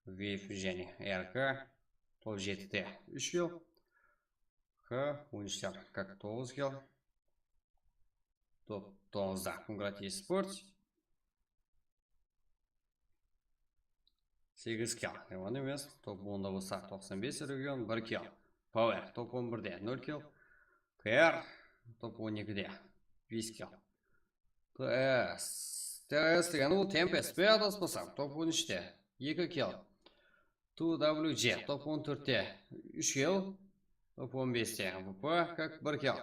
Vip jáne R K top jetide, úsh kill. K on úshler, kak toǵız kill. Top toǵızda Kungrat Esport. Segiz kill, jaman emes. Top onda bolsa toqsan bes region, bir kill. Power top on birde, nol kill. K R top on ekide, bes kill. T S. T S degeni bul Tempest pe, adaspasam? Top on úshte, eki kill. Two W J top on tórtte, úsh kill. Top on beste V P, kak, bir kill.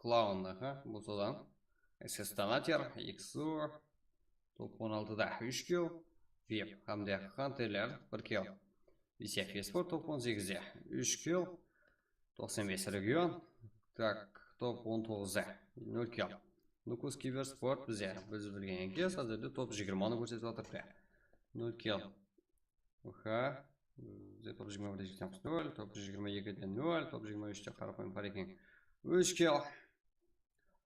Clown, aha, bul sodan. S S Donater, X U, top on altıda úsh kill. Vip hám de Hunterler, bir kill. Bes F P S Sport top on segizde, úsh kill, toqsan bes region. Tak, top on toǵızda, nol kill. Nukus Kibersport bizde, biz bilgen eki, házirde top jigirmanı kórsetip atırıptı. Nol kill. Oha. Bizde top jigirma birde jeksemiz nol, top jigirma ekide nol, top jigirma úshte Qaraqoyın Parekin úsh kill.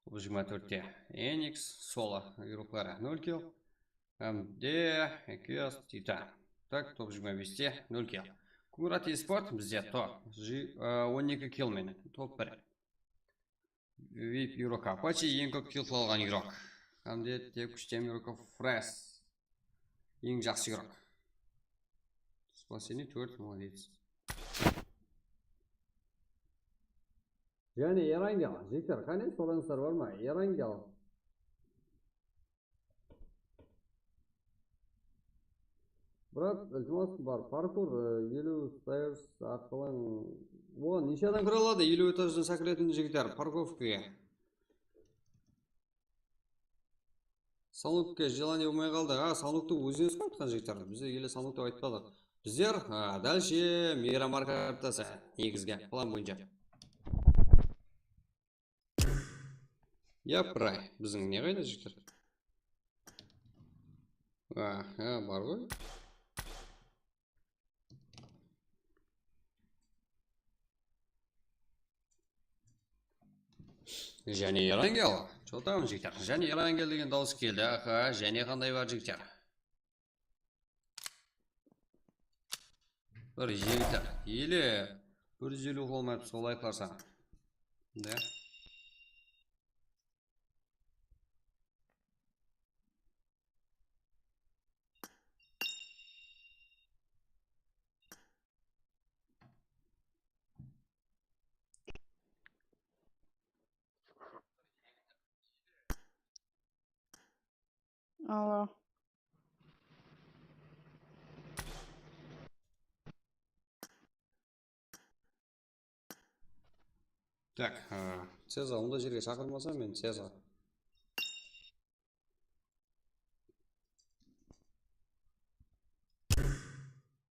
Top jigirma tórtte Enix, Solo igrokları nol kill. Hám de Ekios, Titan. Tak, top jigirma beste nol kill. Kurat Esport bizde top. Ji-, á, on eki kill menen top bir. Vip igrok Apache eń kóp kill qıla alǵan igrok. Hám de tek úshtem igrok Fres. Eń jaqsı igrok. Spaseni tórt, молодец. Jáne Erangel, jigitler, qáne, soraǵanıńızlar bar ma? Erangel. Brat, iltimas bar, parkur, e, eliw stairs arqalı, oǵan neshe adam kire aladı? Eliw etajdan sekiretin jigitler, parkovkaǵa. Sanukka желание bolmay qaldı. A, Sanuktı ózińiz qoyıp atqan jigitler. Bizler ele Sanuk dep aytpadıq. Bizler, a, дальше Meyram arka negizi, plan boyınsha. Yapıray, biziń ne qayda jigitler? Aha, bar ǵoy. Jáne Erangel. Чё там, jigitler? Jáne Erangel degen dawıs keldi. Aha, jáne qanday bar, jigitler? Bir jigitler. Ele bir júz eliw qıla almayapsız, layqlar sanı. Da. Alo. Tak, a, Ceza, onday jerge shaqırmasa men, Ceza.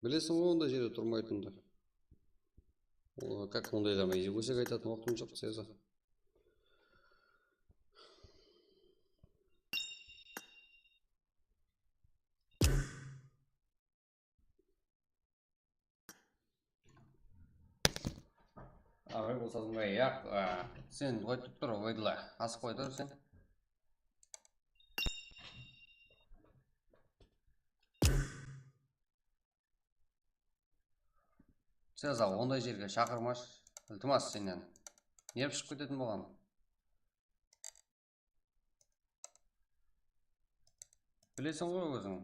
Bilesiń ǵoy, onday jerde turmaytındı. O, как, ondaylarman ósek aytatın waqtım joq, Ceza. Aǵay bolsadıń ba, yaq, a, sen qoyıp tur, Obaydulla, asıp qoy tur sen. Ceza, onday jerge shaqırmash, iltimas, sennen nerv shıǵıp ketetin bolǵan. Bilesiń ǵoy óziń.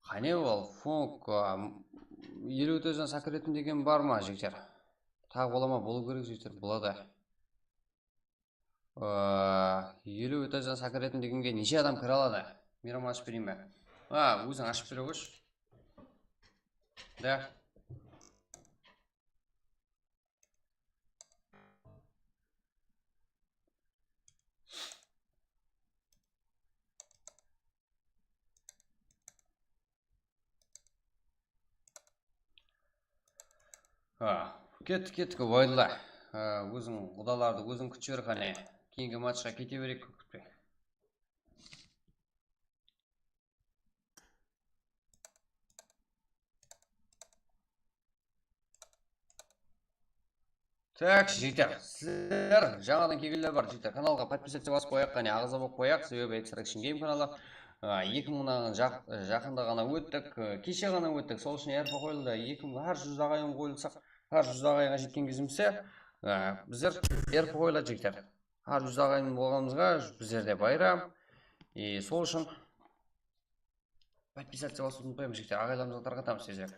Qáne ol, Funk, a, eliw etajdan sekiretin degen bar ma, jigitler? Taǵı bola ma? Bolıw kerek, jigitler, boladı. A, eliw etajdan sekiretin degenge neshe adam kire aladı? Miyram, ashıp bereyin be? A, óziń ashıp bere qoyshı. Da. Ha, kettik, kettik, Obaydulla. Ha, óziń qudalardı óziń kútip jiber qáne. Keyingi matchqa kete bereyik, kóp kútpey. Tak, jigitler, sizler jańadan kelgenler bar, jigitler, kanalǵa podpisаться basıp qoyaq, qáne, aǵza bolıp qoyaq, sebebi Extraction Game kanalı, a, eki mıńnan jaq-, jaqında ǵana óttik, e, keshe ǵana óttik, sol ushın R P qoyıldı, eki mıń, hár júz aǵayın qoyılsaq, hár júz aǵayınǵa jetken gezimizde, e, bizler R P qoyıladı, jigitler. Hár júz aǵayın bolǵanımızǵa bizlerde bayram. E, sol ushın podpisаться basıwdı umıtpaymız, jigitler. Aǵaylarımızǵa tarqatamız tezirek.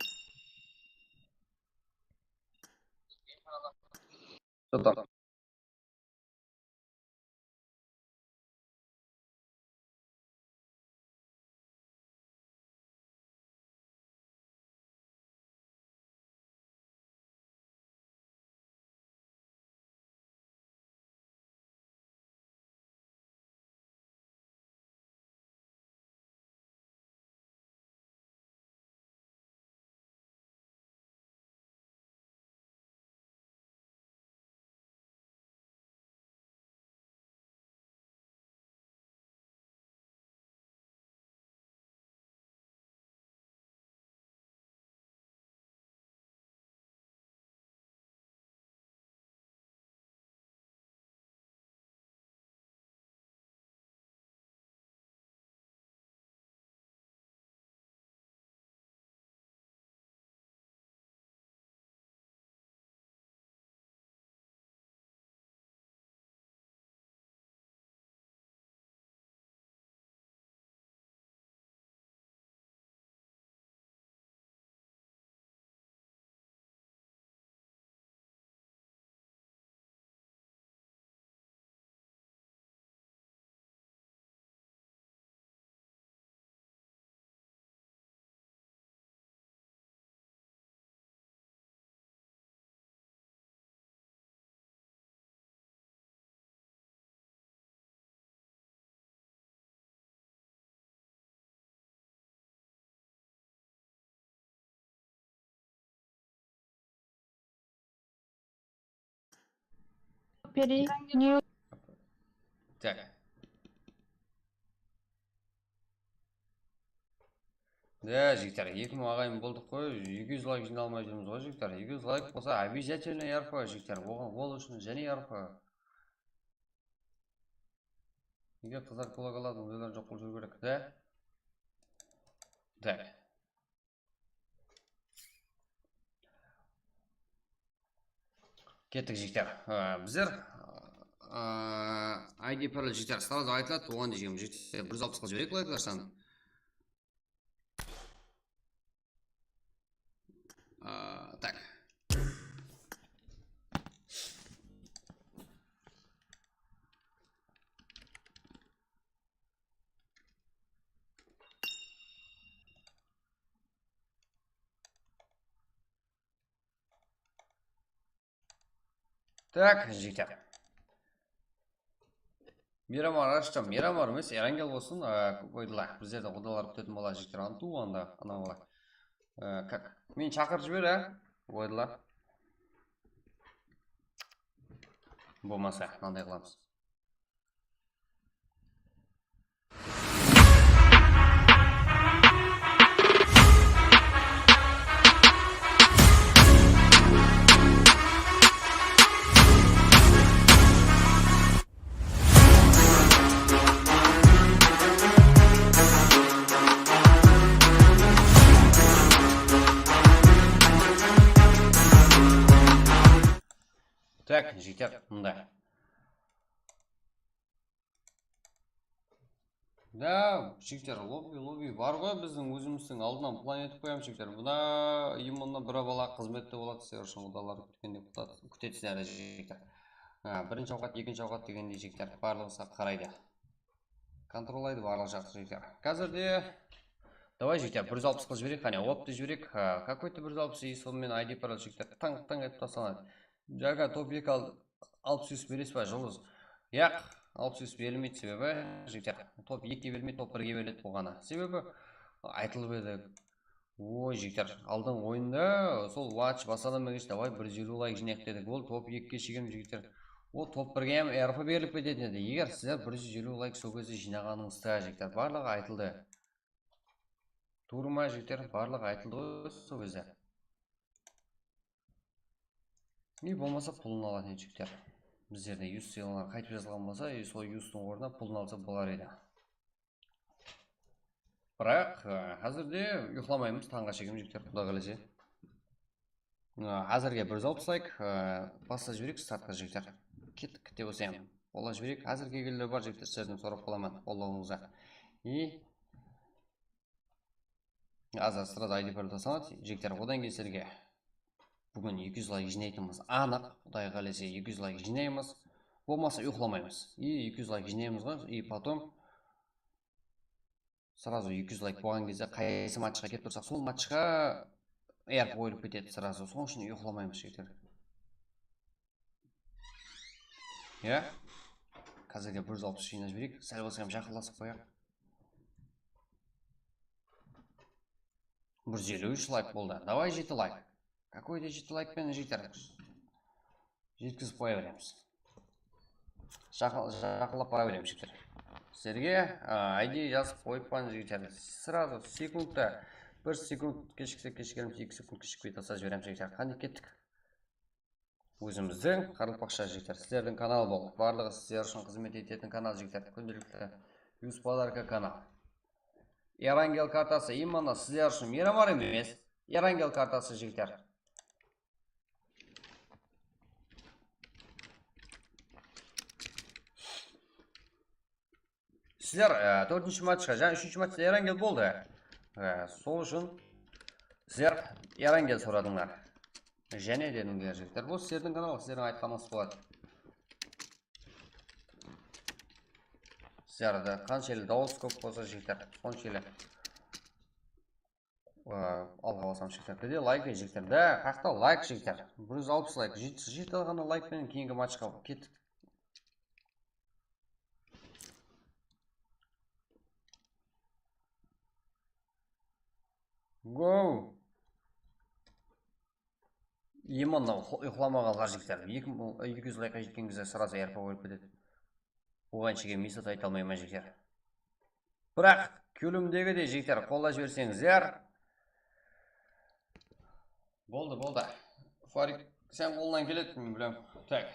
Берейik. Ne? Tak. Ya, jigitler, eki mıń aǵayın boldıq ǵoy, eki júz layk jıynalmay júrmiz ǵoy, jigitler. Eki júz layk bolsa, обязательно R P, jigitler. Oǵan, ol ushın jáne R P. Eger qızlar gulag aladı, ondalardı joq qılıp jiberiw kerek, da? Tak. Kettik, jigitler. Á, bizler, á, I D parallel, jigitler, srazu aytıladı, oǵan da jigitler, bir júz alpısqa jibereyik layklar sanın. Á, tak. Tak, jigitler. Miramar ashtam, Miramar emes, Erangel bolsın, á, kóp oydılar. Bizlerden qudalar kútetin bala, jigitler, anı tuwǵanda, ana bala. Á, kak, meni shaqırıp jiber, á, oydılar. Bolmasa, mınanday qılamız. Tak, jigitler, mında. Da, jigitler, lobby, lobby bar ǵoy, bizdiń ózimizdiń aldınan plan etip qoyamız, jigitler. Mına, именно bir bala xızmette boladı, sizler ushın qudalar kútkendey kútet-, kútetisizler, jigitler. Ha, birinshi awqat, ekinshi awqat degendey, jigitler, barlıǵı sap qaraydı. Kontrollaydı barlıq jaqtı, jigitler. Házirde, davay, jigitler, bir júz alpısqa jibereyik, qáne, optı jibereyik. Ha, какой-то bir júz alpıs, и sonımen I D parallel, jigitler, tań-tań etip taslanadı. Jańa top eki al-, alpıs bes beresiz ba, Juldız? Yaq, alpıs bes berilmeydi, sebebi, jigitler, top ekige berilmeydi, top birge beriledi bolǵanı. Sebebi, aytılıp edi. Oy, jigitler, aldın oyında sol Watch basalaman keshte, davay, bir júz eliw layk jıynayıq dedik. Ol top ekige shekem, jigitler. Ol top birge hám R P berilip ketetin edi. Eger sizler bir júz eliw layk sol gezde jıynaǵanıńızda, jigitler, barlıǵı aytıldı. Tuwrı ma, jigitler? Barlıǵı aytıldı ǵoy sol gezde. Ne bolmasa pulın alatın edi, jigitler. Bizlerde use sıylalar qaytıp jazılǵan bolsa, e, sol usetıń ornına pulın alsa bolar edi. Biraq, e, házirde uyıqlamaymız, tańǵa shekem, jigitler, quda qálese. E, házirge bir júz alpıs layk, e, basta jibereyik startqa, jigitler. Kettik, kete bolsa hám. Bola jibereyik, házir kelgenler bar, jigitler, sizlerden sorap qalaman, qollawıńızda. И Azır sırada I D parallel taslanat, jigitler, odan keyin sizlerge búgin eki júz layk jıynaytınımız anıq. Quday qálese, eki júz layk jıynaymız. Bolmasa, uyıqlamaymız. И eki júz layk jıynaymız ǵoy, и потом сразу eki júz layk bolǵan gezde qaysı matchqa kelip tursaq, sol matchqa R P qoyılıp ketedi сразу. Sonıń ushın uyıqlamaymız, jigitler. Ya. Házirge bir júz alpıs jıynap jibereyik. Sál bolsa hám jaqınlasıp qoyaq. Bir júz eliw úsh layk boldı. Davay, jeti layk. Какой-то jeti layk penen jeter. Jetkizip qoya beremiz. Jaqın-, jaqınlap bara beremiz, jigitler. Sizlerge, a, I D jazıp qoyıppan, jigitler. Сразу sekundta, bir sekund keshikse, keshikirimiz, eki sekund keshikpey taslap jiberemiz, jigitler. Qáne, kettik. Ózimizdiń qaraqalpaqsha, jigitler, sizlerdiń kanal bul. Barlıǵı sizler ushın xızmet etetin kanal, jigitler. Kúndelikli usepodarka kanal. Erangel kartası, именно sizler ushın, Miramar emes. Erangel kartası, jigitler. Sizler, e, tórtinshi matchqa, jáne úshinshi matchta Erangel boldı. E, sol ushın sizler Erangel soradıńlar. Jáne dedińler, jigitler. Bul sizlerdiń kanal, sizlerdiń aytqanıńız boladı. Sizlerde qanshelli dawıs kóp bolsa, jigitler, sonshelli. Aa, alǵa basamız, jigitler. Bir de layk, jigitler. Da, qaqta layk, jigitler. Bir júz alpıs layk. Jeti, jeti ǵana layk penen keyingi matchqa kettik. Go! Именно uyqılamaǵanlar jigitler. Eki mıń, eki júz laykqa jetken gezde srazı R P ólip ketedi. Oǵan shege mıy sat ayta almayman jigitler. Biraq kólimdegidey jigitler qollap jiberseńizler. Boldı, boldı. Farik, sen qoldan keledi, men bilem. Tak.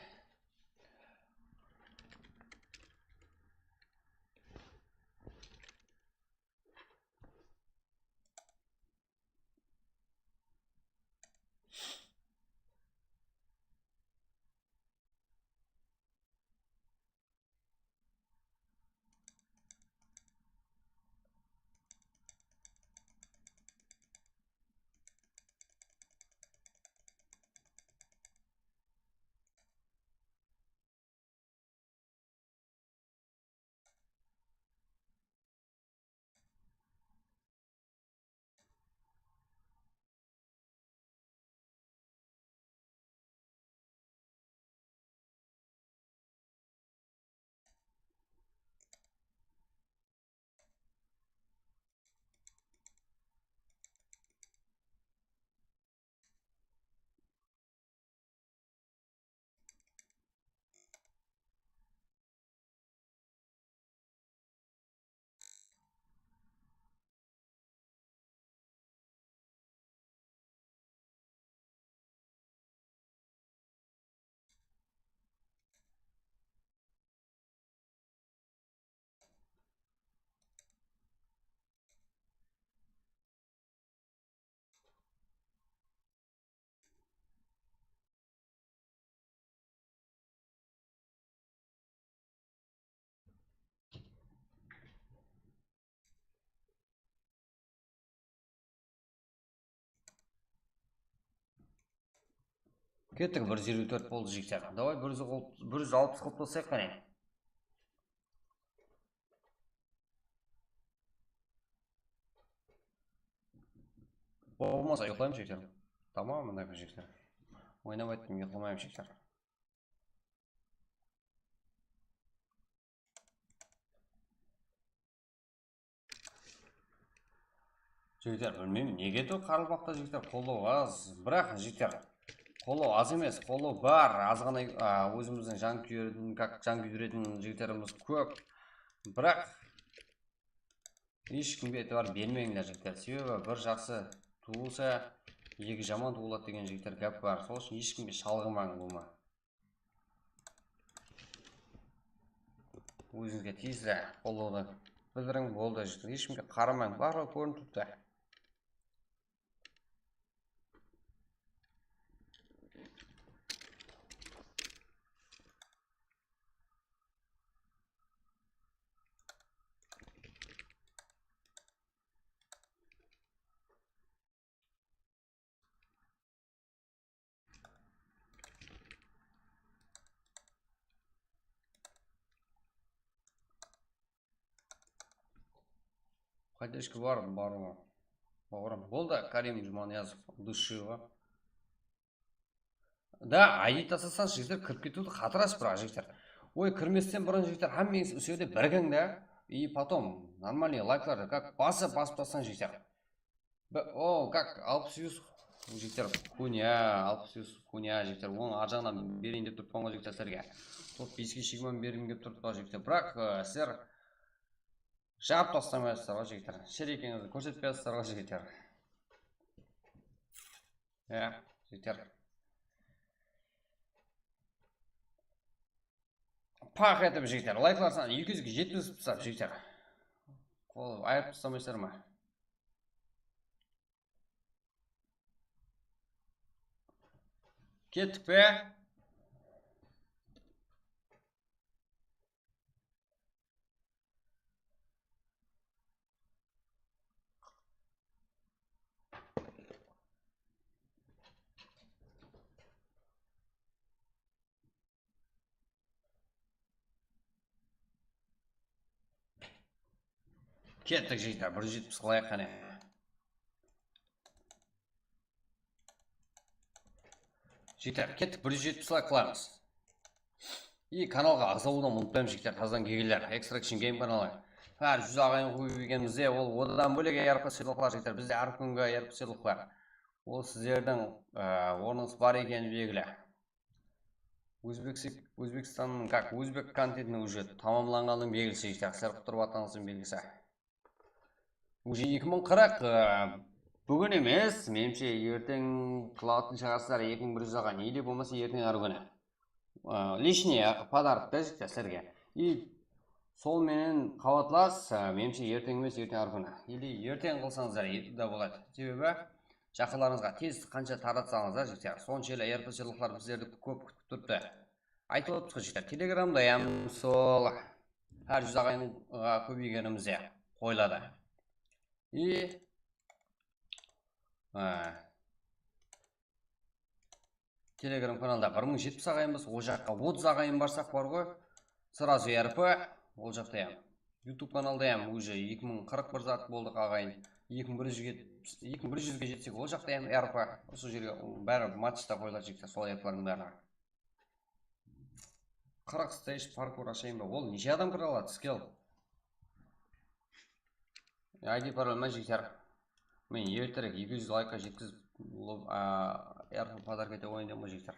Kettik, bir júz elliw tórt boldı, jigitler. Davay, bir júz, bir júz alpıs qılıp taslayıq, qáne. Bolmasa, uyıqlayman, jigitler. Tamam, mına, jigitler. Oynap ayttım, uyıqlamayman, jigitler. Jigitler, bilmeymen, nege de qarılbaqta, jigitler, qollaw az. Biraq, jigitler, qollaw az emes, qollaw bar. Azǵana, a, ózimizdiń jan kúydiretin, kak, jan kúydiretin jigitlerimiz kóp. Biraq, hesh kimge itibar bermeńler, jigitler. Sebebi bir jaqsı tuwılsa, eki jaman tuwıladı degen, jigitler, gáp bar. Sol ushın hesh kimge shalǵımań ulıwma. Ózińizge tiyisli qollawdı bildiriń, boldı. Hesh kimge qaramań, barlıǵı kórinip turıptı. Поддержка bar, bar ǵoy. Bawırım. Boldı, Karim Jumaniyazov, dushiva. Da, I D taslasań, jigitler, kirip ketiwdi qatırasız, biraq, jigitler. Oy, kirmesten burın, jigitler, hámmeńiz usı jerde birigiń da. И потом нормальный layklardı как basa basıp taslań, jigitler. Be-, o, как, Alpıs Yusuf, jigitler, kúnya, Alpıs Yusuf, kúnya, jigitler, onıń arjaǵınan bereyin dep turıppan ǵoy, jigitler, sizlerge. Top beske shegman bergim kelip turıptı, jigitler. Biraq, e, sizler jabıp taslamaysızlar ǵoy, jigitler. Sherekeńizdi kórsetpeyatırlar ǵoy, jigitler. Ya, jigitler. Paq etip, jigitler. Layklar sanı eki júzge jetpis tasap, jigitler. Qol ayırıp tastamaysızlar ma? Kettik pe? Kettik, jigitler, bir júz jetpis qılayıq qáne. Jigitler, kettik, bir júz jetpis layk qılamız. И kanalǵa aǵza bolıwdı umıtpań, jigitler, tazadan kelgenler. Extraction Game kanalı. Hár júz aǵayın qoyıp ekenimizde, ol odan bólek yarqı sıylıqlar, jigitler. Bizde hár kúngi yarqı sıylıqlar. Ol sizlerdiń, e, ornıńız bar ekeni belgili. Ózbeksik-, Ózbekstannıń, как, ózbek kontentiniń уже tamamlanǵanın belgisi, jigitler, sizler qutırıp atqanıńızdıń belgisi. Уже eki mıń qırq, e, búgin emes, menimshe, erteń qılatuǵın shıǵarsızlar, eki mıń bir júz alǵan, или bolmasa erteń arı kúni. E, лишний podarok ta, jigitler, sizlerge. И sol menen qabatlas, e, menimshe, erteń emes, erteń arı kúni. Или erteń qılsańızlar, e, da boladı. Sebebi jaqınlarıńızǵa tez qansha taratsańızlar, jigitler, sonshelli ARP sıylıqlar bizlerdi kóp kútip turıptı. Aytıp otırmız ǵoy, jigitler, Telegramda hám sol hár júz aǵayinǵa kóbeygenimizde qoyıladı. И, e, Telegram kanalda bir mıń jetpis aǵayinbız, ol jaqqa otız aǵayin barsaq bar ǵoy, сразу ARP, ol jaqta hám. YouTube kanalda hám уже eki mıń qırq bir zat boldıq aǵayin. Eki mıń bir júzge, eki mıń bir júzge jetsek, ol jaqta hám ARP. Usı jerge bári matchta qoyıladı, jigitler, sol ARPlardıń bári. Qırq stage parkur ashayın ba? Ol neshe adam kire aladı, Skill? I D paralel ma, jigitler? Men erterek eki júz laykqa jetkizip, lo-, a, ARP podarok ete qoyayın deymen ǵoy, jigitler.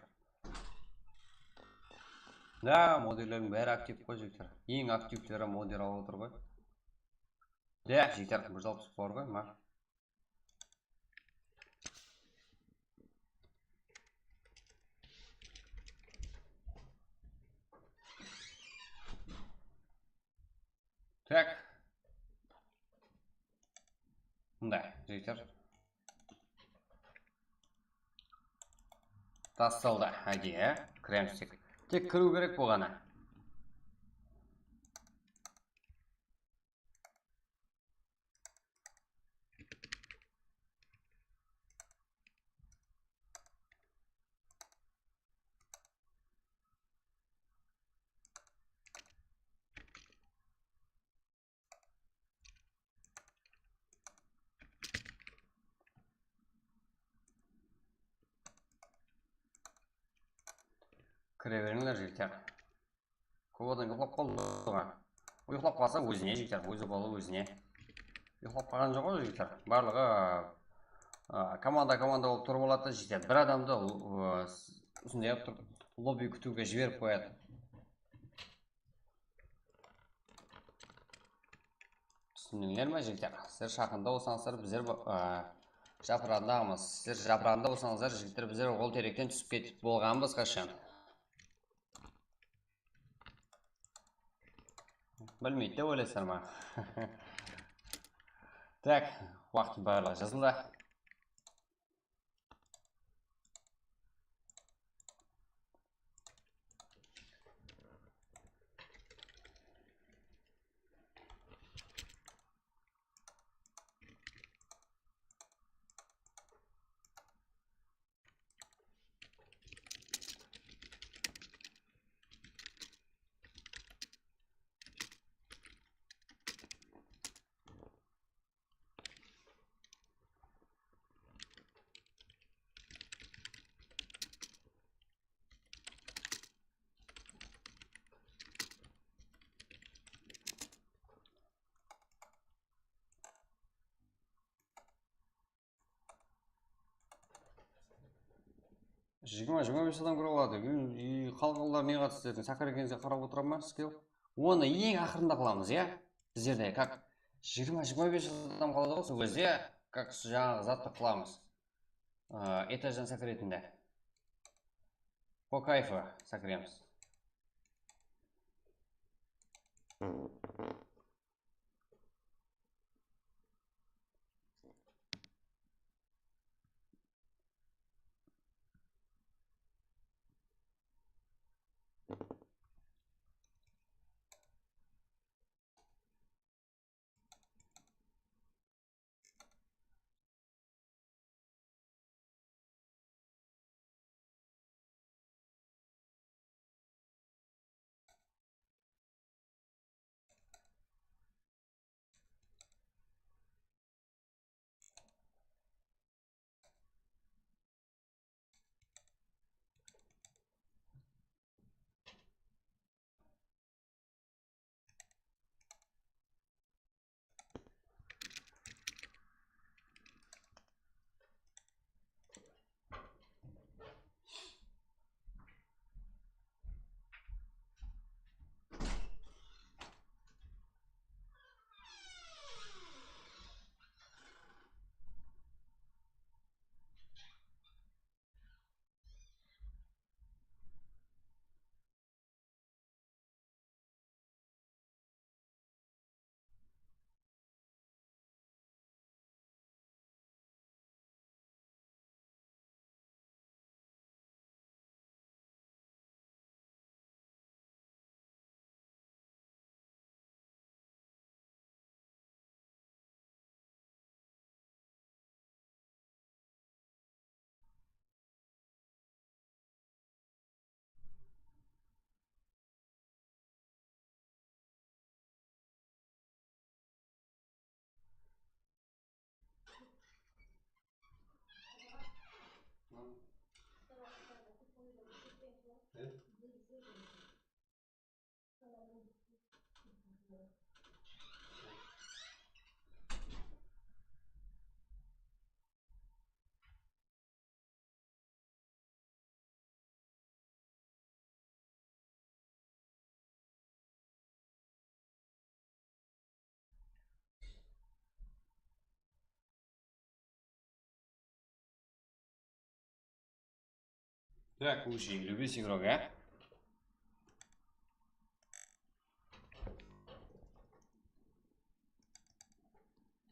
Da, modderlerdiń bári aktiv ǵoy, jigitler. Eń aktivleri modder alıp otır ǵoy. Da, jigitler, bir júz alpıs bar ǵoy, ma. Tak. Mınday, jigitler. Tastaldı, hádiye, kiremiz tek. Tek kiriw kerek bolǵanı. Kire berińler, jigitler. Kóp adam uyıqlap qaldı oǵan. Uyıqlap qalsa, ózine, jigitler, ózi balı ózine. Uyıqlap qalǵan joq ǵoy, jigitler. Barlıǵı, a, komanda, komanda bolıp turıp aladı da, jigitler. Bir adamdı, ı, usınday qılıp turıp, lobbi kútiwge jiberip qoyadı. Túsindińler me, jigitler? Sizler shaqında bolsańızlar, bizler, a, japırandamız. Sizler japıranda bolsańızlar, jigitler, bizler ol terekten túsip ketip bolǵanbız qashan. Bilmeydi dep oylaysızlar ma? Tak, waqtım barlıǵı jazıldı. Jigirma, jigirma bes adam kire aladı. Ey, qalǵanlar ne qatı sizlerdiń saqar ekenińizge qarap otıraman, Skill. Onı eń aqırında qılamız, ya? Bizlerde, как, jigirma, jigirma bes adam qaladı ǵoy, sol gezde, как, jańaǵı zattı qılamız. A, etajdan sakiretinde. Po kayfu sakiremiz. Так, уже елу bes игрок, а?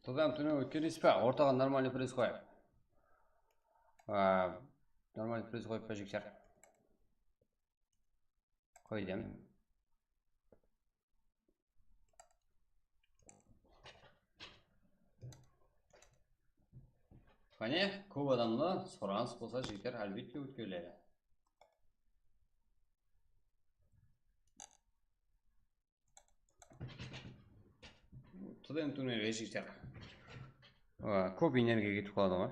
Тылдан túmen ótkereysiz ba? Ortaǵa нормальный пресс qoyayıq. А, нормальный пресс qoyıp pa, jigitler? Qoydım. Qáne, kóp adamda suranıs bolsa, jigitler, álbette, ótkeriledi. Tıldan túmen, jigitler. Kóp energiya ketip qaladı ǵoy.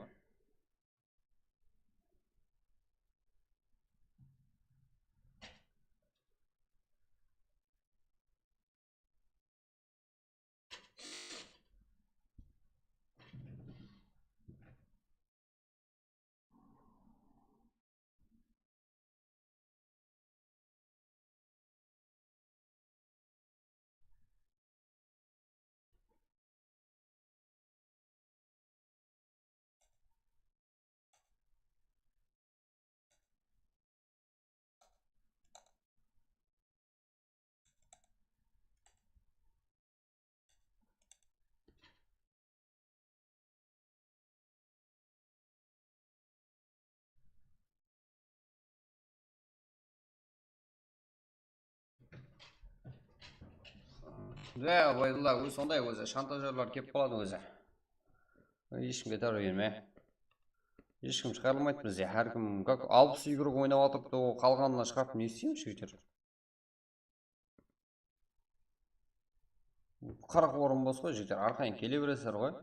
Да, Ubaydulla, ózi sonday ózi, shantajyorlar kelip qaladı ózi. Hesh kimge tawra berme. Hesh kim shıǵarılmaydı bizde. Hár kim, как, alpıs игрок oynap atırıptı, o qalǵanına shıǵarıp ne isteymiz, jigitler? Qırıq orın bos ǵoy, jigitler, arqayın kele beresizler ǵoy.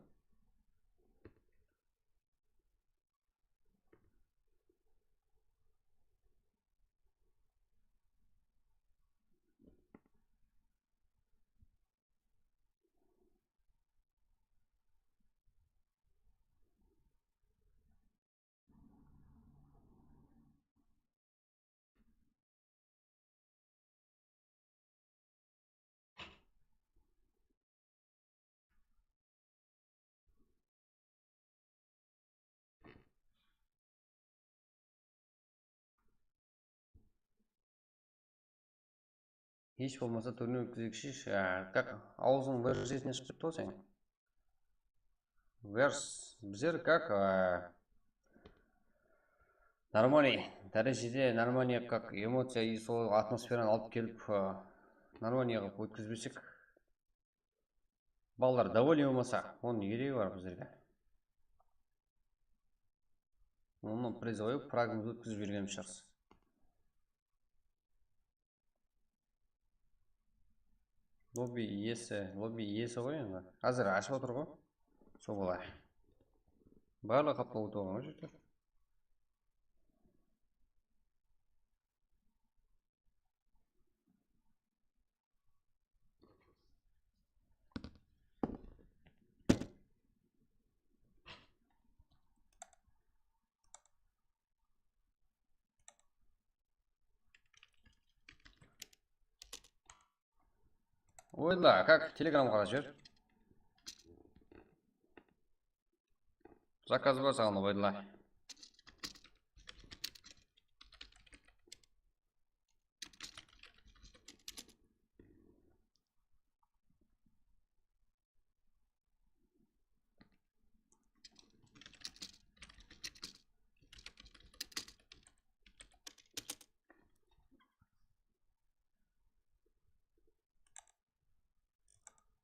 Hesh bolmasa túrine ótkizeyikshi, a, как, awzıńnıń bir jerisine shıǵıp turıptı ǵoy sen. Versus, bizler как, a, нормальный dárejede, нормальный как эмоция и sol atmosferanı alıp kelip, a, нормальный qılıp ótkizbesek, balalar довольный bolmasa, onıń ne keregi bar bizlerge? Onı призовой прагımızdı ótkizip jibergen shıǵarız. Lobby iyesi, lobby iyesi ǵoy endi. Házir ashıp otır ǵoy. Sol bolar. Barlıǵı qaptalǵan ǵoy, jigitler. Oyla, как, Telegram qarap jiber. Zakaz bar saǵan, Ubaydulla.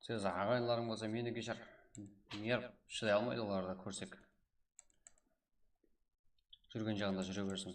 Siz aǵayinleriń bolsa meni keshir. Nerv shıday almaydı olardı kórsek. Júrgen jaǵında júre bersin.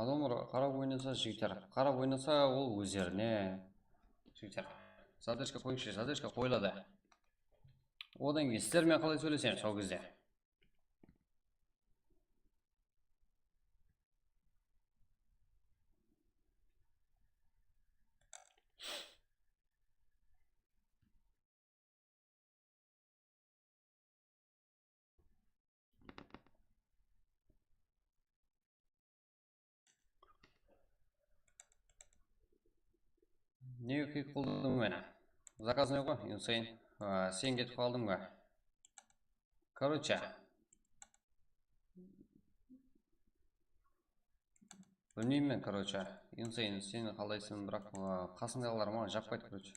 Adamlar qarap oynasa, jigitler. Qarap oynasa, ol ózlerine. Jigitler. Zadreshka qoyıńızshı, zadreshka qoyıladı. Odan keyin sizler menen qalay sóylesemiz, sol gezde. Nege klik qıldım meni? Zakaznoy ǵoy, Insane. A, sen ketip qaldıń ba? Короче. Bilmeymen, короче. Insane, sen qalaysań, biraq, a, qasıńdaǵılar maǵan jaqpaydı, короче.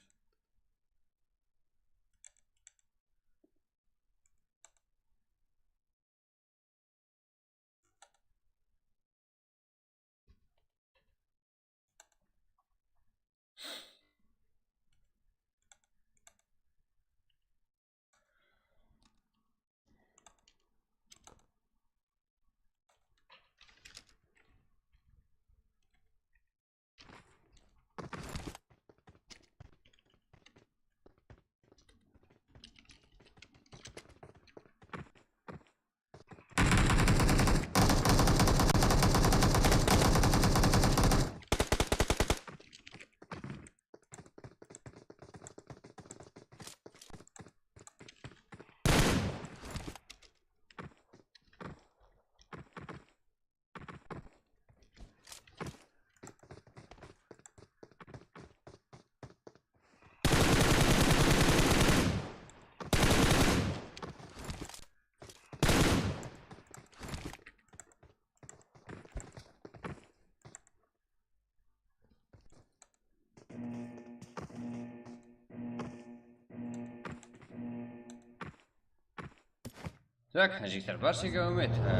Так, jigitler, bárshege úmit. Á,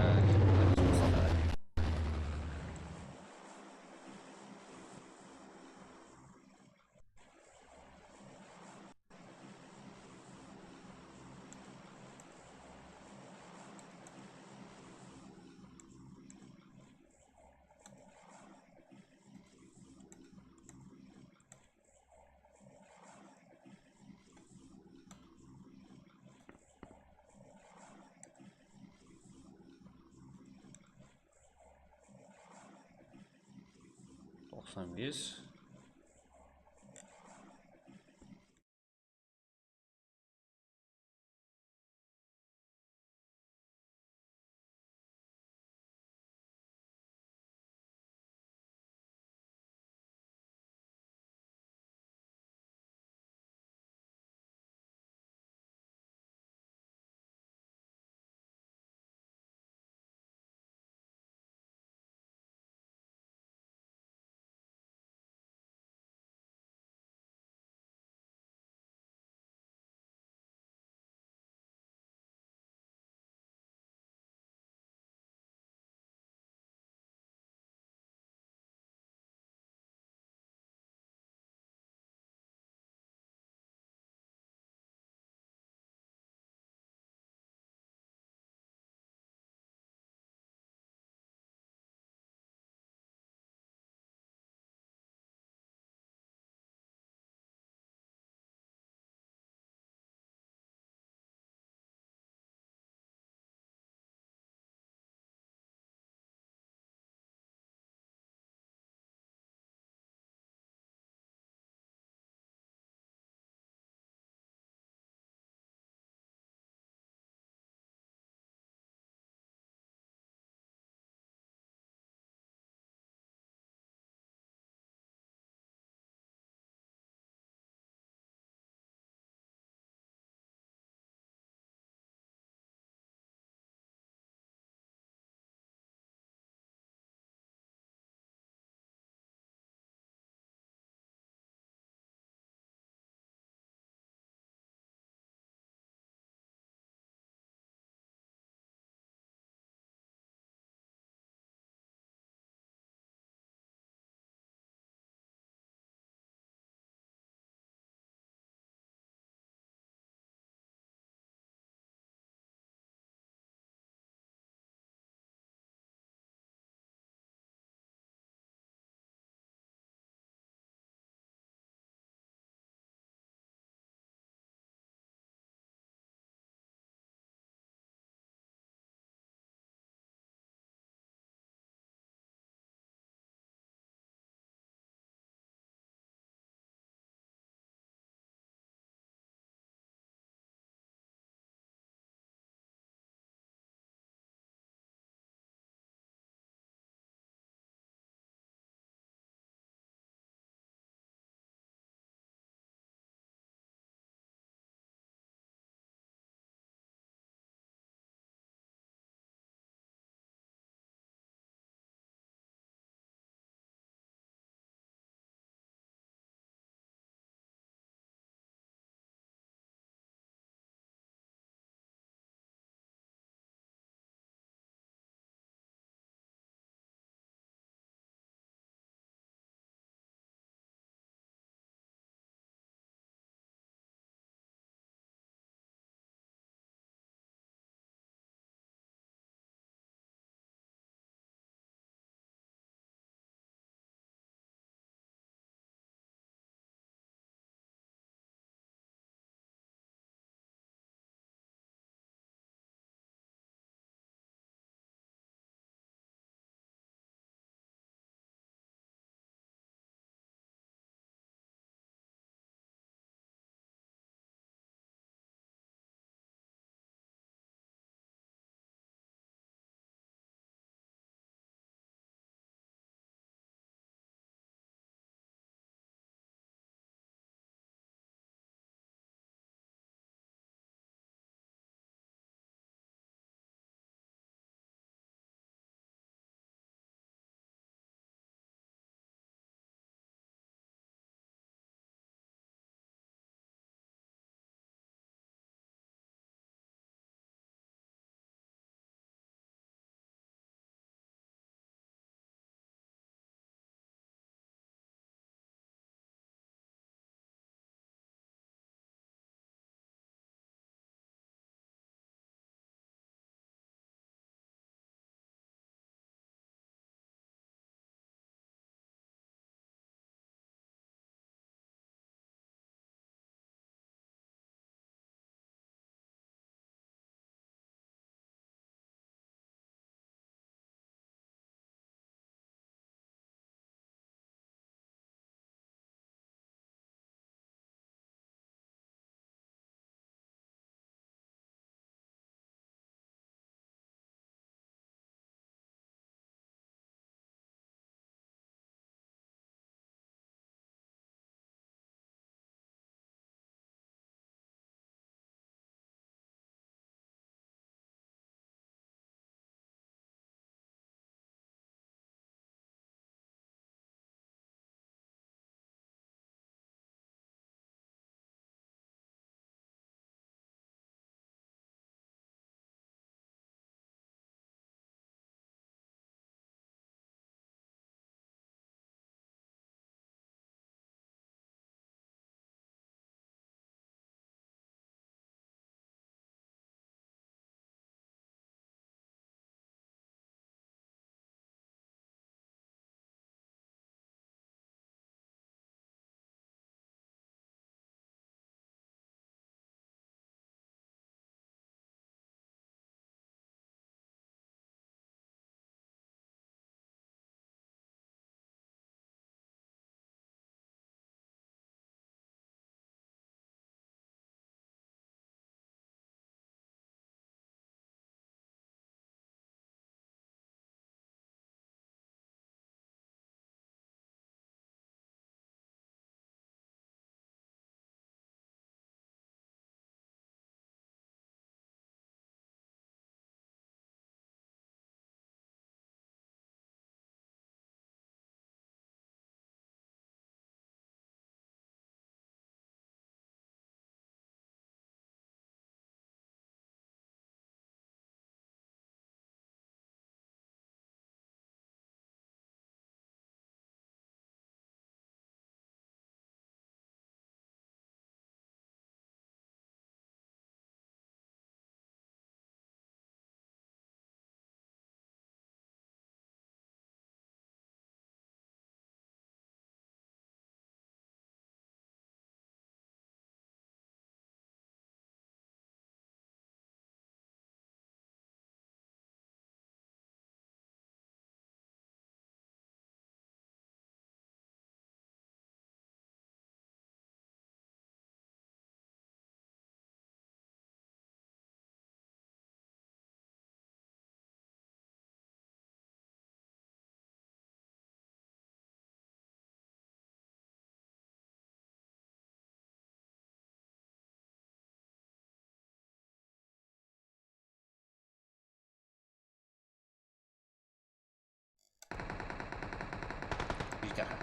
Toqsan bes.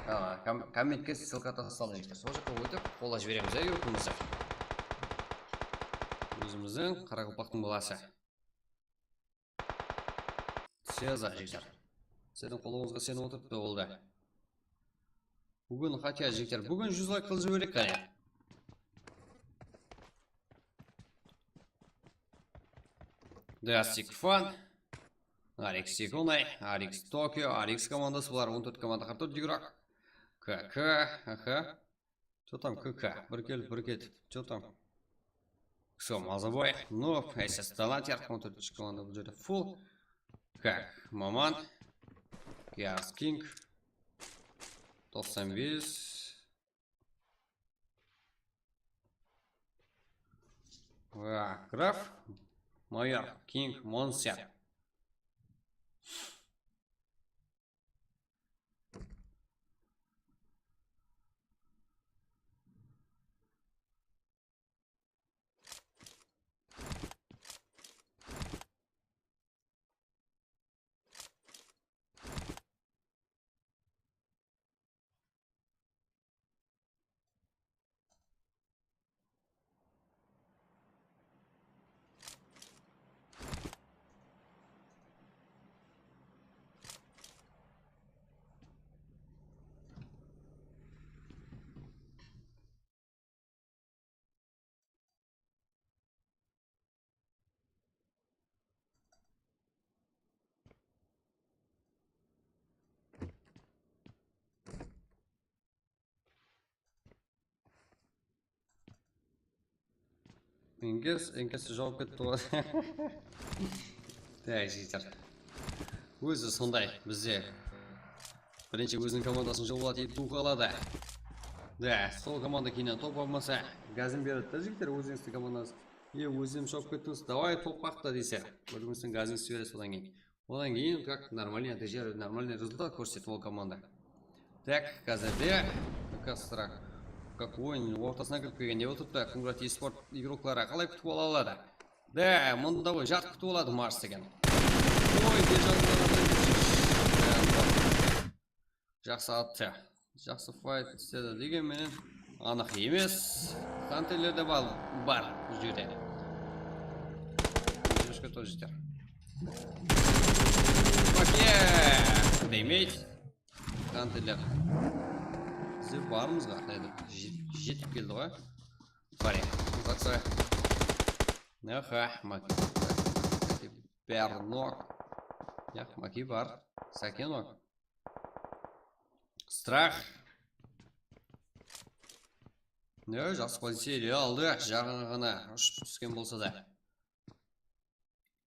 Aa, kom-, kommentke ssılka tasladı, jigitler. Sol jaqqa ótip, qollap jiberemiz, ya, yurtımızdı. Ózimizdiń qaraqalpaqtıń balası. Seza, jigitler. Sizlerdiń qollarıńızǵa isenip otırıp ta boldı. Búgin, xatya, jigitler, búgin júz layk qılıp jibereyik, qáne. Drastik Fan, Alex Sekunay, Alex Tokio, Alex komandası, bular on tórt komanda, qırq tórt igrok. K K, aha. Что там K K? Bir kelip, bir ketip. Что там? Kso Mazaboy, Noob, S S Talent, yarqın, on tórt komanda bul jerde full. Kak, Maman, Chaos King, toqsan bes. Va, Graf, Mayor, King, Monster. Enkes, Enkes jawap ketti ǵoy. Dá, jigitler. Ózi sonday, bizde birinshi óziniń komandasın jawıp alıp tuwıp aladı. Dá, sol komanda keyninen top almasa, gazin beredi da, jigitler, ózińizdiń komandańız. E, ózim shawıp kettińiz, davay, top qaqtı dese. Bir-birińizdiń gazıńızdı beresiz odan keyin. Odan keyin, как нормальный натижа, нормальный rezultat kórsetip ol komanda. Tak, házirde, как раз, как oyın ortasına kirip kelgen ne otırıptı, Kungrat esport igrokları qalay kútip ala aladı? Da, mında ǵoy, jat kútip aladı Mars degen. Oy, Dejan. Jaqsı attı. Jaqsı fayt isledi. Degen menen, anıq emes. Xanterler de bar, bar bul jerde. Немножко тоже jeter. Okey. Демейді. Xanterler. Bizde barımız ǵo, qayda? Jet-, jetip keldi ǵoy. Bare. Mutatsiya. Aha, Maki. Bernok. Yaq, Maki bar. Sakenok. Strah. Ne, jaqsı poziciya ele aldı. Jańa ǵana ushıp túsken bolsa da.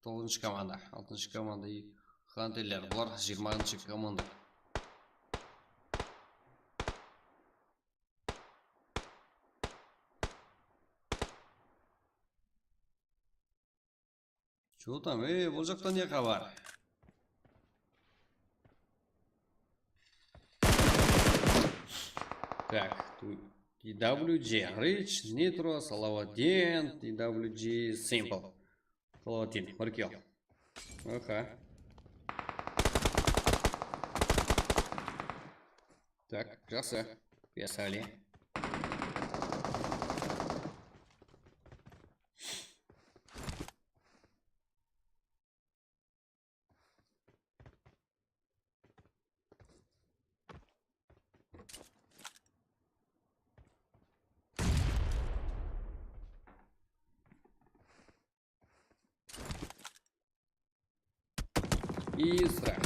Toǵızınshı komanda, altınshı komanda, Xanterler. Bular jigirmanshı komanda. Что там? Ey, bul jaqta ne xabar? Так, T W G Rich, Nitro, Salavatdin, T W G Simple. Salavatdin, bir kill. Aha. Так, jaqsı. Писали. И страх.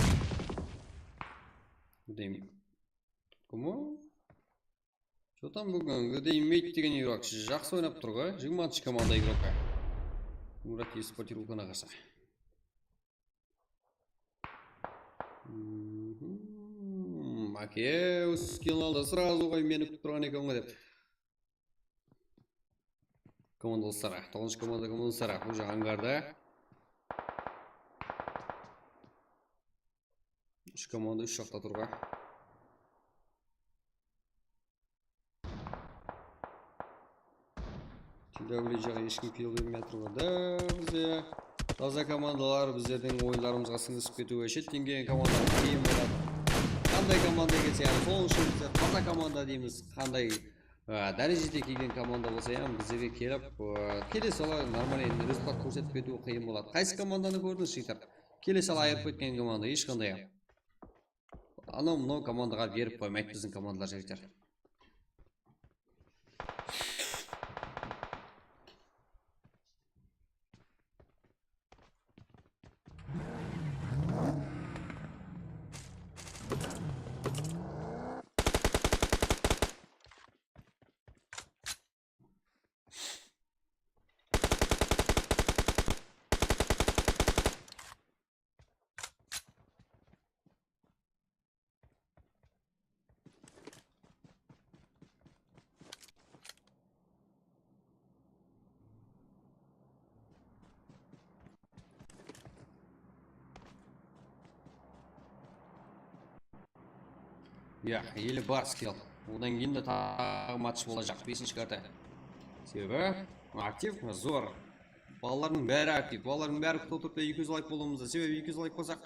Деймін. Кому? Что там búgin? Деймейді degen igrok jaqsı oynap tur ǵoy. Jigirmanshı komanda igrokka. Murat Esportiv Ulkanǵa qarsı. Make, skin aldı, сразу ǵoy, meni kútip turǵan eken ǵoy dep. Komanda dostları, toǵızınshı komanda, komanda dostları, bul jaǵı angarda. Úsh komanda úsh jaqta turǵan. T W G-ǵa hesh kim kill bermey atır ǵoy da bizde. Taza komandalar bizlerdiń oyınlarımızǵa sińisip ketiwi. Shetken kelgen komanda keyin boladi. Al, qanday komanda kelse, yaǵnıy, sol ushın bizler taza komanda deymiz. Qanday, ı, dárejede kelgen komanda bolsa, yaǵnıy, bizlerge kelip, ı, kele sala normal endi rezultat kórsetip ketiwi qıyın boladı. Qaysı komandanı kórdińiz, jigitler? Kele sala ayırıp ketken komanda, hesh qanday. Anaw-mınaw komandaǵa berip qoymaydı biziń komandalar, jigitler. Ya, ele bar skill. Odan keyin de taǵı match bolajaq, besinshi karta. Sebebi aktiv, zor. Balalardıń bári aktiv. Balalardıń bári kútip otırıptı eki júz layk bolıwımızdı. Sebebi eki júz layk bolsaq,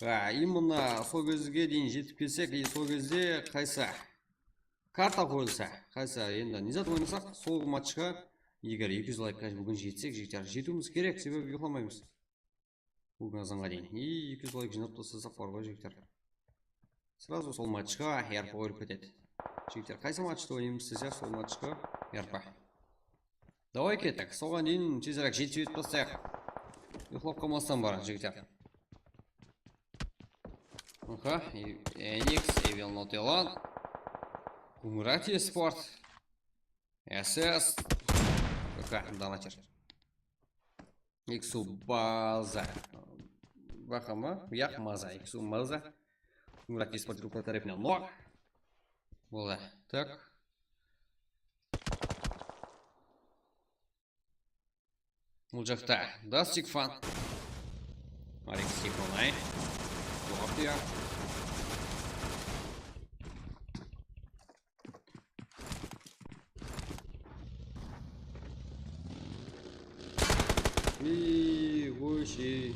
a, именно sol gezge deyin jetip kelsek, e, sol gezde qaysı karta qoyılsa, qaysı endi ne zat oynasaq, sol matchqa, eger eki júz laykqa búgin jetsek, jigitler, jetiwimiz kerek, sebebi uyıqlamaymız. Búgin azanǵa deyin. E, eki júz layk jıynap taslasaq bar ǵoy, jigitler. Srazu sol matchqa R P qoyılıp ketedi. Jigitler, qaysı matchta oynaymız desek, sol matchqa R P. Davay kettik. Soǵan deyin tezirek jetip etip taslayıq. Uyıqlap qalmastan barın, jigitler. Aha, Enix, Evil Not Alone. Gumrati Sport. S S. K K, donater. Iksu Baza. Baxa ma? Yaq, Maza. Iksu Maza. Murat Esport gruppa tárepinen nok. Boldı. Tak. Bul jaqta Dastik fan. Alex Nikolay. Lordia. Nigóshi.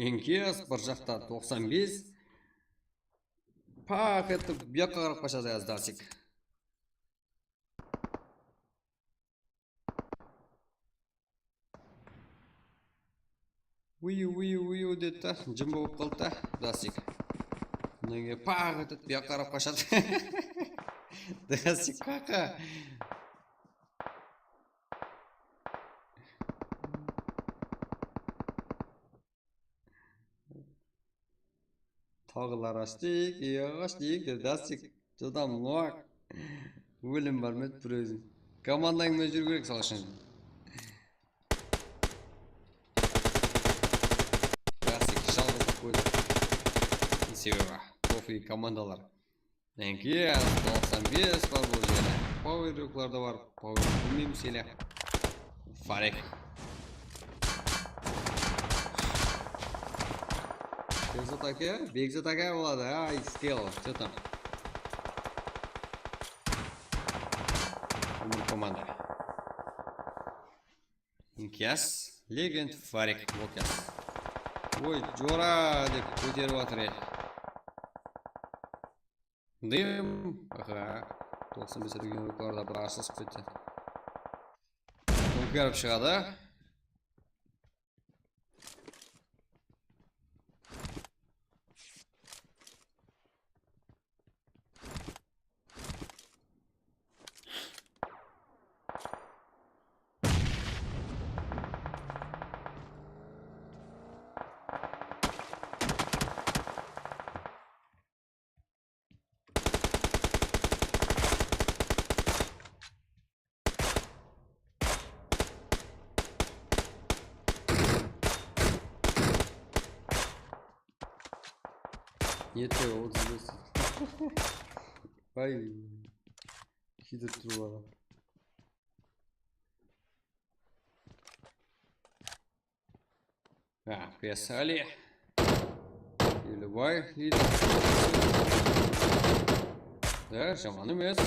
Enkes bir jaqta toqsan bes. Paq etip bu jaqqa qarap qashadı, Dastik. Uyu, uyu, uyu dedi da, jım bolıp qaldı da, Dastik. Bunnan keyin paq etip bu jaqqa qarap qashadı. Dastik qaqa. Taǵılar ashtık, iyaq ashtık, dedi Dastik. Jadam loq. Ólim bar ma edi bir ózin. Komandań menen júriw kerek, sol ushın. Dastik jalǵızlıq ózi. Sebebi, profi komandalar. Enkes toqsan bes bar bul jerde. Power yoqlar da bar. Power bilmeymiz ele. Farek. Bekzat aka, Bekzat aka boladı. Ay, skill, что там? Umır komanda. Enkes, Legend, Farek, Lokes. Oy, jora dep kóterip atır el. Dım, aha, toqsan bes degen yuqarıda bir arsız ketti. Ótkerip shıǵadı. Ete otız bes. Ay. Kiydirip turıp adam. Ha, Pesali. Elibay, lider. Da, jaman emes.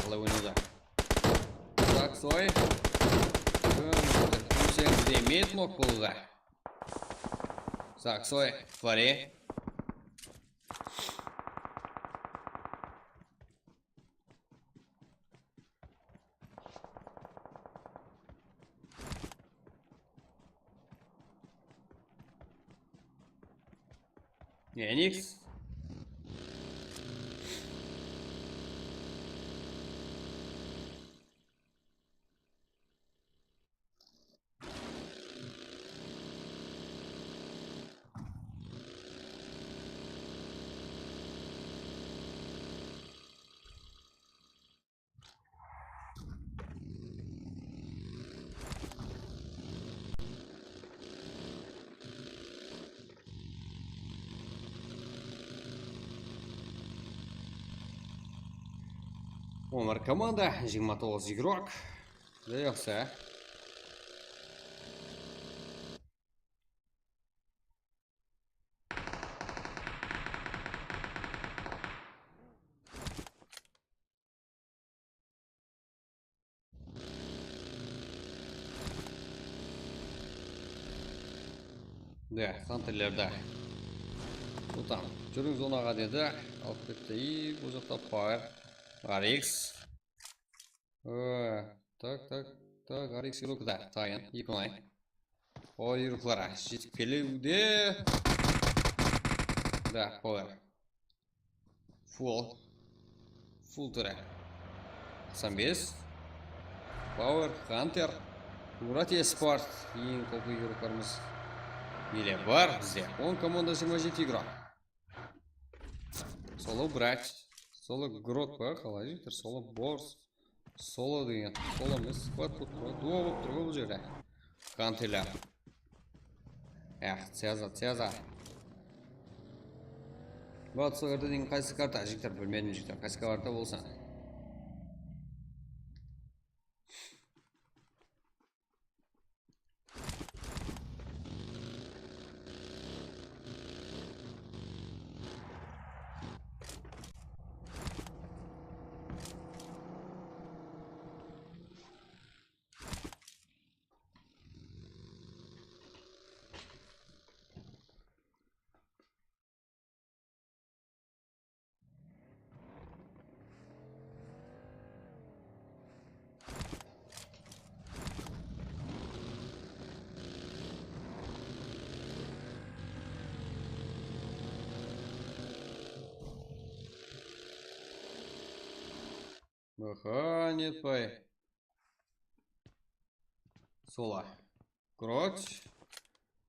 Qalay oynadı. Zaksoy. Sen demet nok boldı. Zaksoy, Fari. Eniks. On bir komanda, jigirma toǵız igrok. Júdá jaqsı. De, Hunterlerdi. Utan, júriń zonaǵa dedi. Alıp ketti. I, bul jaqta Power. Arix. Ee, tak, tak, tak, Arix yurukta. Tayın, eki onay. O, yuruklara jetip keliwde. Da, Power. Full. Full túri. Toqsan bes. Power, Hunter. Murat Esport. Eń qáwipli igroklarımız ele bar bizde. On komanda, jigirma jeti igrok. Solo brać. Solo grot pa? Qalay jigitler? Solo bors. Solo degen. Solo emes. Squad bolıp tur ǵoy. Duo bolıp tur ǵoy bul jerde. Hunterler. Ex, Ceza, Ceza. Bul seferde deyin qaysı karta, jigitler, bilmedim, jigitler, qaysı karta bolsa. Aha, netpay. Sola. Groch.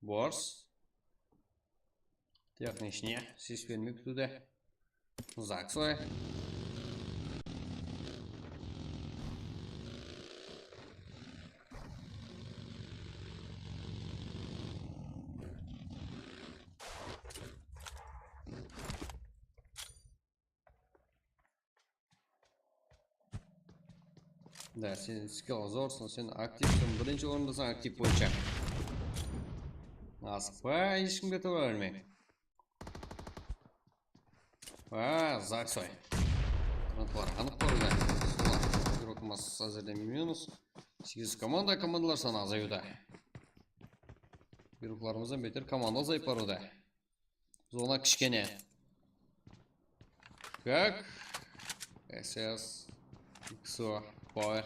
Bors. Texnichne, sispenme kútiwde. Zaksoy. Da, sen skill zorsıń, sen aktivseń, birinshi orındasań aktiv boyınsha. Asıqpa, hesh kimge tura bermeń. A, Zaksoy. Frontlar anıq barıwda. Solar. Igrok massası házirde minus. Segiz komanda, komandalar sanı azayıwda. Igroklarımızdan beter komanda azayıp barıwda. Zona kishkene. Tak. S S, X O, Power.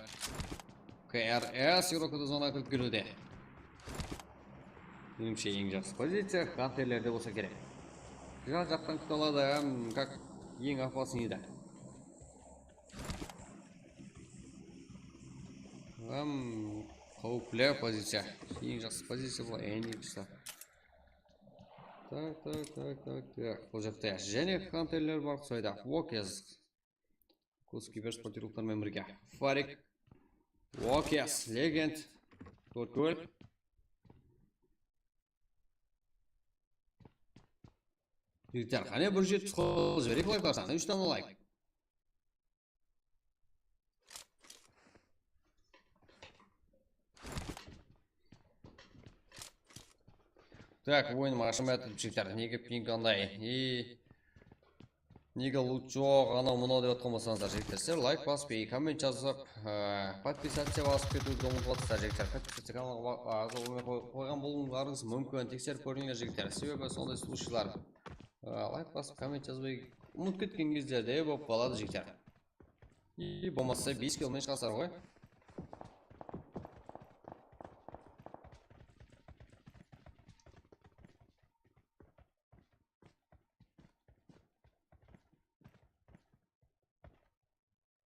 K R S, Yurokada zona kirip keliwde. Menimshe, eń jaqsı poziciya Hunterlerde bolsa kerek. Jan jaqtan kúte aladı, hám как eń опасныйdi. Hám qáwipli poziciya. Eń jaqsı poziciya bul, N X ta. Tak, tak, tak, tak, tak. Bul jaqta jáne Hunterler bar, soyda Wokes. Kuz kiber sportivlıqlar menen birge. Farik. Wokes, Legend. Tórtkúl. Jigitler, qáne bir júz jetpis qol jibereyik layklar sanı, úsh dana layk. Tak, oyınım ashılmay atır, jigitler. Nege ping anday? I, nege lut joq, anaw mınaw dep atqan bolsańızlar, jigitler. Sizler layk basıp, i, komment jazıp, ı, podpisaciya basıp ketiwdi umıtıp atırsızlar, jigitler. Podpisaciya kanalǵa ba-, aǵza bolmay qoy-, qoyǵan bolıwıńızlarıńız múmkin. Tekserip kórińler, jigitler. Sebebi sonday случайлар, ı, layk basıp, komment jazbay umıtıp ketken gezlerde bolıp qaladı, jigitler. I, bolmasa bes kill men shıǵasar ǵoy.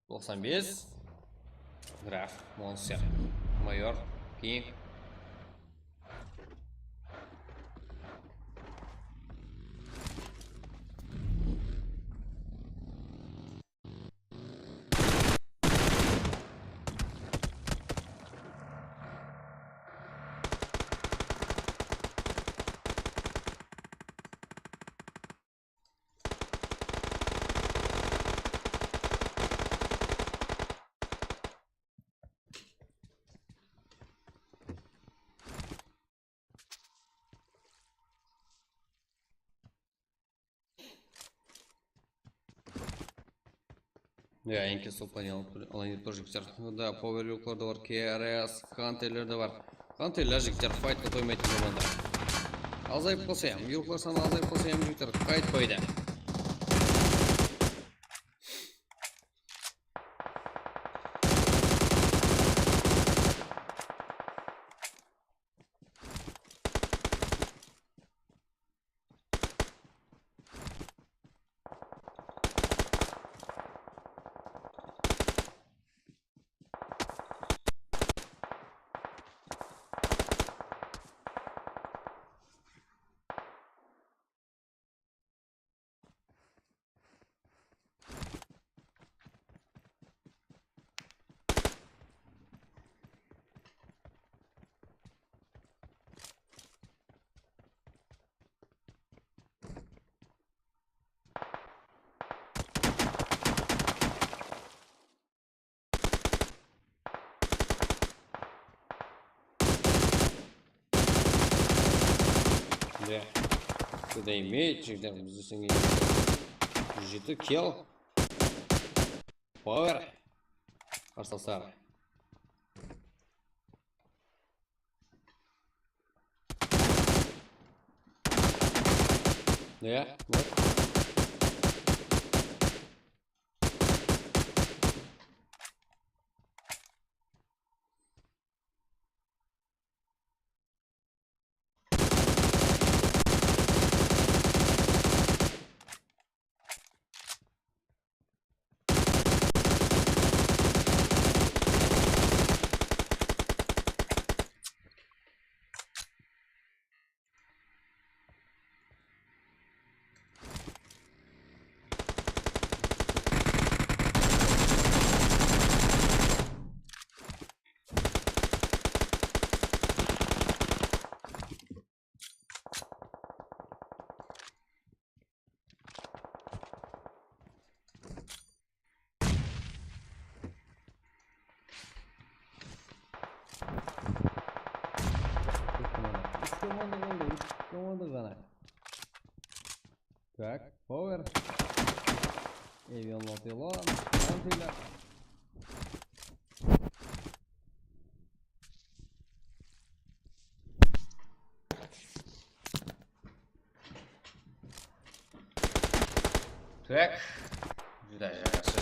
Toqsan bes. Graf, Monster, Mayor, King. Ya, endi sol panel alayın dep tur, jigitler. Da, Power Yuklar da bar, K R S, Hunterler de bar. Hunterler, jigitler, faytqa toymaydı komanda. Azayıp qalsa hám, Yuklar sanı azayıp qalsa hám, jigitler, qaytpaydı. Ya. Kúdey mey, jigitler, bizde sen jeti kill. Power. Qarsılaslar. Ya, ya. Úsh komanda qaldı, úsh komanda ǵana. Tak, Power. Evion Lotilon. Anfila. Tak. Júdá jaqsı.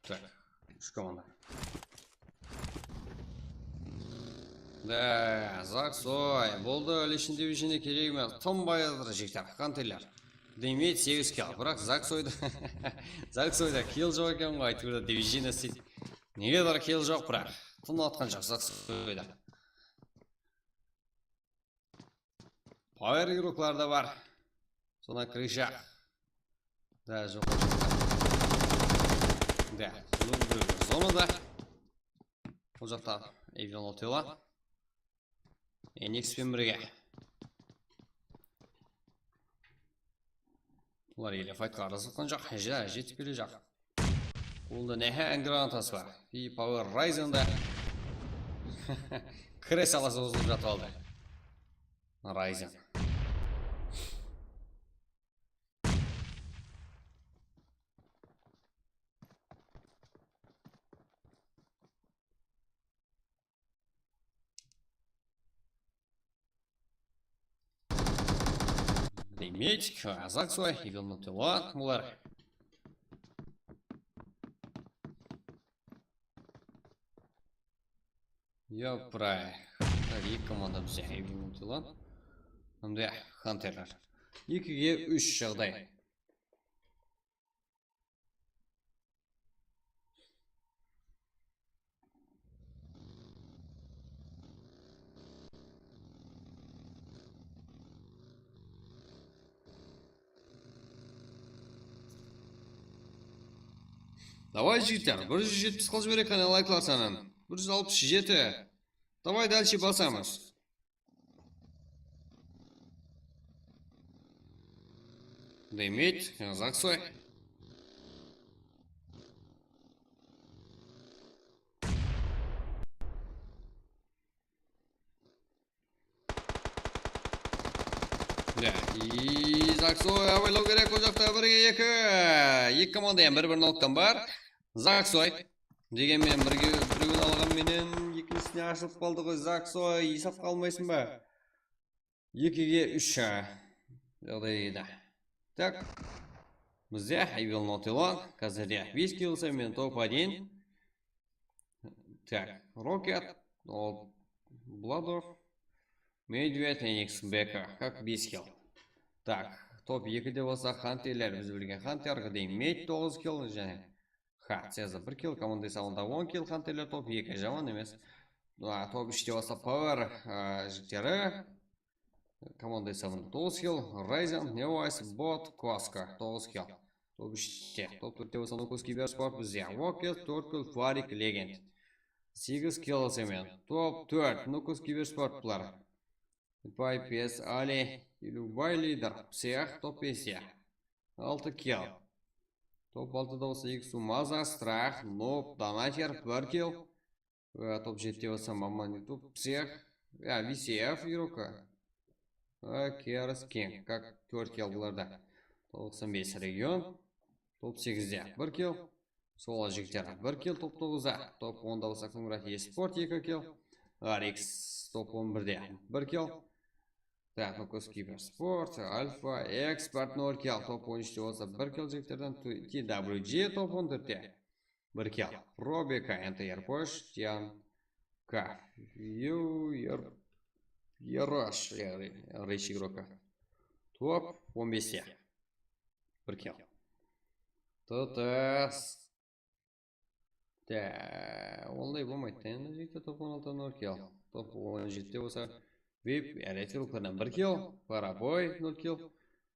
Tak, úsh komanda. Da, Zaksoy, boldı, lishniy divizionı kerek emes, tınbay atır jigitler, qanteller. Demek, segiz kill, biraq Zaksoyda, Zaksoyda kill joq eken ǵoy, aytıp edi, divizionı isteydi. Negedur kill joq, biraq tınıp atqan joq Zaksoyda. Power igroklar da bar. Sonda krıja. Da, joq. Da, bunıń birewi zonada. Bul jaqta Evil Not Illa. Enix penen birge. Bular ele faytqa arazlatqan joq, je-, jetip kele jaq. Qolda ne hán granatası bar. I Power Ryzen da kire sala sozılıp jatıp aldı. Ryzen. Demek, Zaksoy, Evil Not Illa bular. Yapray. Tak, eki komanda bizde, Evil Not Illa hám de Hunterler. Ekige úsh jaǵday. Davay, jigitler, bir júz jetpis qılıp jibereyik qáne layklar sanın. Bir júz alpıs jeti. Davay, dalshe basamız. Demek, Zaksoy. Ya, i Zaksoy, abaylaw kerek bul jaqta, birge eki. Eki komanda hám bir-bir noktan bar. Zaksoy. Degen menen birge birewin alǵan menen ekinsine ashılıp qaldı ǵoy. Zaksoy, esapqa almaysıń ba? Ekige úsh, ha. Jaǵdayda. Tak. Bizde Evil Not Illa. Házirde bes kill menen top один. Tak, Rocket, ol Bladov, Medved, Enix Beka, kak bes kill. Tak, top ekide bolsa Hunterler, biz bilgen Hunter, Gdey Med toǵız kill, jáne Ha, Ceza bir kill, komanda esabında on kill, Hunterler top eki, jaman emes. A, top úshte bolsa Power, a, jigitleri. Komanda esabında toǵız kill, Ryzen, Neoice, Bot, Koska, toǵız kill. Top úshte, top tórtte bolsa Nukos Kibersport, bizde Wokes, tórt kill, Farik, Legend. Segiz kill semen. Top tórt, Nukos Kibersport bular. Pipes, Ali, Ilubay, Lider, Psix, top beste. Altı kill. Top altıda bolsa Iksu, Maza, Strah, Noob, Donater, bir kill. Á, top jetide bolsa Maman, YouTube, Psix, ya, V C F, Iroka. Á, Keras, King, kak, tórt kill bularda. Toqsan bes region. Top segizde bir kill. Sol jigitler bir kill, top toǵızda. Top onda bolsa Kungrat Esport eki kill. Arix top on birde bir kill. Tak, Nukos Kibersport, Alfa, Expert nol kill, top on úshte bolsa bir kill jigitlerden, T W G top on tórtte bir kill. Robika, N T R Posh, Tian K, Yu, Yer-, Yerosh, Rich Igroka. Top on beste bir kill. T T S. Da, onday bolmaydı da endi, jigitler, top on altı nol kill. Top on jetide bolsa Vip, Eretil, Kırnan bir kill, Paraboy nol kill,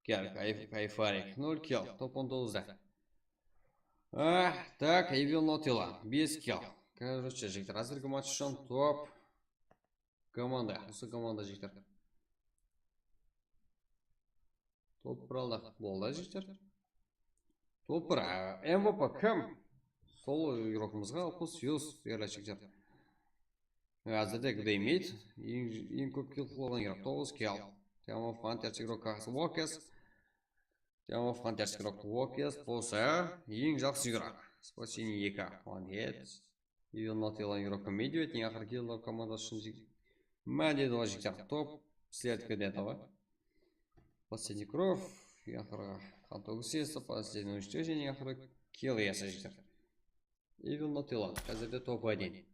Ger-, Kayf-, Kayfarik nol kill, top on toǵızda. Ah, tak, Evil Notila bes kill. Короче, jigitler, házirgi match ushın top komanda, usı komanda, jigitler. Top bir aldıq, boldı, jigitler. Top bir, a, M V P kim? Sol igrogımızǵa alpıs yus berler, jigitler. Házirde Gdemit, eń, eń kóp kill qılǵan igrok, toǵız kill. Teamov Hunters igrok, Kaxas Walkers. Teamov Hunters igrok, Walkers bolsa eń jaqsı igrok. Спасение eki, молодец. Evil Notila igrok, Medved, eń aqırǵı kill komandası ushın jig-, Mádedova jigitler, top, стрелка dep atawa. Последний кровь, eń aqırǵı qan tógis iyesi, последний уничтожение, eń aqırǵı kill iyesi, jigitler. Evil Not Alone. Házirde top один.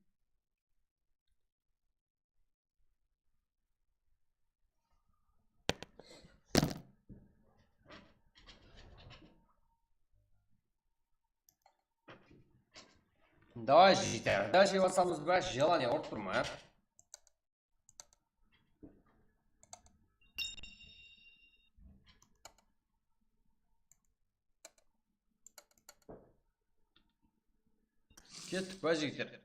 Давай, jigitler, dálshe basamız ba? Jelaniya urıp turma, á? Kettik pa, jigitler?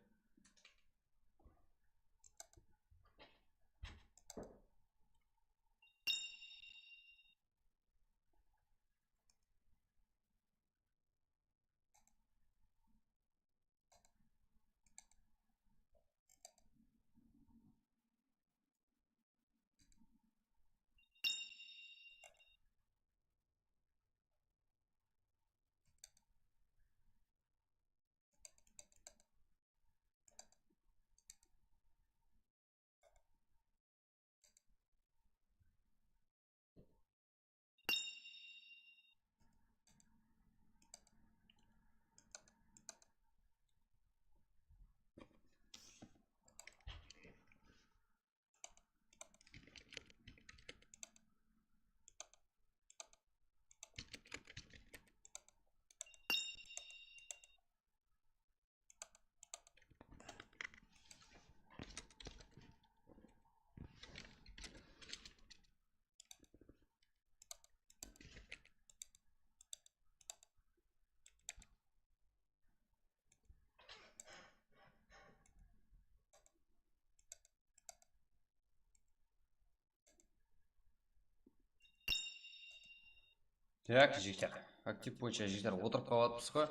Tak, jigitler. Aktiv boyınsha, jigitler, otırıp qalıp atırmız ǵoy.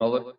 Al.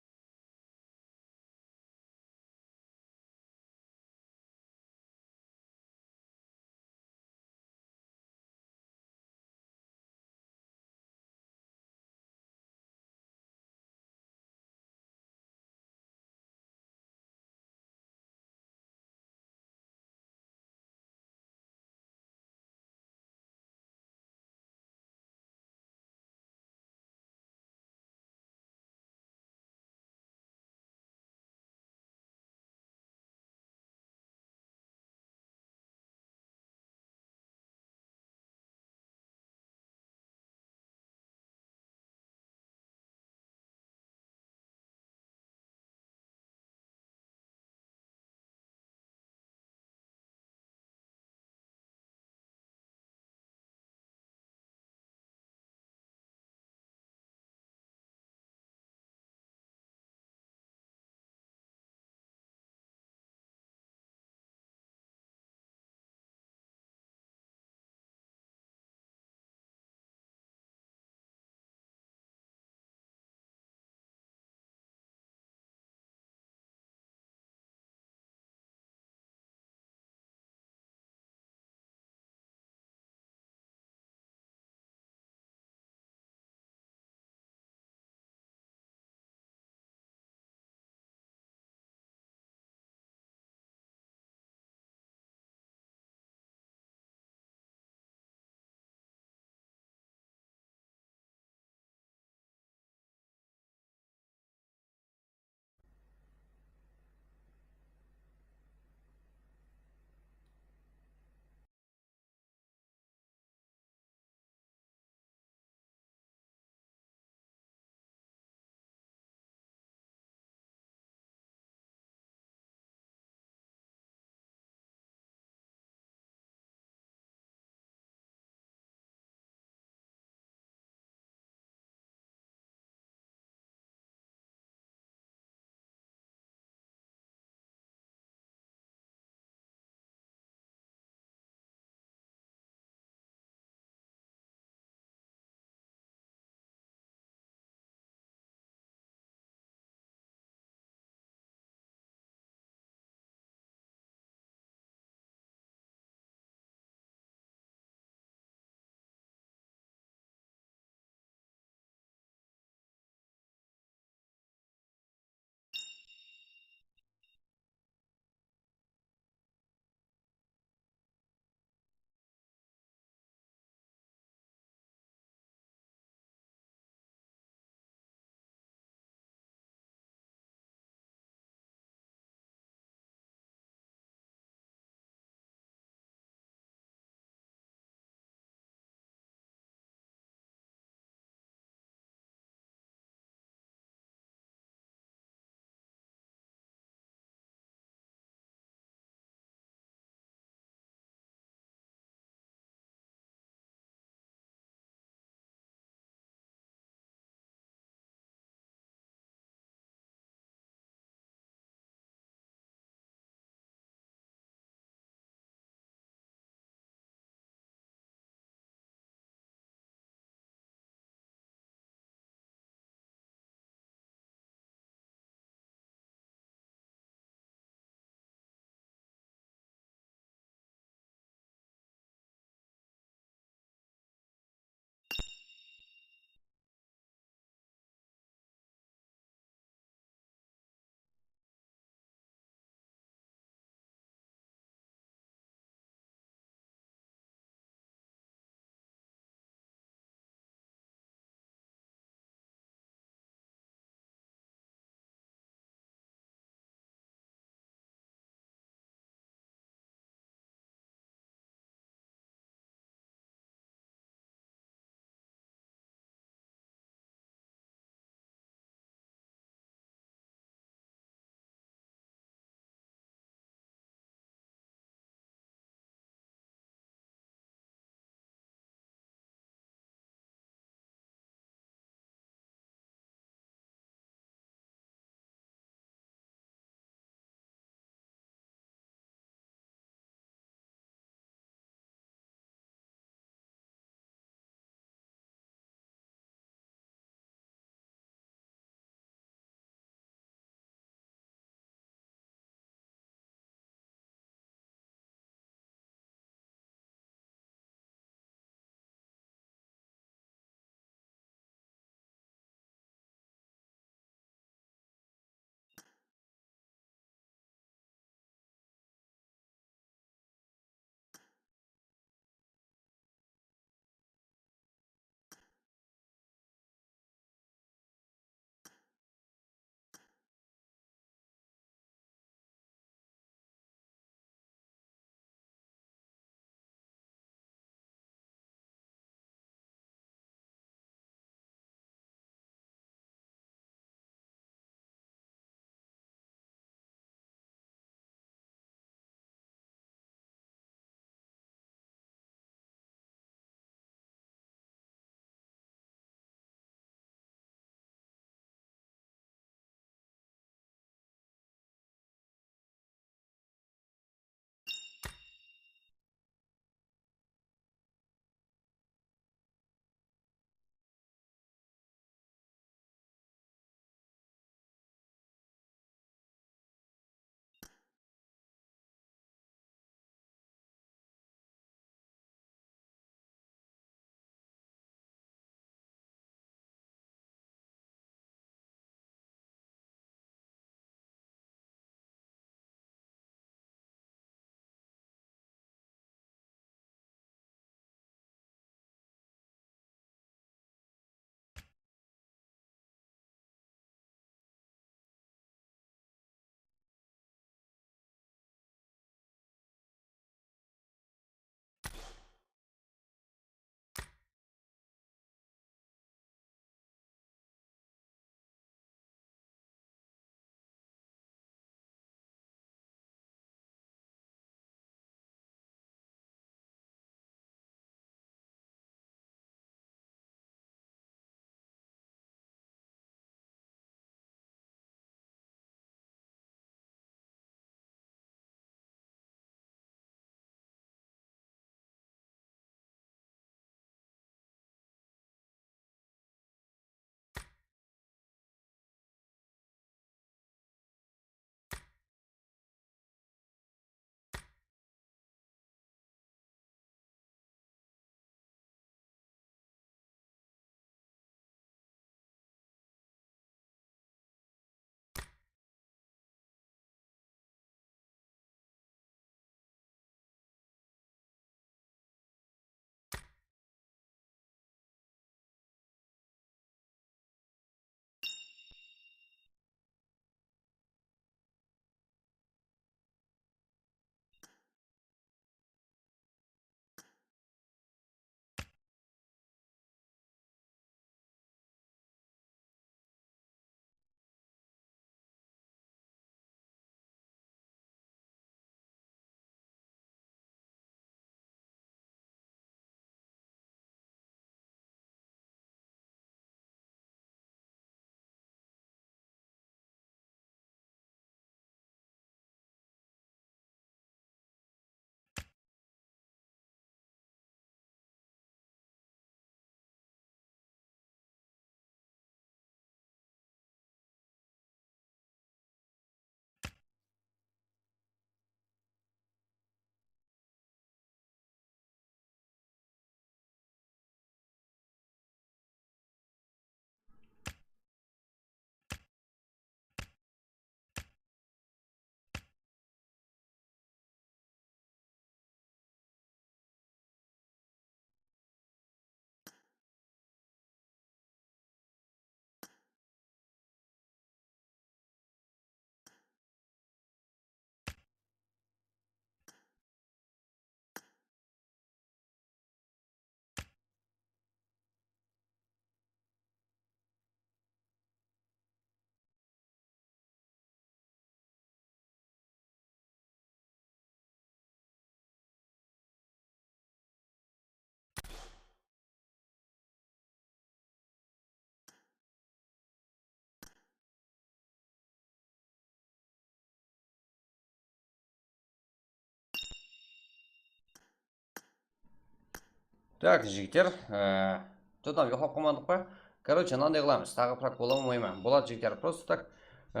Tak, jigitler, e, что там, uyıqlap qalmadıq pa? Короче, mınanday qılamız. Taǵı prak bola ma, bolmay ma? Boladı, jigitler, просто так. E,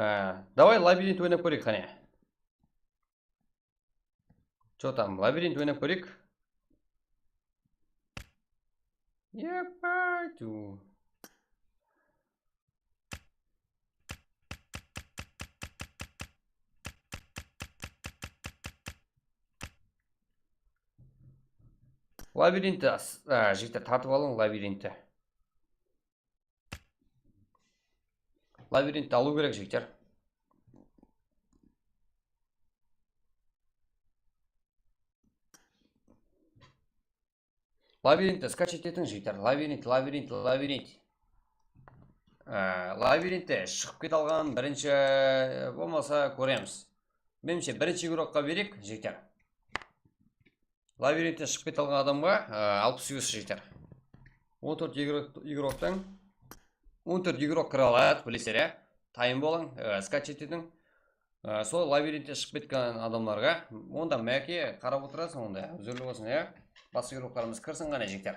давай, labirint oynap kóreyik, qáne. Что там, labirint oynap kóreyik. Епать. Labirintti, á, jigitler, tartıp alıń labirintti. Labirintti alıw kerek, jigitler. Labirintti skachat etiń, jigitler. Labirint, labirint, labirint. Á, labirintte shıǵıp kete alǵan birinshi, bolmasa kóremiz. Menimshe, birinshi igrokqa bereyik, jigitler. Labirintten shıǵıp kete alǵan adamǵa, á, alpıs yus, jigitler. On tórt igrok, igroktan on tórt igrok kire aladı, bilesizler, ya. Tayın bolıń, á, skachat etiń. Á, sol labirintten shıǵıp ketken adamlarǵa, onda máke qarap otırasıń, onda, úzirli bolsın, ya. Basqa igroklarımız kirsin, qáne, jigitler.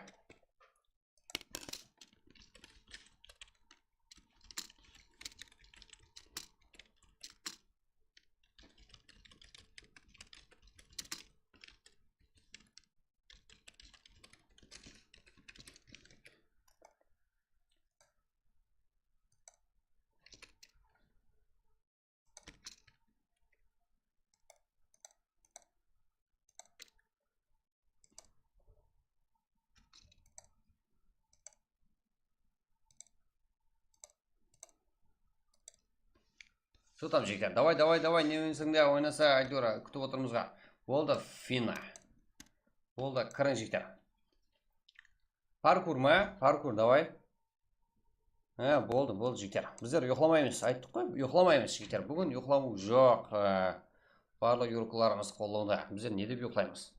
Что там, jigitler? Davay, davay, davay, ne oynasaq ta, oynasa, áytewir, kútip otırmız ǵa. Boldı, fina. Boldı, kiriń, jigitler. Parkur ma? Parkur, davay. Há, boldı, boldı, jigitler. Bizler uyıqlamaymız, ayttıq ǵoy, uyıqlamaymız, jigitler. Búgin uyıqlawıw joq. Há, barlıq igroklarımız qollawda. Bizler ne dep uyıqlaymız?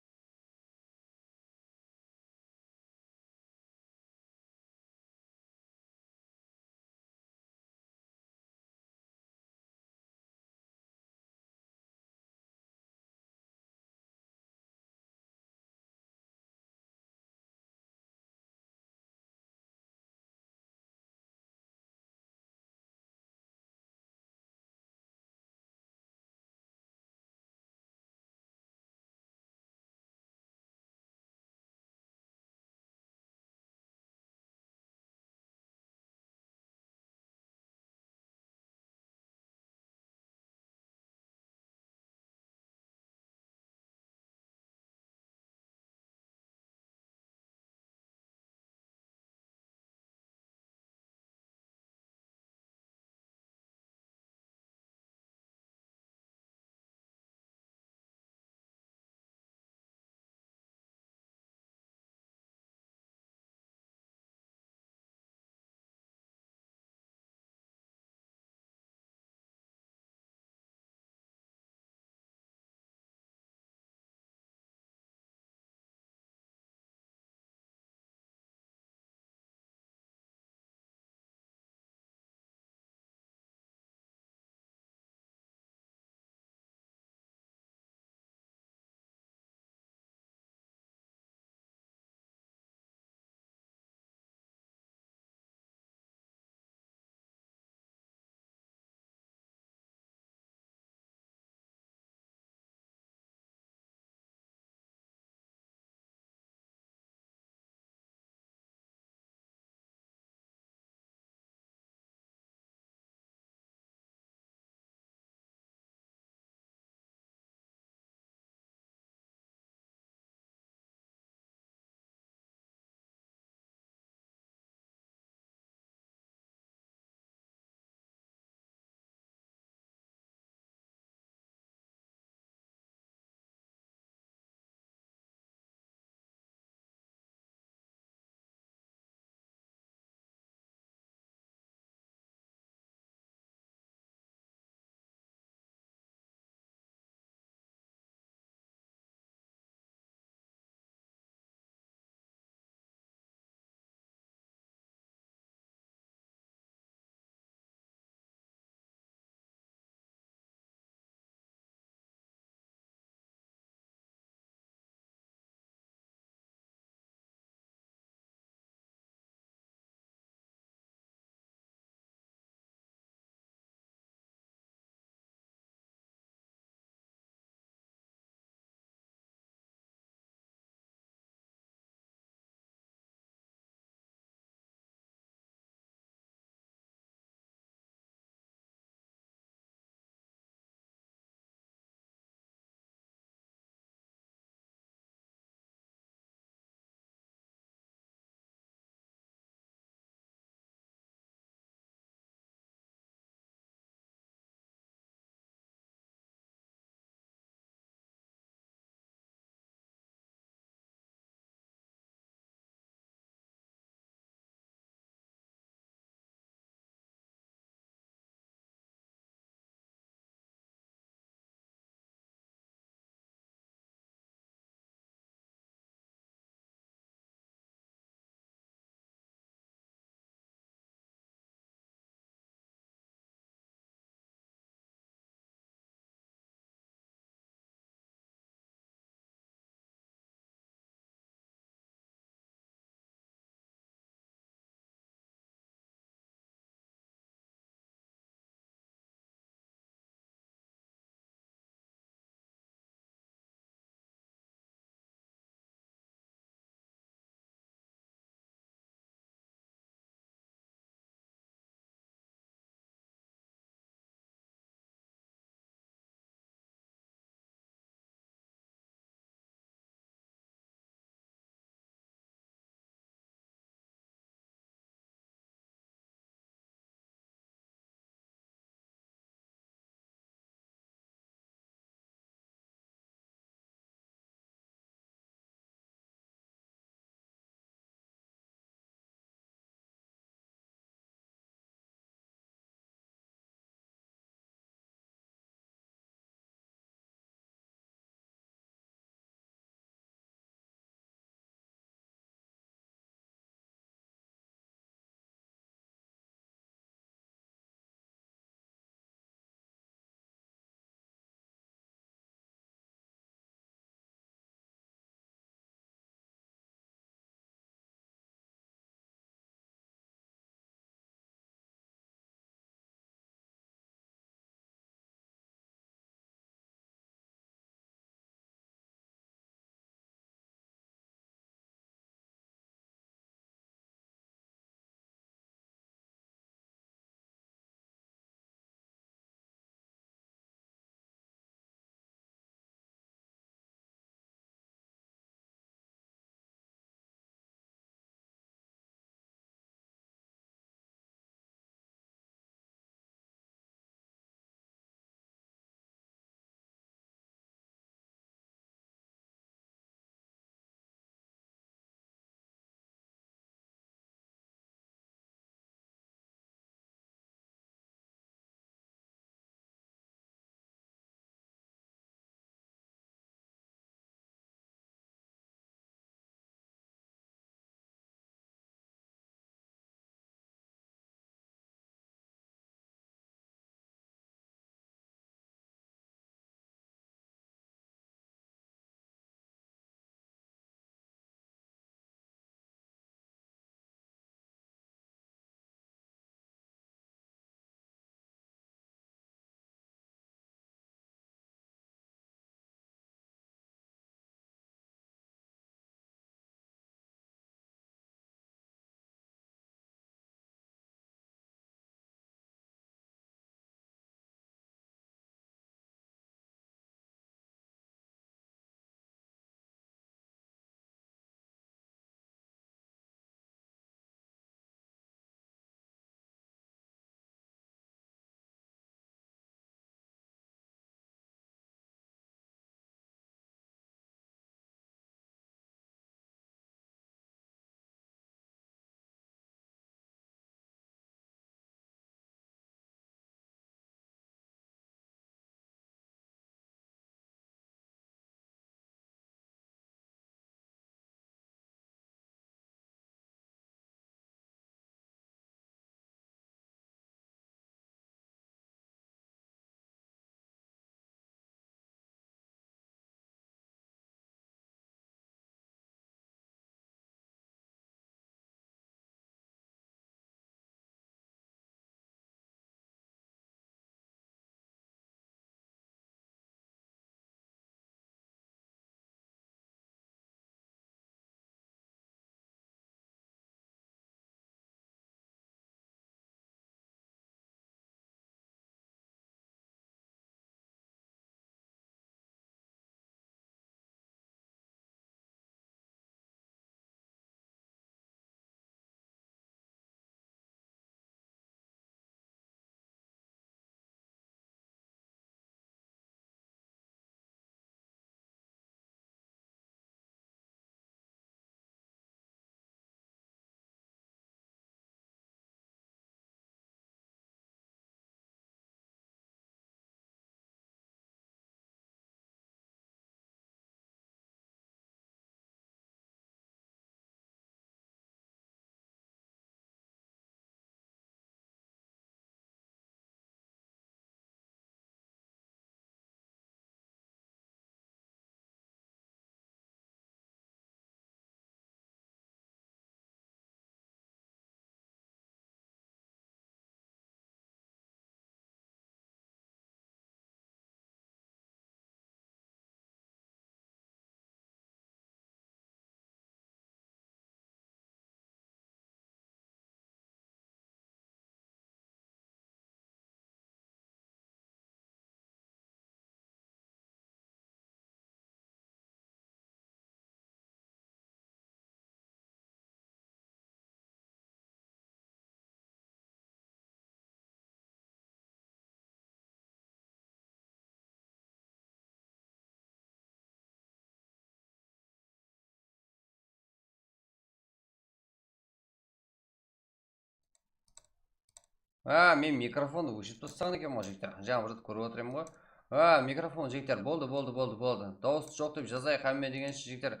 A, men mikrofondı óshirip taslaǵan ekenmen ǵoy, jigitler. Jańa bir zat kórip otırman ǵoy. A, mikrofon, jigitler, boldı, boldı, boldı, boldı. Dawıs joq dep jazayıq hámme degenshe, jigitler.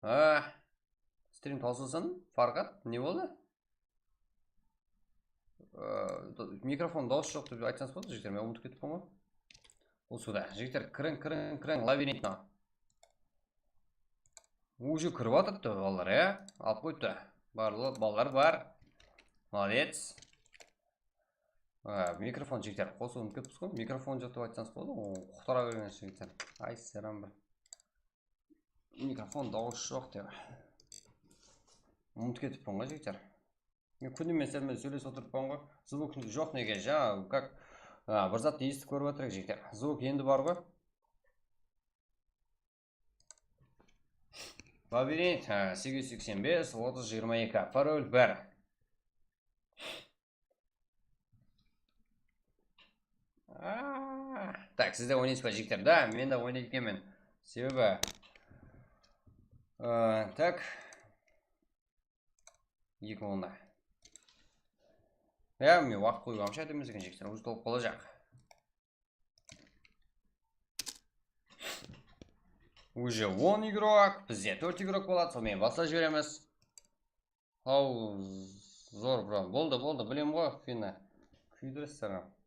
A, strim tawsılsın, Farhat, ne boldı? Ee, mikrofon dawıs joq dep aytsańız boladı, jigitler, men umıtıp ketippen ǵoy. Usıda, jigitler, kiriń, kiriń, kiriń, labirint mına. Уже kirip atırıptı balalar, ya? Alıp qoyıptı. Barlı balalar bar. Молодец. Ee, mikrofon, jigitler, qosıp umıtıp ketipsiz ǵoy. Mikrofon joq dep aytsańız boladı, o, qutıra bergen jigitler. Ay, seram bir. Mikrofon dawıs joq dep. Umıtıp ketippen ǵoy, jigitler. Men kúnde men sizler menen sóylesip otırıppan ǵoy. Zvuk joq nege? Jańa, как, a, bir zat esitip kórip atır edik, jigitler. Zvuk endi bar ǵoy. Labirint, a, segiz júz seksen bes, otız, jigirma eki, parol bir. A, tak, sizler oynaysız ba, jigitler? Da, men de oynaydı ekenmen. Sebebi, a, tak. Eki onda. Ya, men waqıt qoyıp alsha emes eken, jigitler, уже tolıp qalajaq. Уже on igrok, bizde tórt igrok boladı, sonıń menen baslap jiberemiz. Haw, zor, bro. Boldı, boldı, bilem ǵoy, kúyini. Kúydiresiz, salam.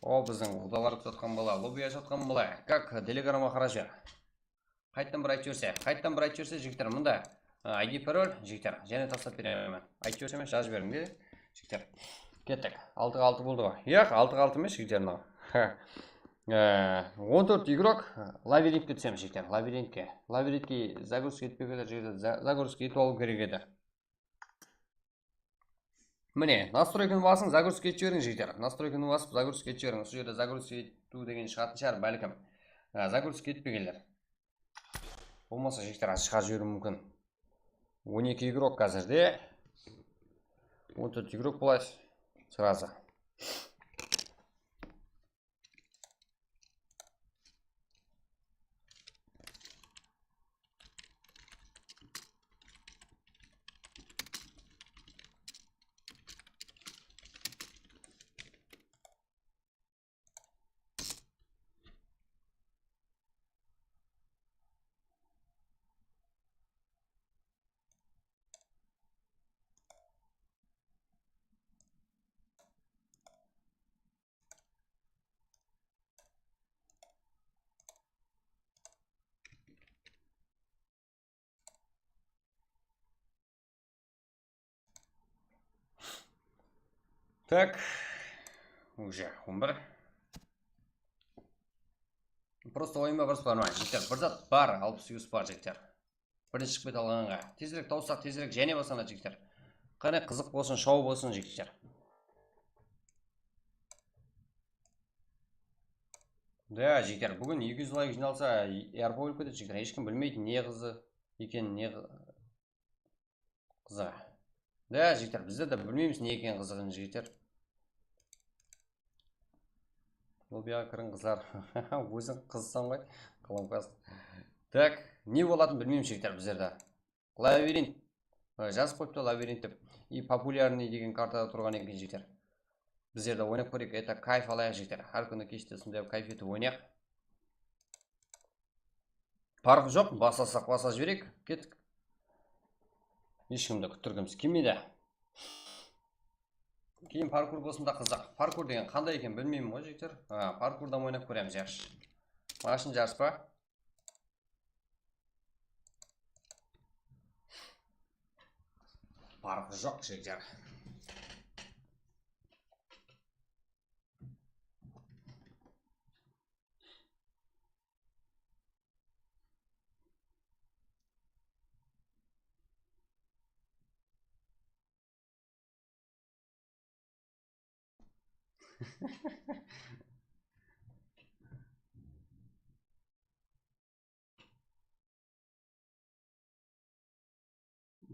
O, biziń udalar kútip atqan bala, lobby ashıp atqan bala. Как, telegramǵa qarap jiber. Qayttan bir aytıp jiberse, qayttan bir aytıp jiberse, jigitler, mında, a, I D parol, jigitler, jáne taslap beremen. Aytıp jiberse, men jazıp jiberiń de, jigitler. Kettik. Altıǵa altı boldı ǵoy. Yaq, altıǵa altı emes, jigitler, mınaw. E, on tórt igrok, labirintke túsemiz, jigitler, labirintke. Labirintke zagruzka etpege kerek, jigitler, za-, zagruzka etip alıw kerek edi. Mine, nastroykanı basıń, zagruzka etip jiberiń, jigitler. Nastroykanı basıp, zagruzka etip jiberiń. Usı jerde zagruzka etiw degen shıǵatın shıǵar, bálkim. A, zagruzka etpegenler. Bolmasa, jigitler, shıǵarıp jiberiwi múmkin. On eki igrok házirde. On tórt igrok boladı. Srazı. Так, уже on bir. Просто oyınba bir zat bar ma, jigitler? Bir zat bar, alpıs yus bar, jigitler. Birinshi shıǵıp kete alǵanǵa. Tezirek tawıssaq, tezirek jáne baslanadı, jigitler. Qáne, qızıq bolsın, shou bolsın, jigitler. Da, jigitler, búgin eki júz layk jıynalsa, yarpa bolıp ketedi, jigitler. Hesh kim bilmeydi, ne qızı ekenin, ne qı-, qızıǵı. Da, jigitler, bizler de bilmeymiz, ne eken qızıǵın, jigitler. Bul buyaǵa kiriń, qızlar. Óziń qızsań ǵoy, qalamqas. Tak, ne bolatın bilmeymiz, jigitler, bizler de. Labirint. E, jazıp qoyıptı labirint dep. И популярный degen kartada turǵan eken, jigitler. Bizler de oynap kóreyik, это kayf alayıq, jigitler. Hár kúni keshte usınday kayf etip oynayıq. Parqı joq, baslasaq, baslap jibereyik. Kettik. Hesh kimdi kúttirgimiz kelmeydi. Keyin parkur bolsın da qızıq. Parkur degen qanday eken bilmeymen ǵoy, jigitler. Ha, parkurdan oynap kóremiz, yaqshı. Mashın jarıs pa? Parqı joq, jigitler.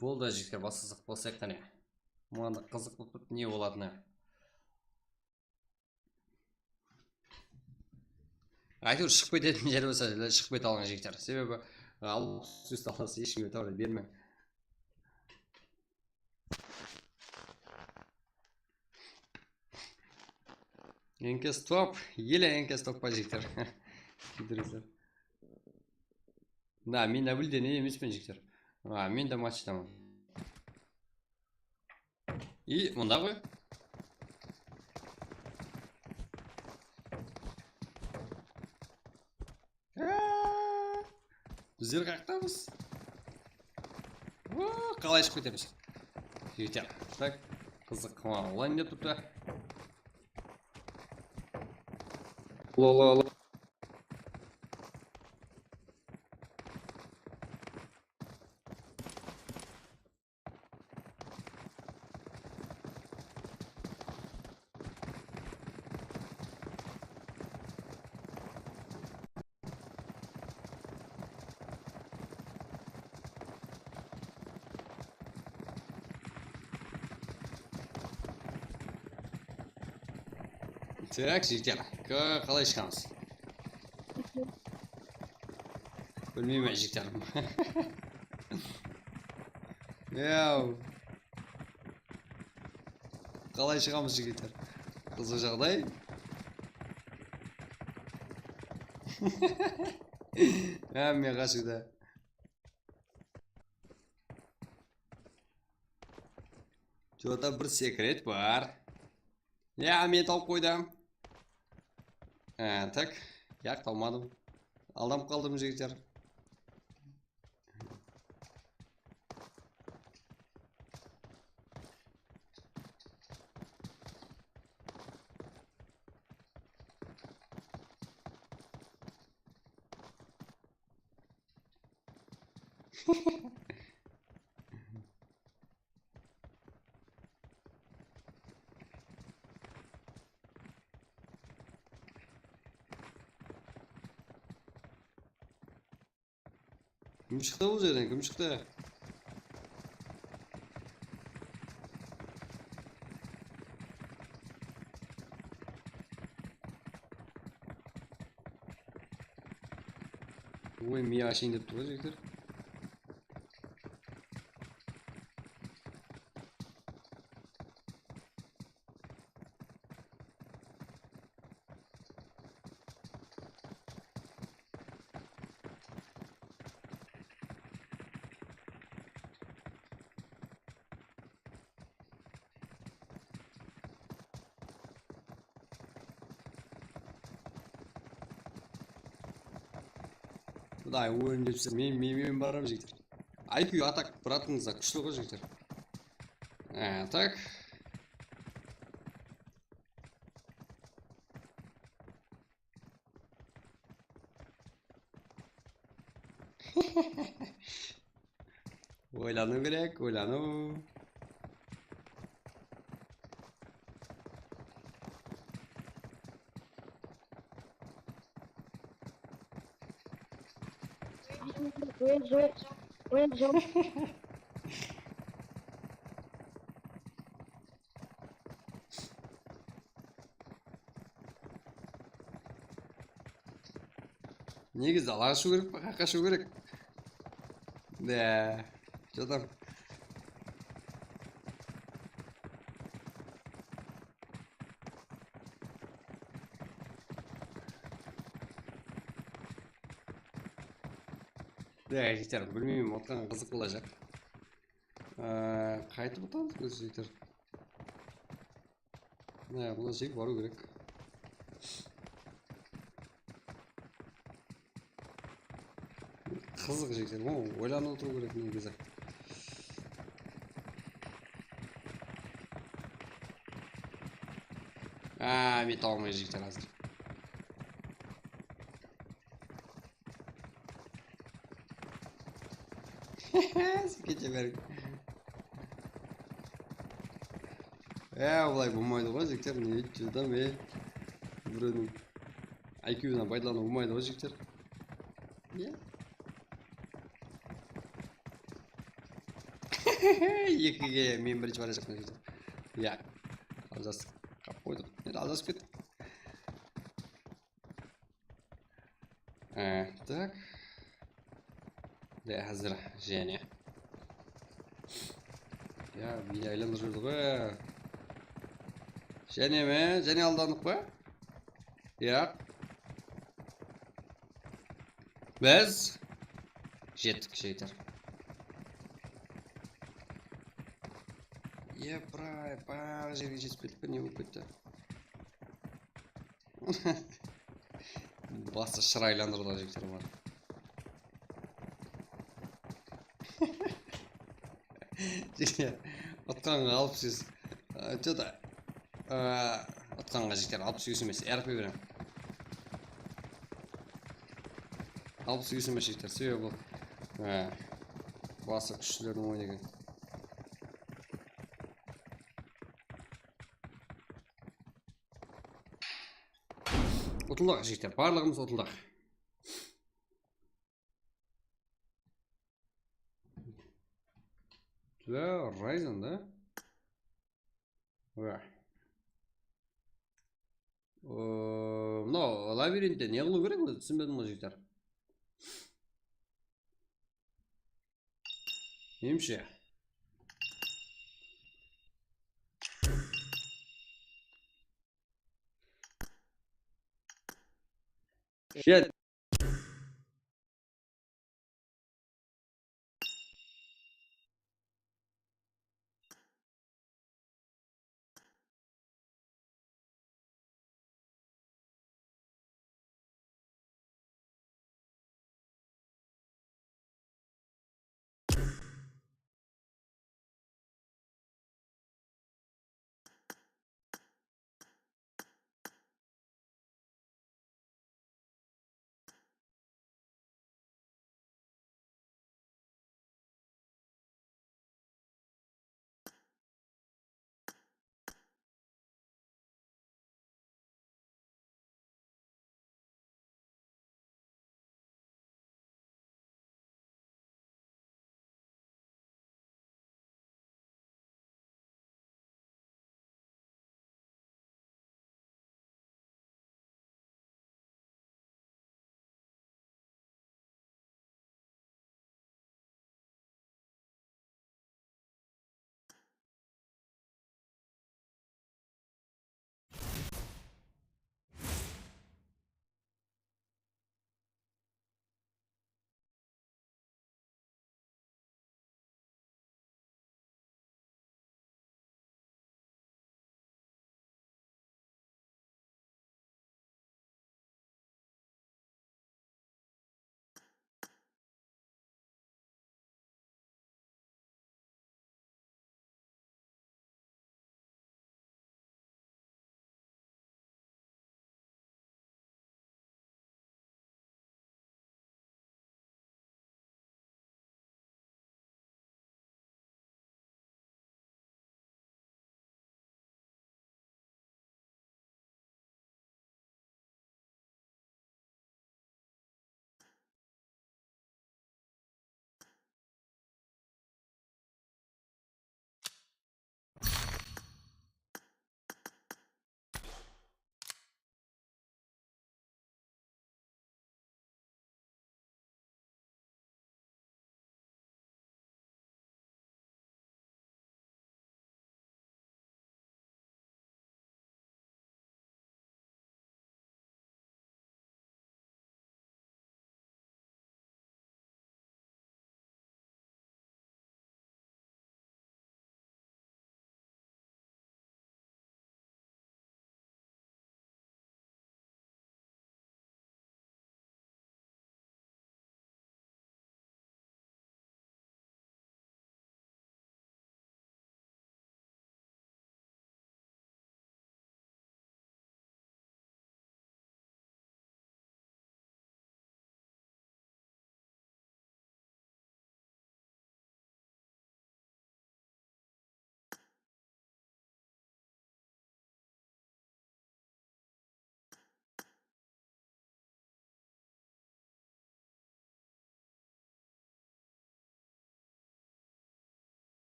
Boldı, jigitler, basqa qızıq bolsayıq qáne. Mınadan qızıq bolıp turıptı, ne bolatını. Áytewir, shıǵıp ketetin jer bolsa, shıǵıp kete alıń, jigitler. Sebebi, al, sóz talası, eshkimge táwir bermeń. N K stop, ele N K stop pa, jigitler? Kúldiresiz. Na, men nabilden emespen, jigitler. A, men de matchtaman. I, mında ǵoy. Aa, bizler qayaqtamız? Aa, qalay shıǵıp ketemiz? Jigitler, tak, qızıq, onlayn dep turıptı. Ula, ula, ula. Tak, jigitler, qa-, qalay shıǵamız? Bilmeymen, jigitler. Yaw. Qalay shıǵamız, jigitler? Qızıq jaǵday. Hámme qashıwda. Joda bir sekret bar. Ya, men tawıp qoydım. Á, tak. Yaq, tawmadım. Aldanıp qaldım, jigitler. Kim shıqtı bul jerden? Kim shıqtı? Oy, miya ashayın dep tur ǵoy, jigitler. Quday, oyın depsiz. Men, men, men baramız, jigitler. I Q, atak, bratınızda kúshli ǵoy, jigitler. Á, tak. Oylanıw kerek, oylanıw. Oy, joq, oy, joq. Negizi dalaǵa shıǵıw kerek pe, qayaqqa shıǵıw kerek? Dá, jadam. Dá, jigitler, bilmeymen, otqan qızıq bolajaq. Á, qaytıp otırmız, jigitler. Mına, mına jek barıw kerek. Qızıq jigitler, o, oylanıp otırıw kerek negizi. Á, men tawa almayman, jigitler, házir. Sen kete ber. E, olay bolmaydı ǵoy, jigitler, ne judam, e. Birewdiń I Q-dan paydalanıw bolmaydı ǵoy, jigitler. Iya. Ekige men birinshi barajaqpan, jigitler. Iya. Aljasıp qap qoydıq. Endi aljasıp kettik. E, tak. De, házir jáne. Ya, biydi aylandırıp júrdi ǵoy. Jáne me? Jáne aldandıq pa? Yaq. Biz jettik, jigitler. Epray, bayaǵı jerge jetip kettik pe, ne bolıp ketti? Bası shıraylandırdı, jigitler, bar. Jigitler, utqanǵa alpıs úsh. Чё-то, utqanǵa, jigitler, alpıs úsh emes, R P berem. Alpıs úsh emes, jigitler, sebebi bul, bası kúshlilerdiń oynaǵan. Utıldıq, jigitler, barlıǵımız utıldıq. Júdá Ryzen da. Wah. Mınaw labirintte ne qılıw kerek, ózi túsinbedim ǵoy, jigitler. Menimshe. Shit.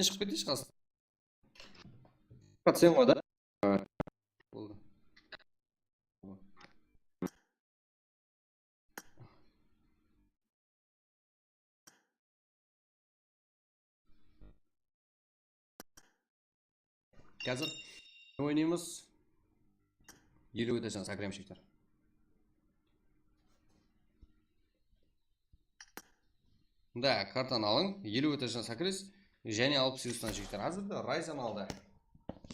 Shıǵıp keteshi qasına. Sen ǵoy da. Boldı. Házir ne oynaymız? Eliw etajdan sakraymiz, jigitler. Da, kartanı alıń, eliw etajdan sakrayız. Jáne alpıs yustan, jigitler. Házir de Ryzen aldı.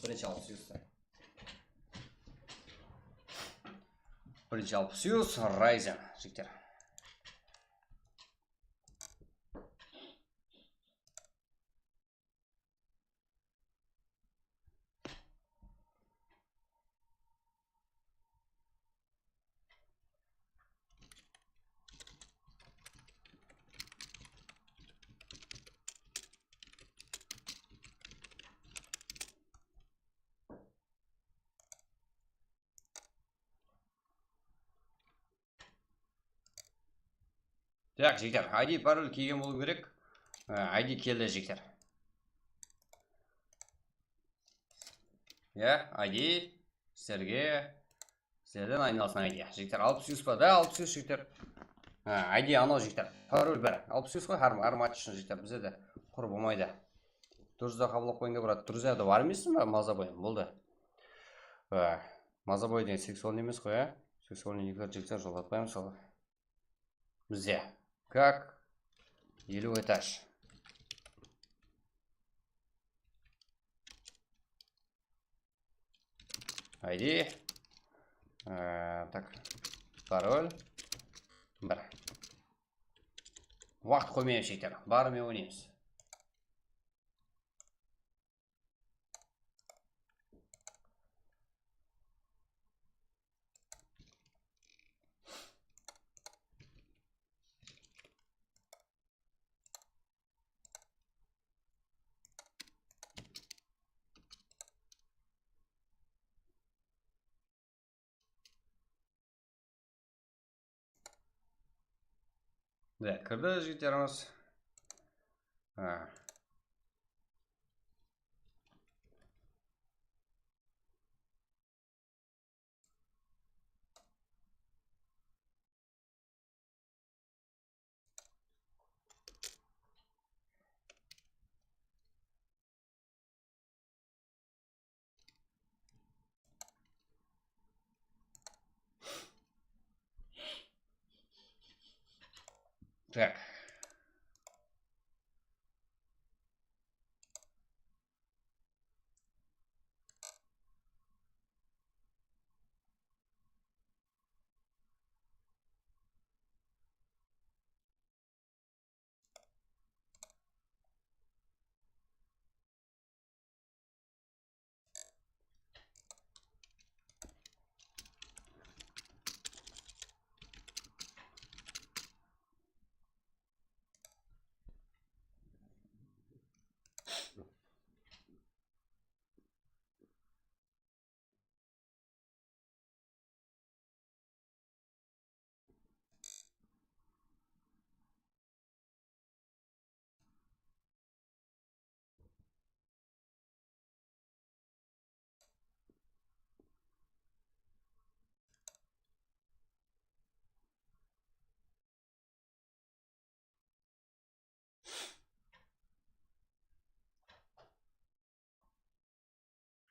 Birinshi alpıs yustan. Birinshi alpıs yus, Ryzen, jigitler. Tak, jigitler, I D parol kelgen bolıw kerek. Ha, I D keldi, jigitler. Ya, I D sizlerge, sizlerden aynalsın I D. Jigitler, alpıs yus pa? Da, alpıs yus, jigitler. Ha, I D anaw, jigitler. Parol bar. Alpıs yus ǵoy, hár, hár match ushın, jigitler. Bizde de qur bolmaydı. Druzya qabıllap qoyıń da, brat. Druzya da bar emessin ba? Mazaboy, boldı. Ha, Mazaboy degen seksualnıy emes ǵoy, ya. Seksualnıy jigitler, jigitler jollatpaymız, sol. Bizde. Как? Eliw etaj. I D. Ee, tak. Parol. Bir. Waqıt qoymayman, jigitler. Barıp oynaymiz. Mine, kirdi jigitlerimiz. Ha. Так.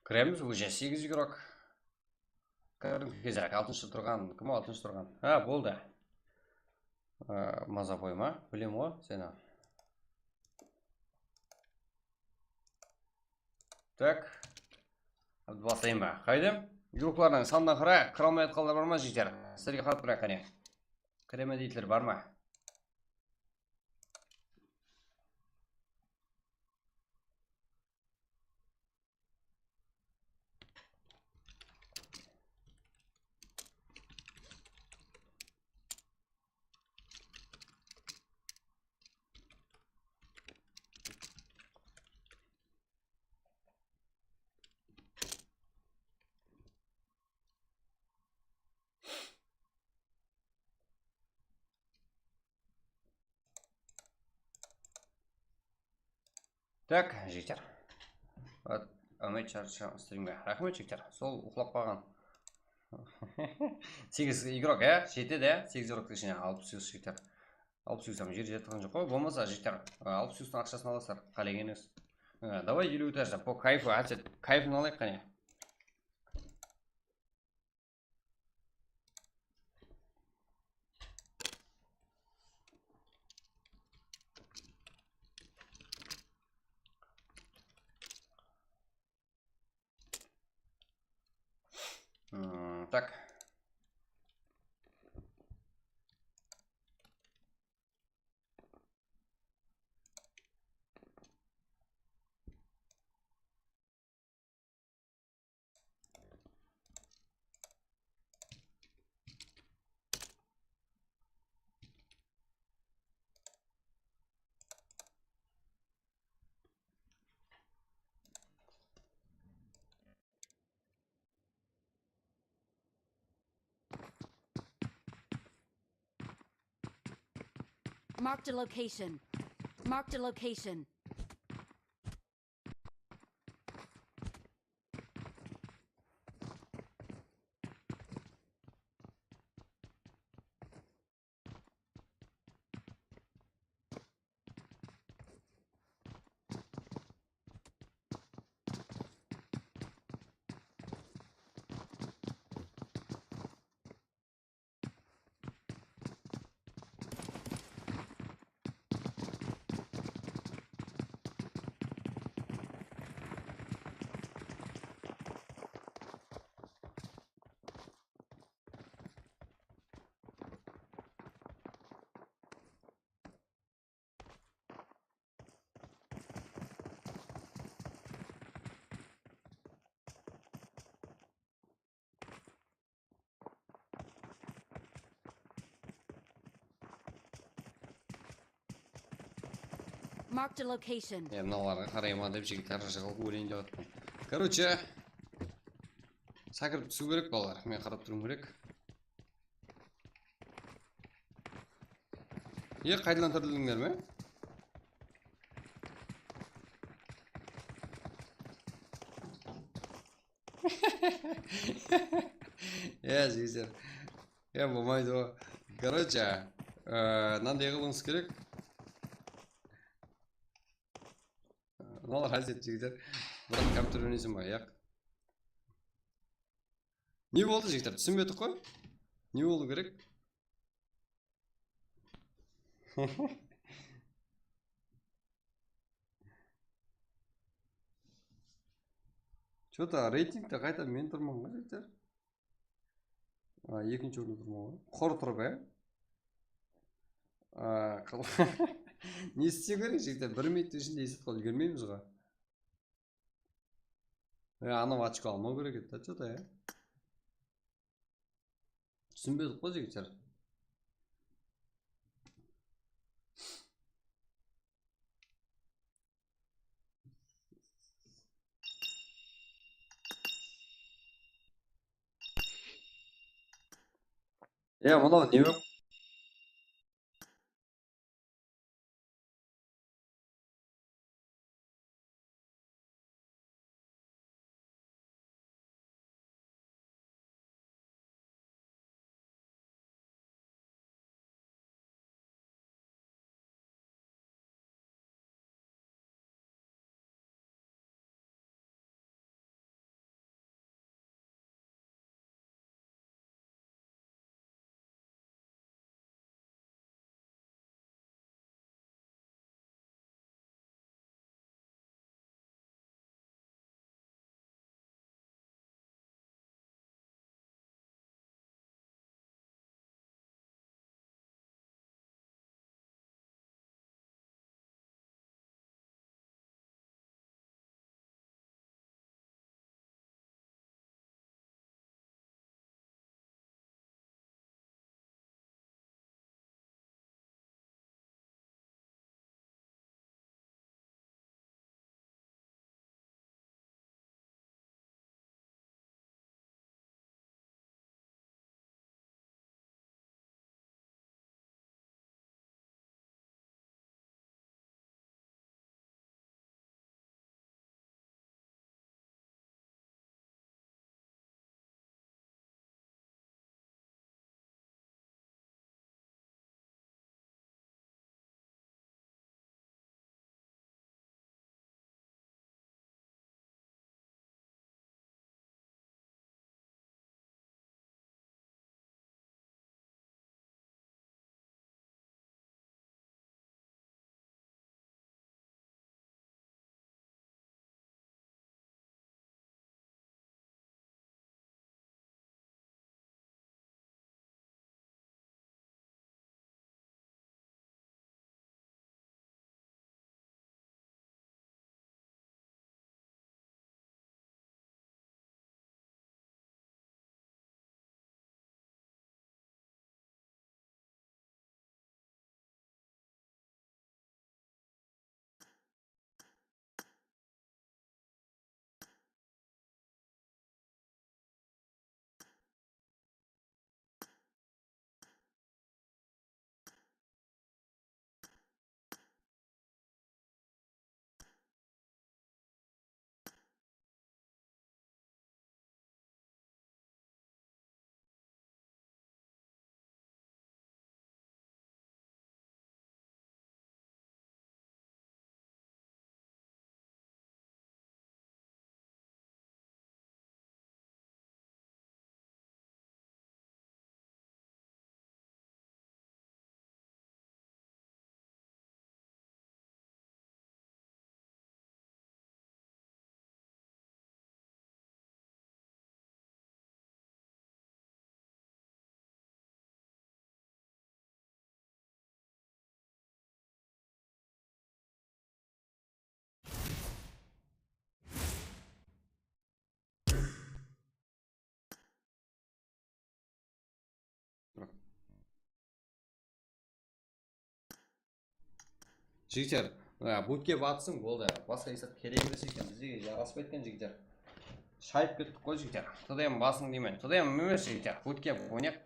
Kiremiz, уже segiz igrok. Kirdim tezirek, altınshı turǵan. Kim o altınshı turǵan? Ha, boldı. Aa, Mazaboy ma? Bilem ǵoy seni. Tak. Baslayın ba? Qaydım? Igroklardıń sanına qara, kire almay atqanlar bar ma, jigitler? Sizlerge qarap turayıq, qáne. Kireme deydiler, bar ma? Tak, jigitler. Áwmet sharsham strimge. Raxmet, jigitler. Sol uxlap qalǵan. Segiz igrok, ya? Jetedi, ya? Segiz igrok ishine alpıs segiz, jigitler. Alpıs segiz ham jer jetken joq ǵoy. Bolmasa, jigitler, alpıs segiz aqshasın alasızlar. Qálegenińiz. Davay, eliw etajdan. Po kayfu, áte, kayfın alayıq qáne. М, так. Marked a location. Marked a location. Marked a location. E, mınalarǵa qarayman dep jigitler jıǵılıp óleyin dep atırman. Короче, sákirip túsiw kerek, balalar. Men qarap turıwım kerek. E, qaytadan tirildińler me? Ya, jigitler. Ya, bolmaydı o. Короче, e, mınanday qılıwıńız kerek. Mınalar házir, jigitler. Brat, kompyuter oynaysın ba? Yaq. Ne boldı, jigitler? Túsinbedik ǵoy. Ne bolıw kerek? Что-то reytingte qayta men turman ǵoy, jigitler. A, ekinshi orında turman ǵoy. Qur turıp, e? A, qıl-, ne istew kerek, jigitler? Bir minut ishinde eset qılıp úlgermeymiz ǵoy. Ya, anaw ochko almaw kerek edi da, что-то, ya. Túsinbedik ǵoy, jigitler. Ya, mınaw ne? Jigitler, mına, bootcamp atsın, boldı. Basqa esap keregi de jigitler, bizge jaraspaydı eken, jigitler. Shayıp kettik ǵoy, jigitler. T D M basıń deymen. T D M emes, jigitler. Bootcamp oynayıq.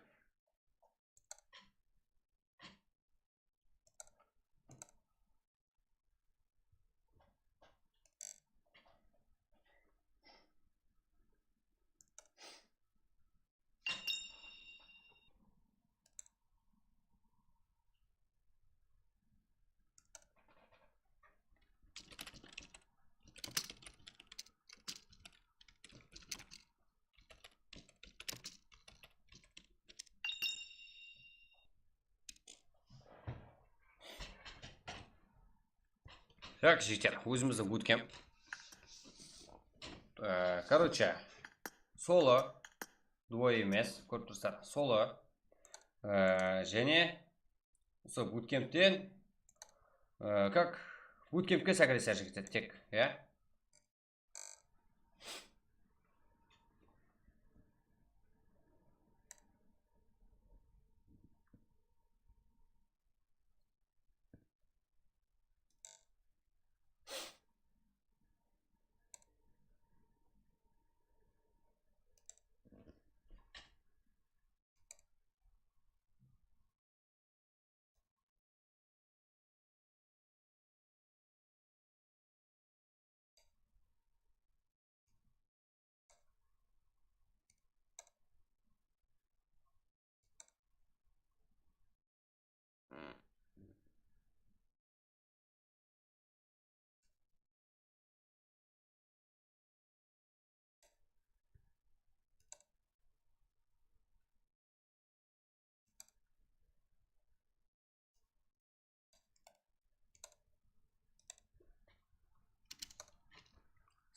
Так, jigitler, ózimizdiń bootcamp. Ee, короче, solo, двое emes, kórip tursızlar, solo. Ee, jáne usı bootcampten, ee, как bootcampke согресер, jigitler, tek, ya.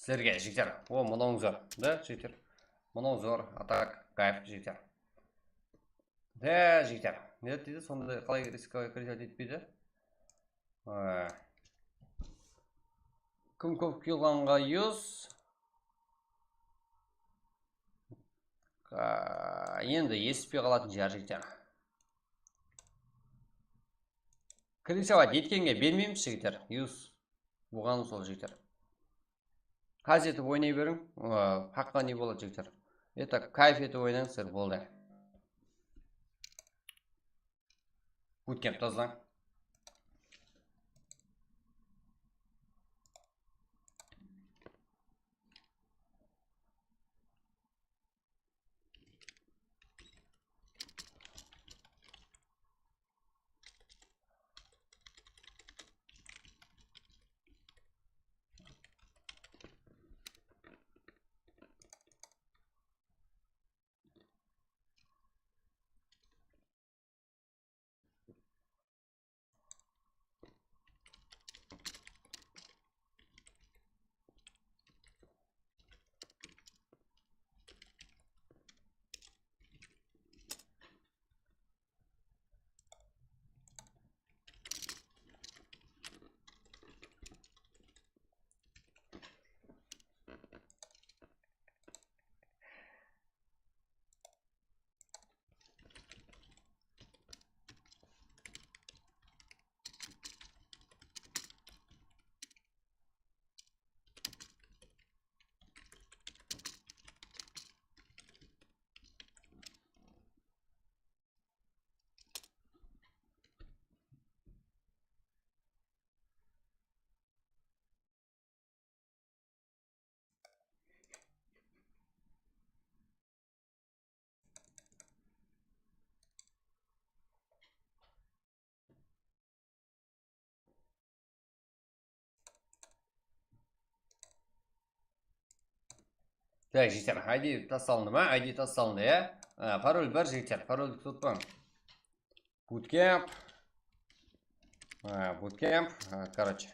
Sizlerge, jigitler, o, mınawıń zor, da, jigitler. Mınaw zor, a так, kayf, jigitler. Da, jigitler, ne deydi, sonday qalay riskovoy kredit etpeydi? Ee, kim kóp kiyolǵanǵa yuz. Aa, endi esitpey qalatın jigitler. Kredit etkenge bermeymiz, jigitler. Yuz. Buǵan sol, jigitler. Ház etip oynay beriń. Aa, haqqa ne boladı, jigitler? Это kayf etip oynańızlar, boldı. Bootcamp tazalań. Так, jigitler, I D taslandı ma? I D taslandı, ya? A, parol bar, jigitler, paroldi unutpań. Bootcamp. A, bootcamp. A, короче.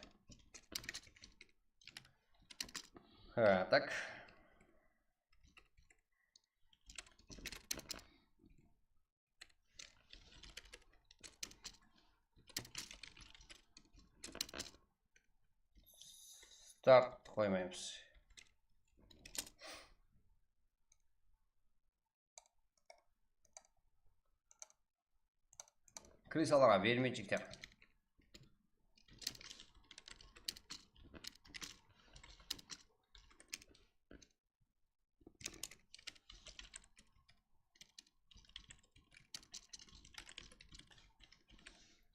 Ha, так. Start qoymaymız. Krisalarǵa bermeydi, jigitler.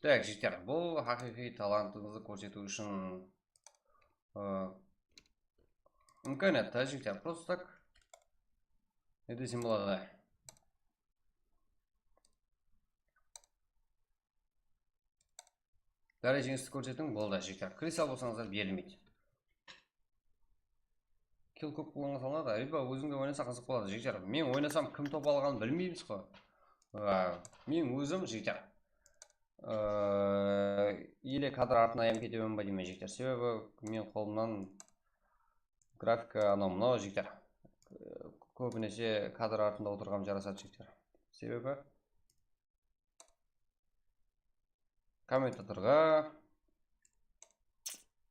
Tak, jigitler, bul haqıyqıy talantıńızdı kórsetiw ushın, ı, imkaniyat ta, jigitler. Prosto tak ne desem boladı? Dárejeńizdi kórsetiń, boldı, jigitler. Kire sal bolsańızlar berilmeydi. Kill kóp bolǵanǵa salınады. Riba, ózińde oynasa qızıq boladı, jigitler. Men oynasam kim top alǵanın bilmeymiz ǵo. Aa, men ózim, jigitler, aa, ele kadr artına ayam ketemen ba deymen, jigitler. Sebebi men qolımnan grafika anaw mınaw, jigitler. Kóbinese kadr artında otırǵanım jarasadı, jigitler. Sebebi kommentatorǵa,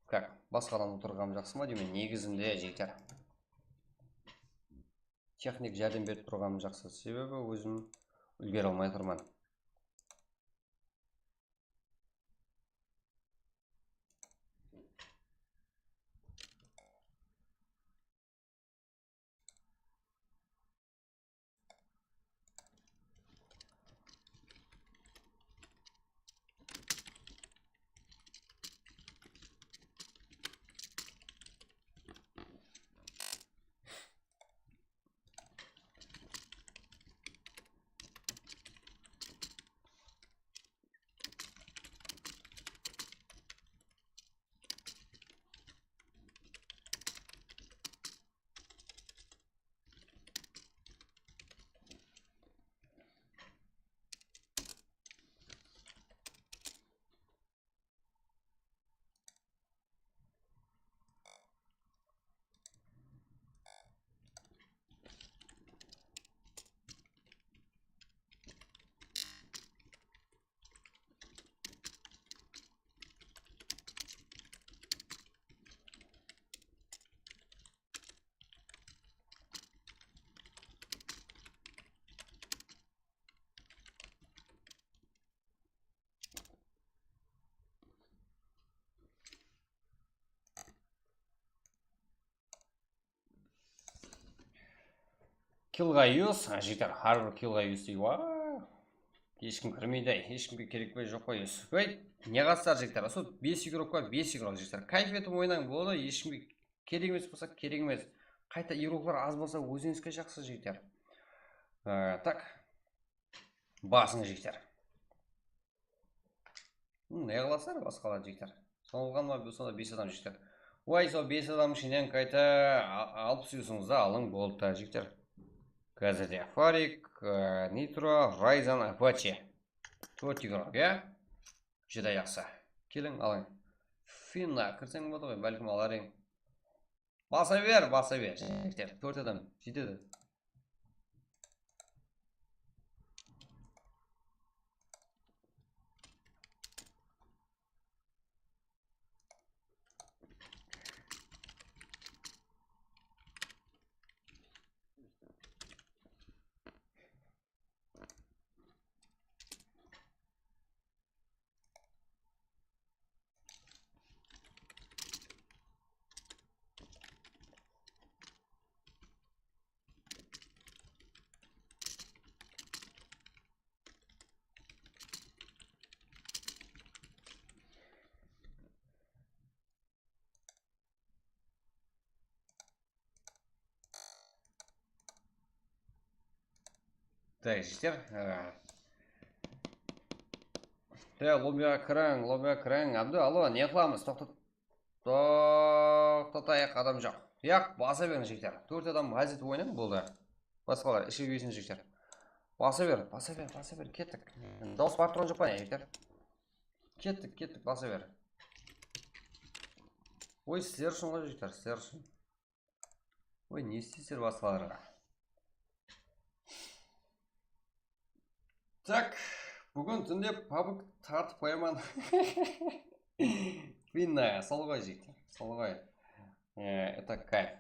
как, basqa adam otırǵanım jaqsı ma deymen, negizinde, jigitler. Texnik járdem berip turǵanım jaqsı, sebebi ózim úlgere almay atırman. Killǵa júz, jigitler, hár bir killǵa júz dey, wa. Hesh kim kirmeydi, hesh kimge kerek pe, joq pa júz. Ey, ne qastar, jigitler, sol bes igrokka bes igrok, jigitler. Kayf etip oynań, boldı, hesh kimge kerek emes bolsa, kerek emes. Qayta igroklar az bolsa, ózińizge jaqsı, jigitler. Ee, tak. Basıń, jigitler. Hmm, ne qılasızlar, basqalar, jigitler? Sońǵan ma, sonda bes adam, jigitler. Way, sol bes adam ishinen qayta a-, alpıs ushıńızdı alıń, boldı da, jigitler. Házirde Farik, e, Nitro, Ryzen, Apache. Tórt igrok, ya? Júdá jaqsı. Keliń, alıń. Finna kirseń boldı ǵoy, bálkim alar eń. Basa ber, basa ber, jigitler. Tórt adam, jetedi. Так, jigitler, e, так, lobbiyaǵa kiriń, lobbiyaǵa kiriń. Abdu, allo, ne qılamız? Toqta-, toqtatayıq, adam joq. Yaq, basa beriń, jigitler. Tórt adam házir oynań, boldı. Basqalar iship jesin, jigitler. Basa ber, basa ber, basa ber, kettik. Dawıs barıp turǵan joq pa ne, jigitler? Kettik, kettik, basa ber. Oy, sizler ushın ǵoy, jigitler, sizler ushın. Oy, ne isteysizler basqalarǵa? Tak, búgin túnde pabık tartıp qoyaman. Finna, sol ǵoy, jigitler, sol ǵoy. E, это кайф.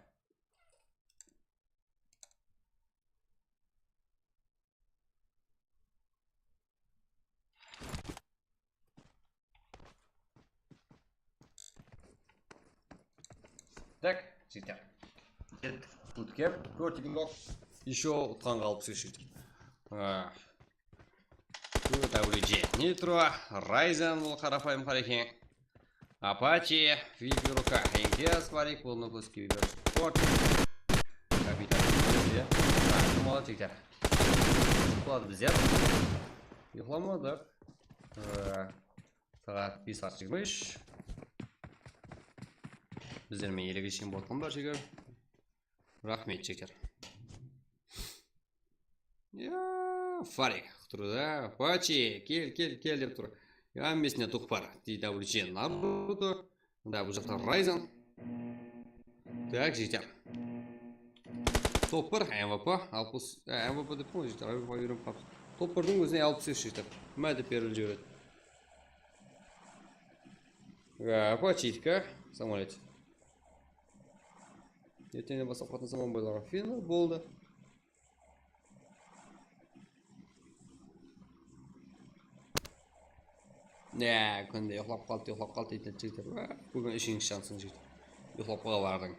Так, jigitler. Ket, utıp kep, tórt igrok. Ещё utqanǵa alpıs úsh jigitler. A. W J, Nitro, Ryzen, bul qarapayım qara eken. Apache, Viper, K N K, Sparik, bul Nukos, Kiber, Sport. Kapitan, ya. Qumala jigitler. Quladı bizler. Uyıqlamadıq. Ee, Saat bes jigirma úsh. Bizler menen elege shekem bolǵan bar, jigitler. Raxmet, jigitler. Ya, Farik, tur da. Pachi, kel, kel, kel dep tur. Hámmesine tuqpar. D W C Naruto. Da, bul jaqta Ryzen. Tak, jigitler. Top bir, M V P, alpıs, e, M V P dep qoy, jigitler, M V P úyrenip qalıpsız. Top birdiń ózine alpıs úsh, jigitler. Má dep berilip jiberedi. Ya, Apache, samolyot. Erteńnen baslap qatnasa, Mumbaylarǵa final boldı. Ne, kúnde uyıqlap qaldı, uyıqlap qaldı deydi, jigitler. Búgin úshinshi shansıń, jigitler. Uyıqlap qala bardıń.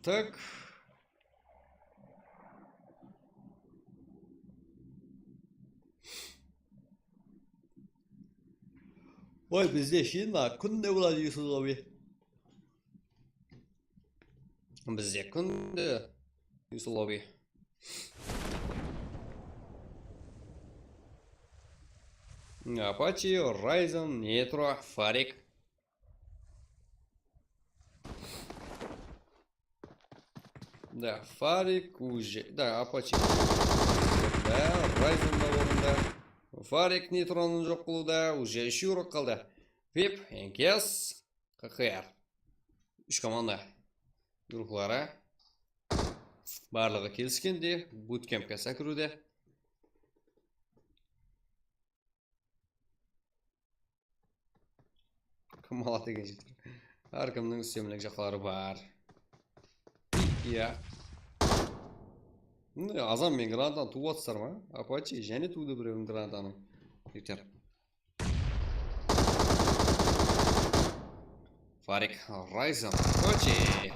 Tak. Oy, bizde shıyınlar kúnde boladı, Yusuf abi. Bizde kúnde Yusuf abi. Apache, Ryzen, Nitro, Farik. Da, Farik, уже, da, Apache. Da, Ryzen da orında. Farik Nitronı joq qılıwda, уже úshew urıp qaldı. Vip, N K S, K K R. Úsh komanda. Guruhları. Barlıǵı keliskende, bootcampke sakiruvde. Kim aladı eken, jigitler? Hár kimniń ústemlik jaqları bar. Iya. Mine, Azam, men granatanı tuwıp atırsızlar ma? Apache, jáne tuwdı birewin granatanı. Jigitler. Farik, Ryzen, Apache.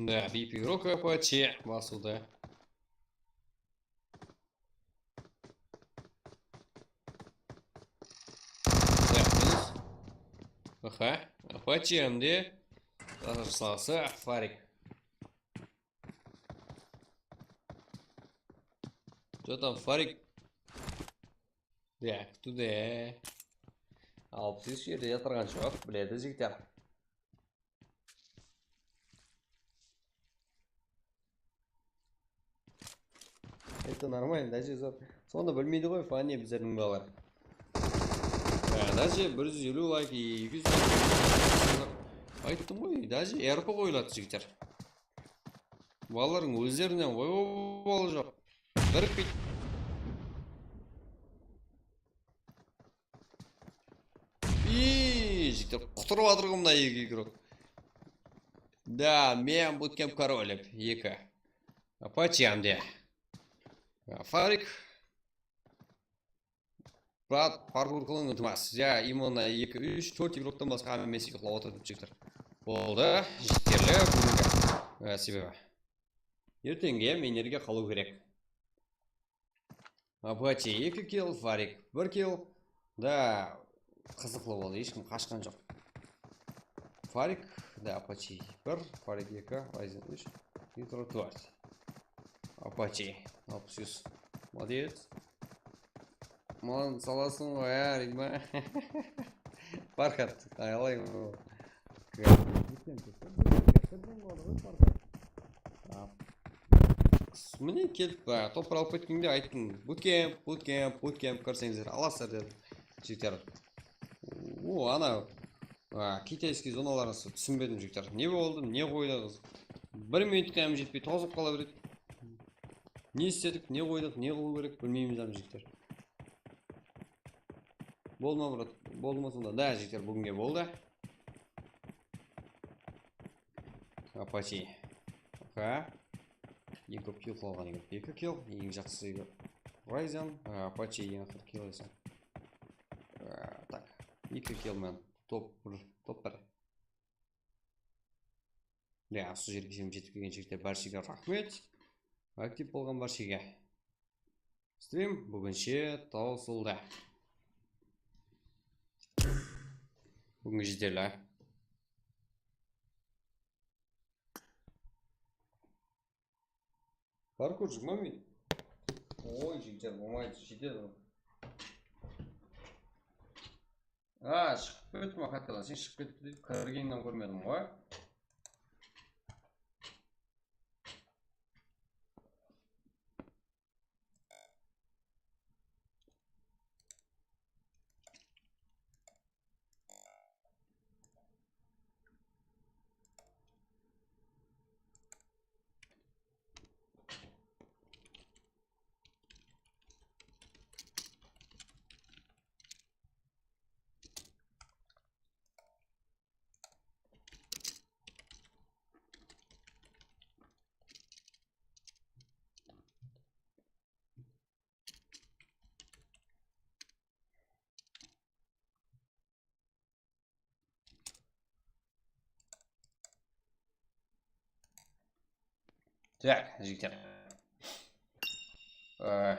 Да, V P Rock Apache basıldı. Так, minus. Aha, Apache hám de qarshılası Farik. Что там, Farik? Так, туда. Alpıs úsh jerde yatırǵan joq, biledi jigitler. Это нормально, даже zor. Sonı bilmeydi ǵoy, Fani bizlerdiń balalar. Ya, даже bir júz eliw layk, eki júz layk. Ayttım ǵoy, даже R P qoyıladı, jigitler. Balalardıń ózlerinen ǵoy, obalı joq. Birikpeydi. Iiy, jigitler, qutırıp atır ǵo mına eki igrok. Да, men bootcamp король, eki. Apache hám de. Ya, Farik. Brat, parkur qılıń, iltimas. Ya, именно eki, úsh, tórt igroktan basqa hámmesi uyıqlap otır, jigitler. Boldı, jeterli, búginge. Ya, sebebi. Erteńge men energiya qalıw kerek. Apache eki kill, Farik bir kill. Da, qızıqlı boldı, hesh kim qashqan joq. Farik, da, Apache bir, Farik eki, Ryzen úsh, Nitro tórt. Apache, alpıs úsh. Молодец. Mınan salasıń ǵoy, ya, Rigma. Farhat, qalay ol? Farhat. Mine kelip, a, topar alıp ketkende ayttım, bootcamp, bootcamp, bootcamp kirseńizler alasızlar dedim. Jigitler. O, ana, a, kitayskiy zonalarıńızdı túsinbedim, jigitler. Ne boldı, ne qoydıńız? Bir minutqa hám jetpey tawsılıp qala beredi. Ne istedik, ne qoydıq, ne qılıw kerek, bilmeymiz hám, jigitler. Boldı ma, brat? Boldı ma sonda? Da, jigitler, búginge boldı. Apache. Aha. Eń kóp kill qalǵan eken. Eki kill, eń jaqsısı Ryzen. A, Apache eń aqır kill esa. A, tak. Eki kill men. Top bir, top bir. Ya, usı jerge shekem jetip kelgen jigitler, bárshege raxmet. Aktiv bolǵan bárshege. Strim búginshe tawsıldı. Búginge jeteli. Parkur jigirma minut. Oy, jigitler, bolmaydı, jetedi ǵoy. A, shıǵıp kettim, Akatadan, sen shıǵıp ketipti dep kirgenińnen kórmedim ǵoy. Tak, jigitler. Ee,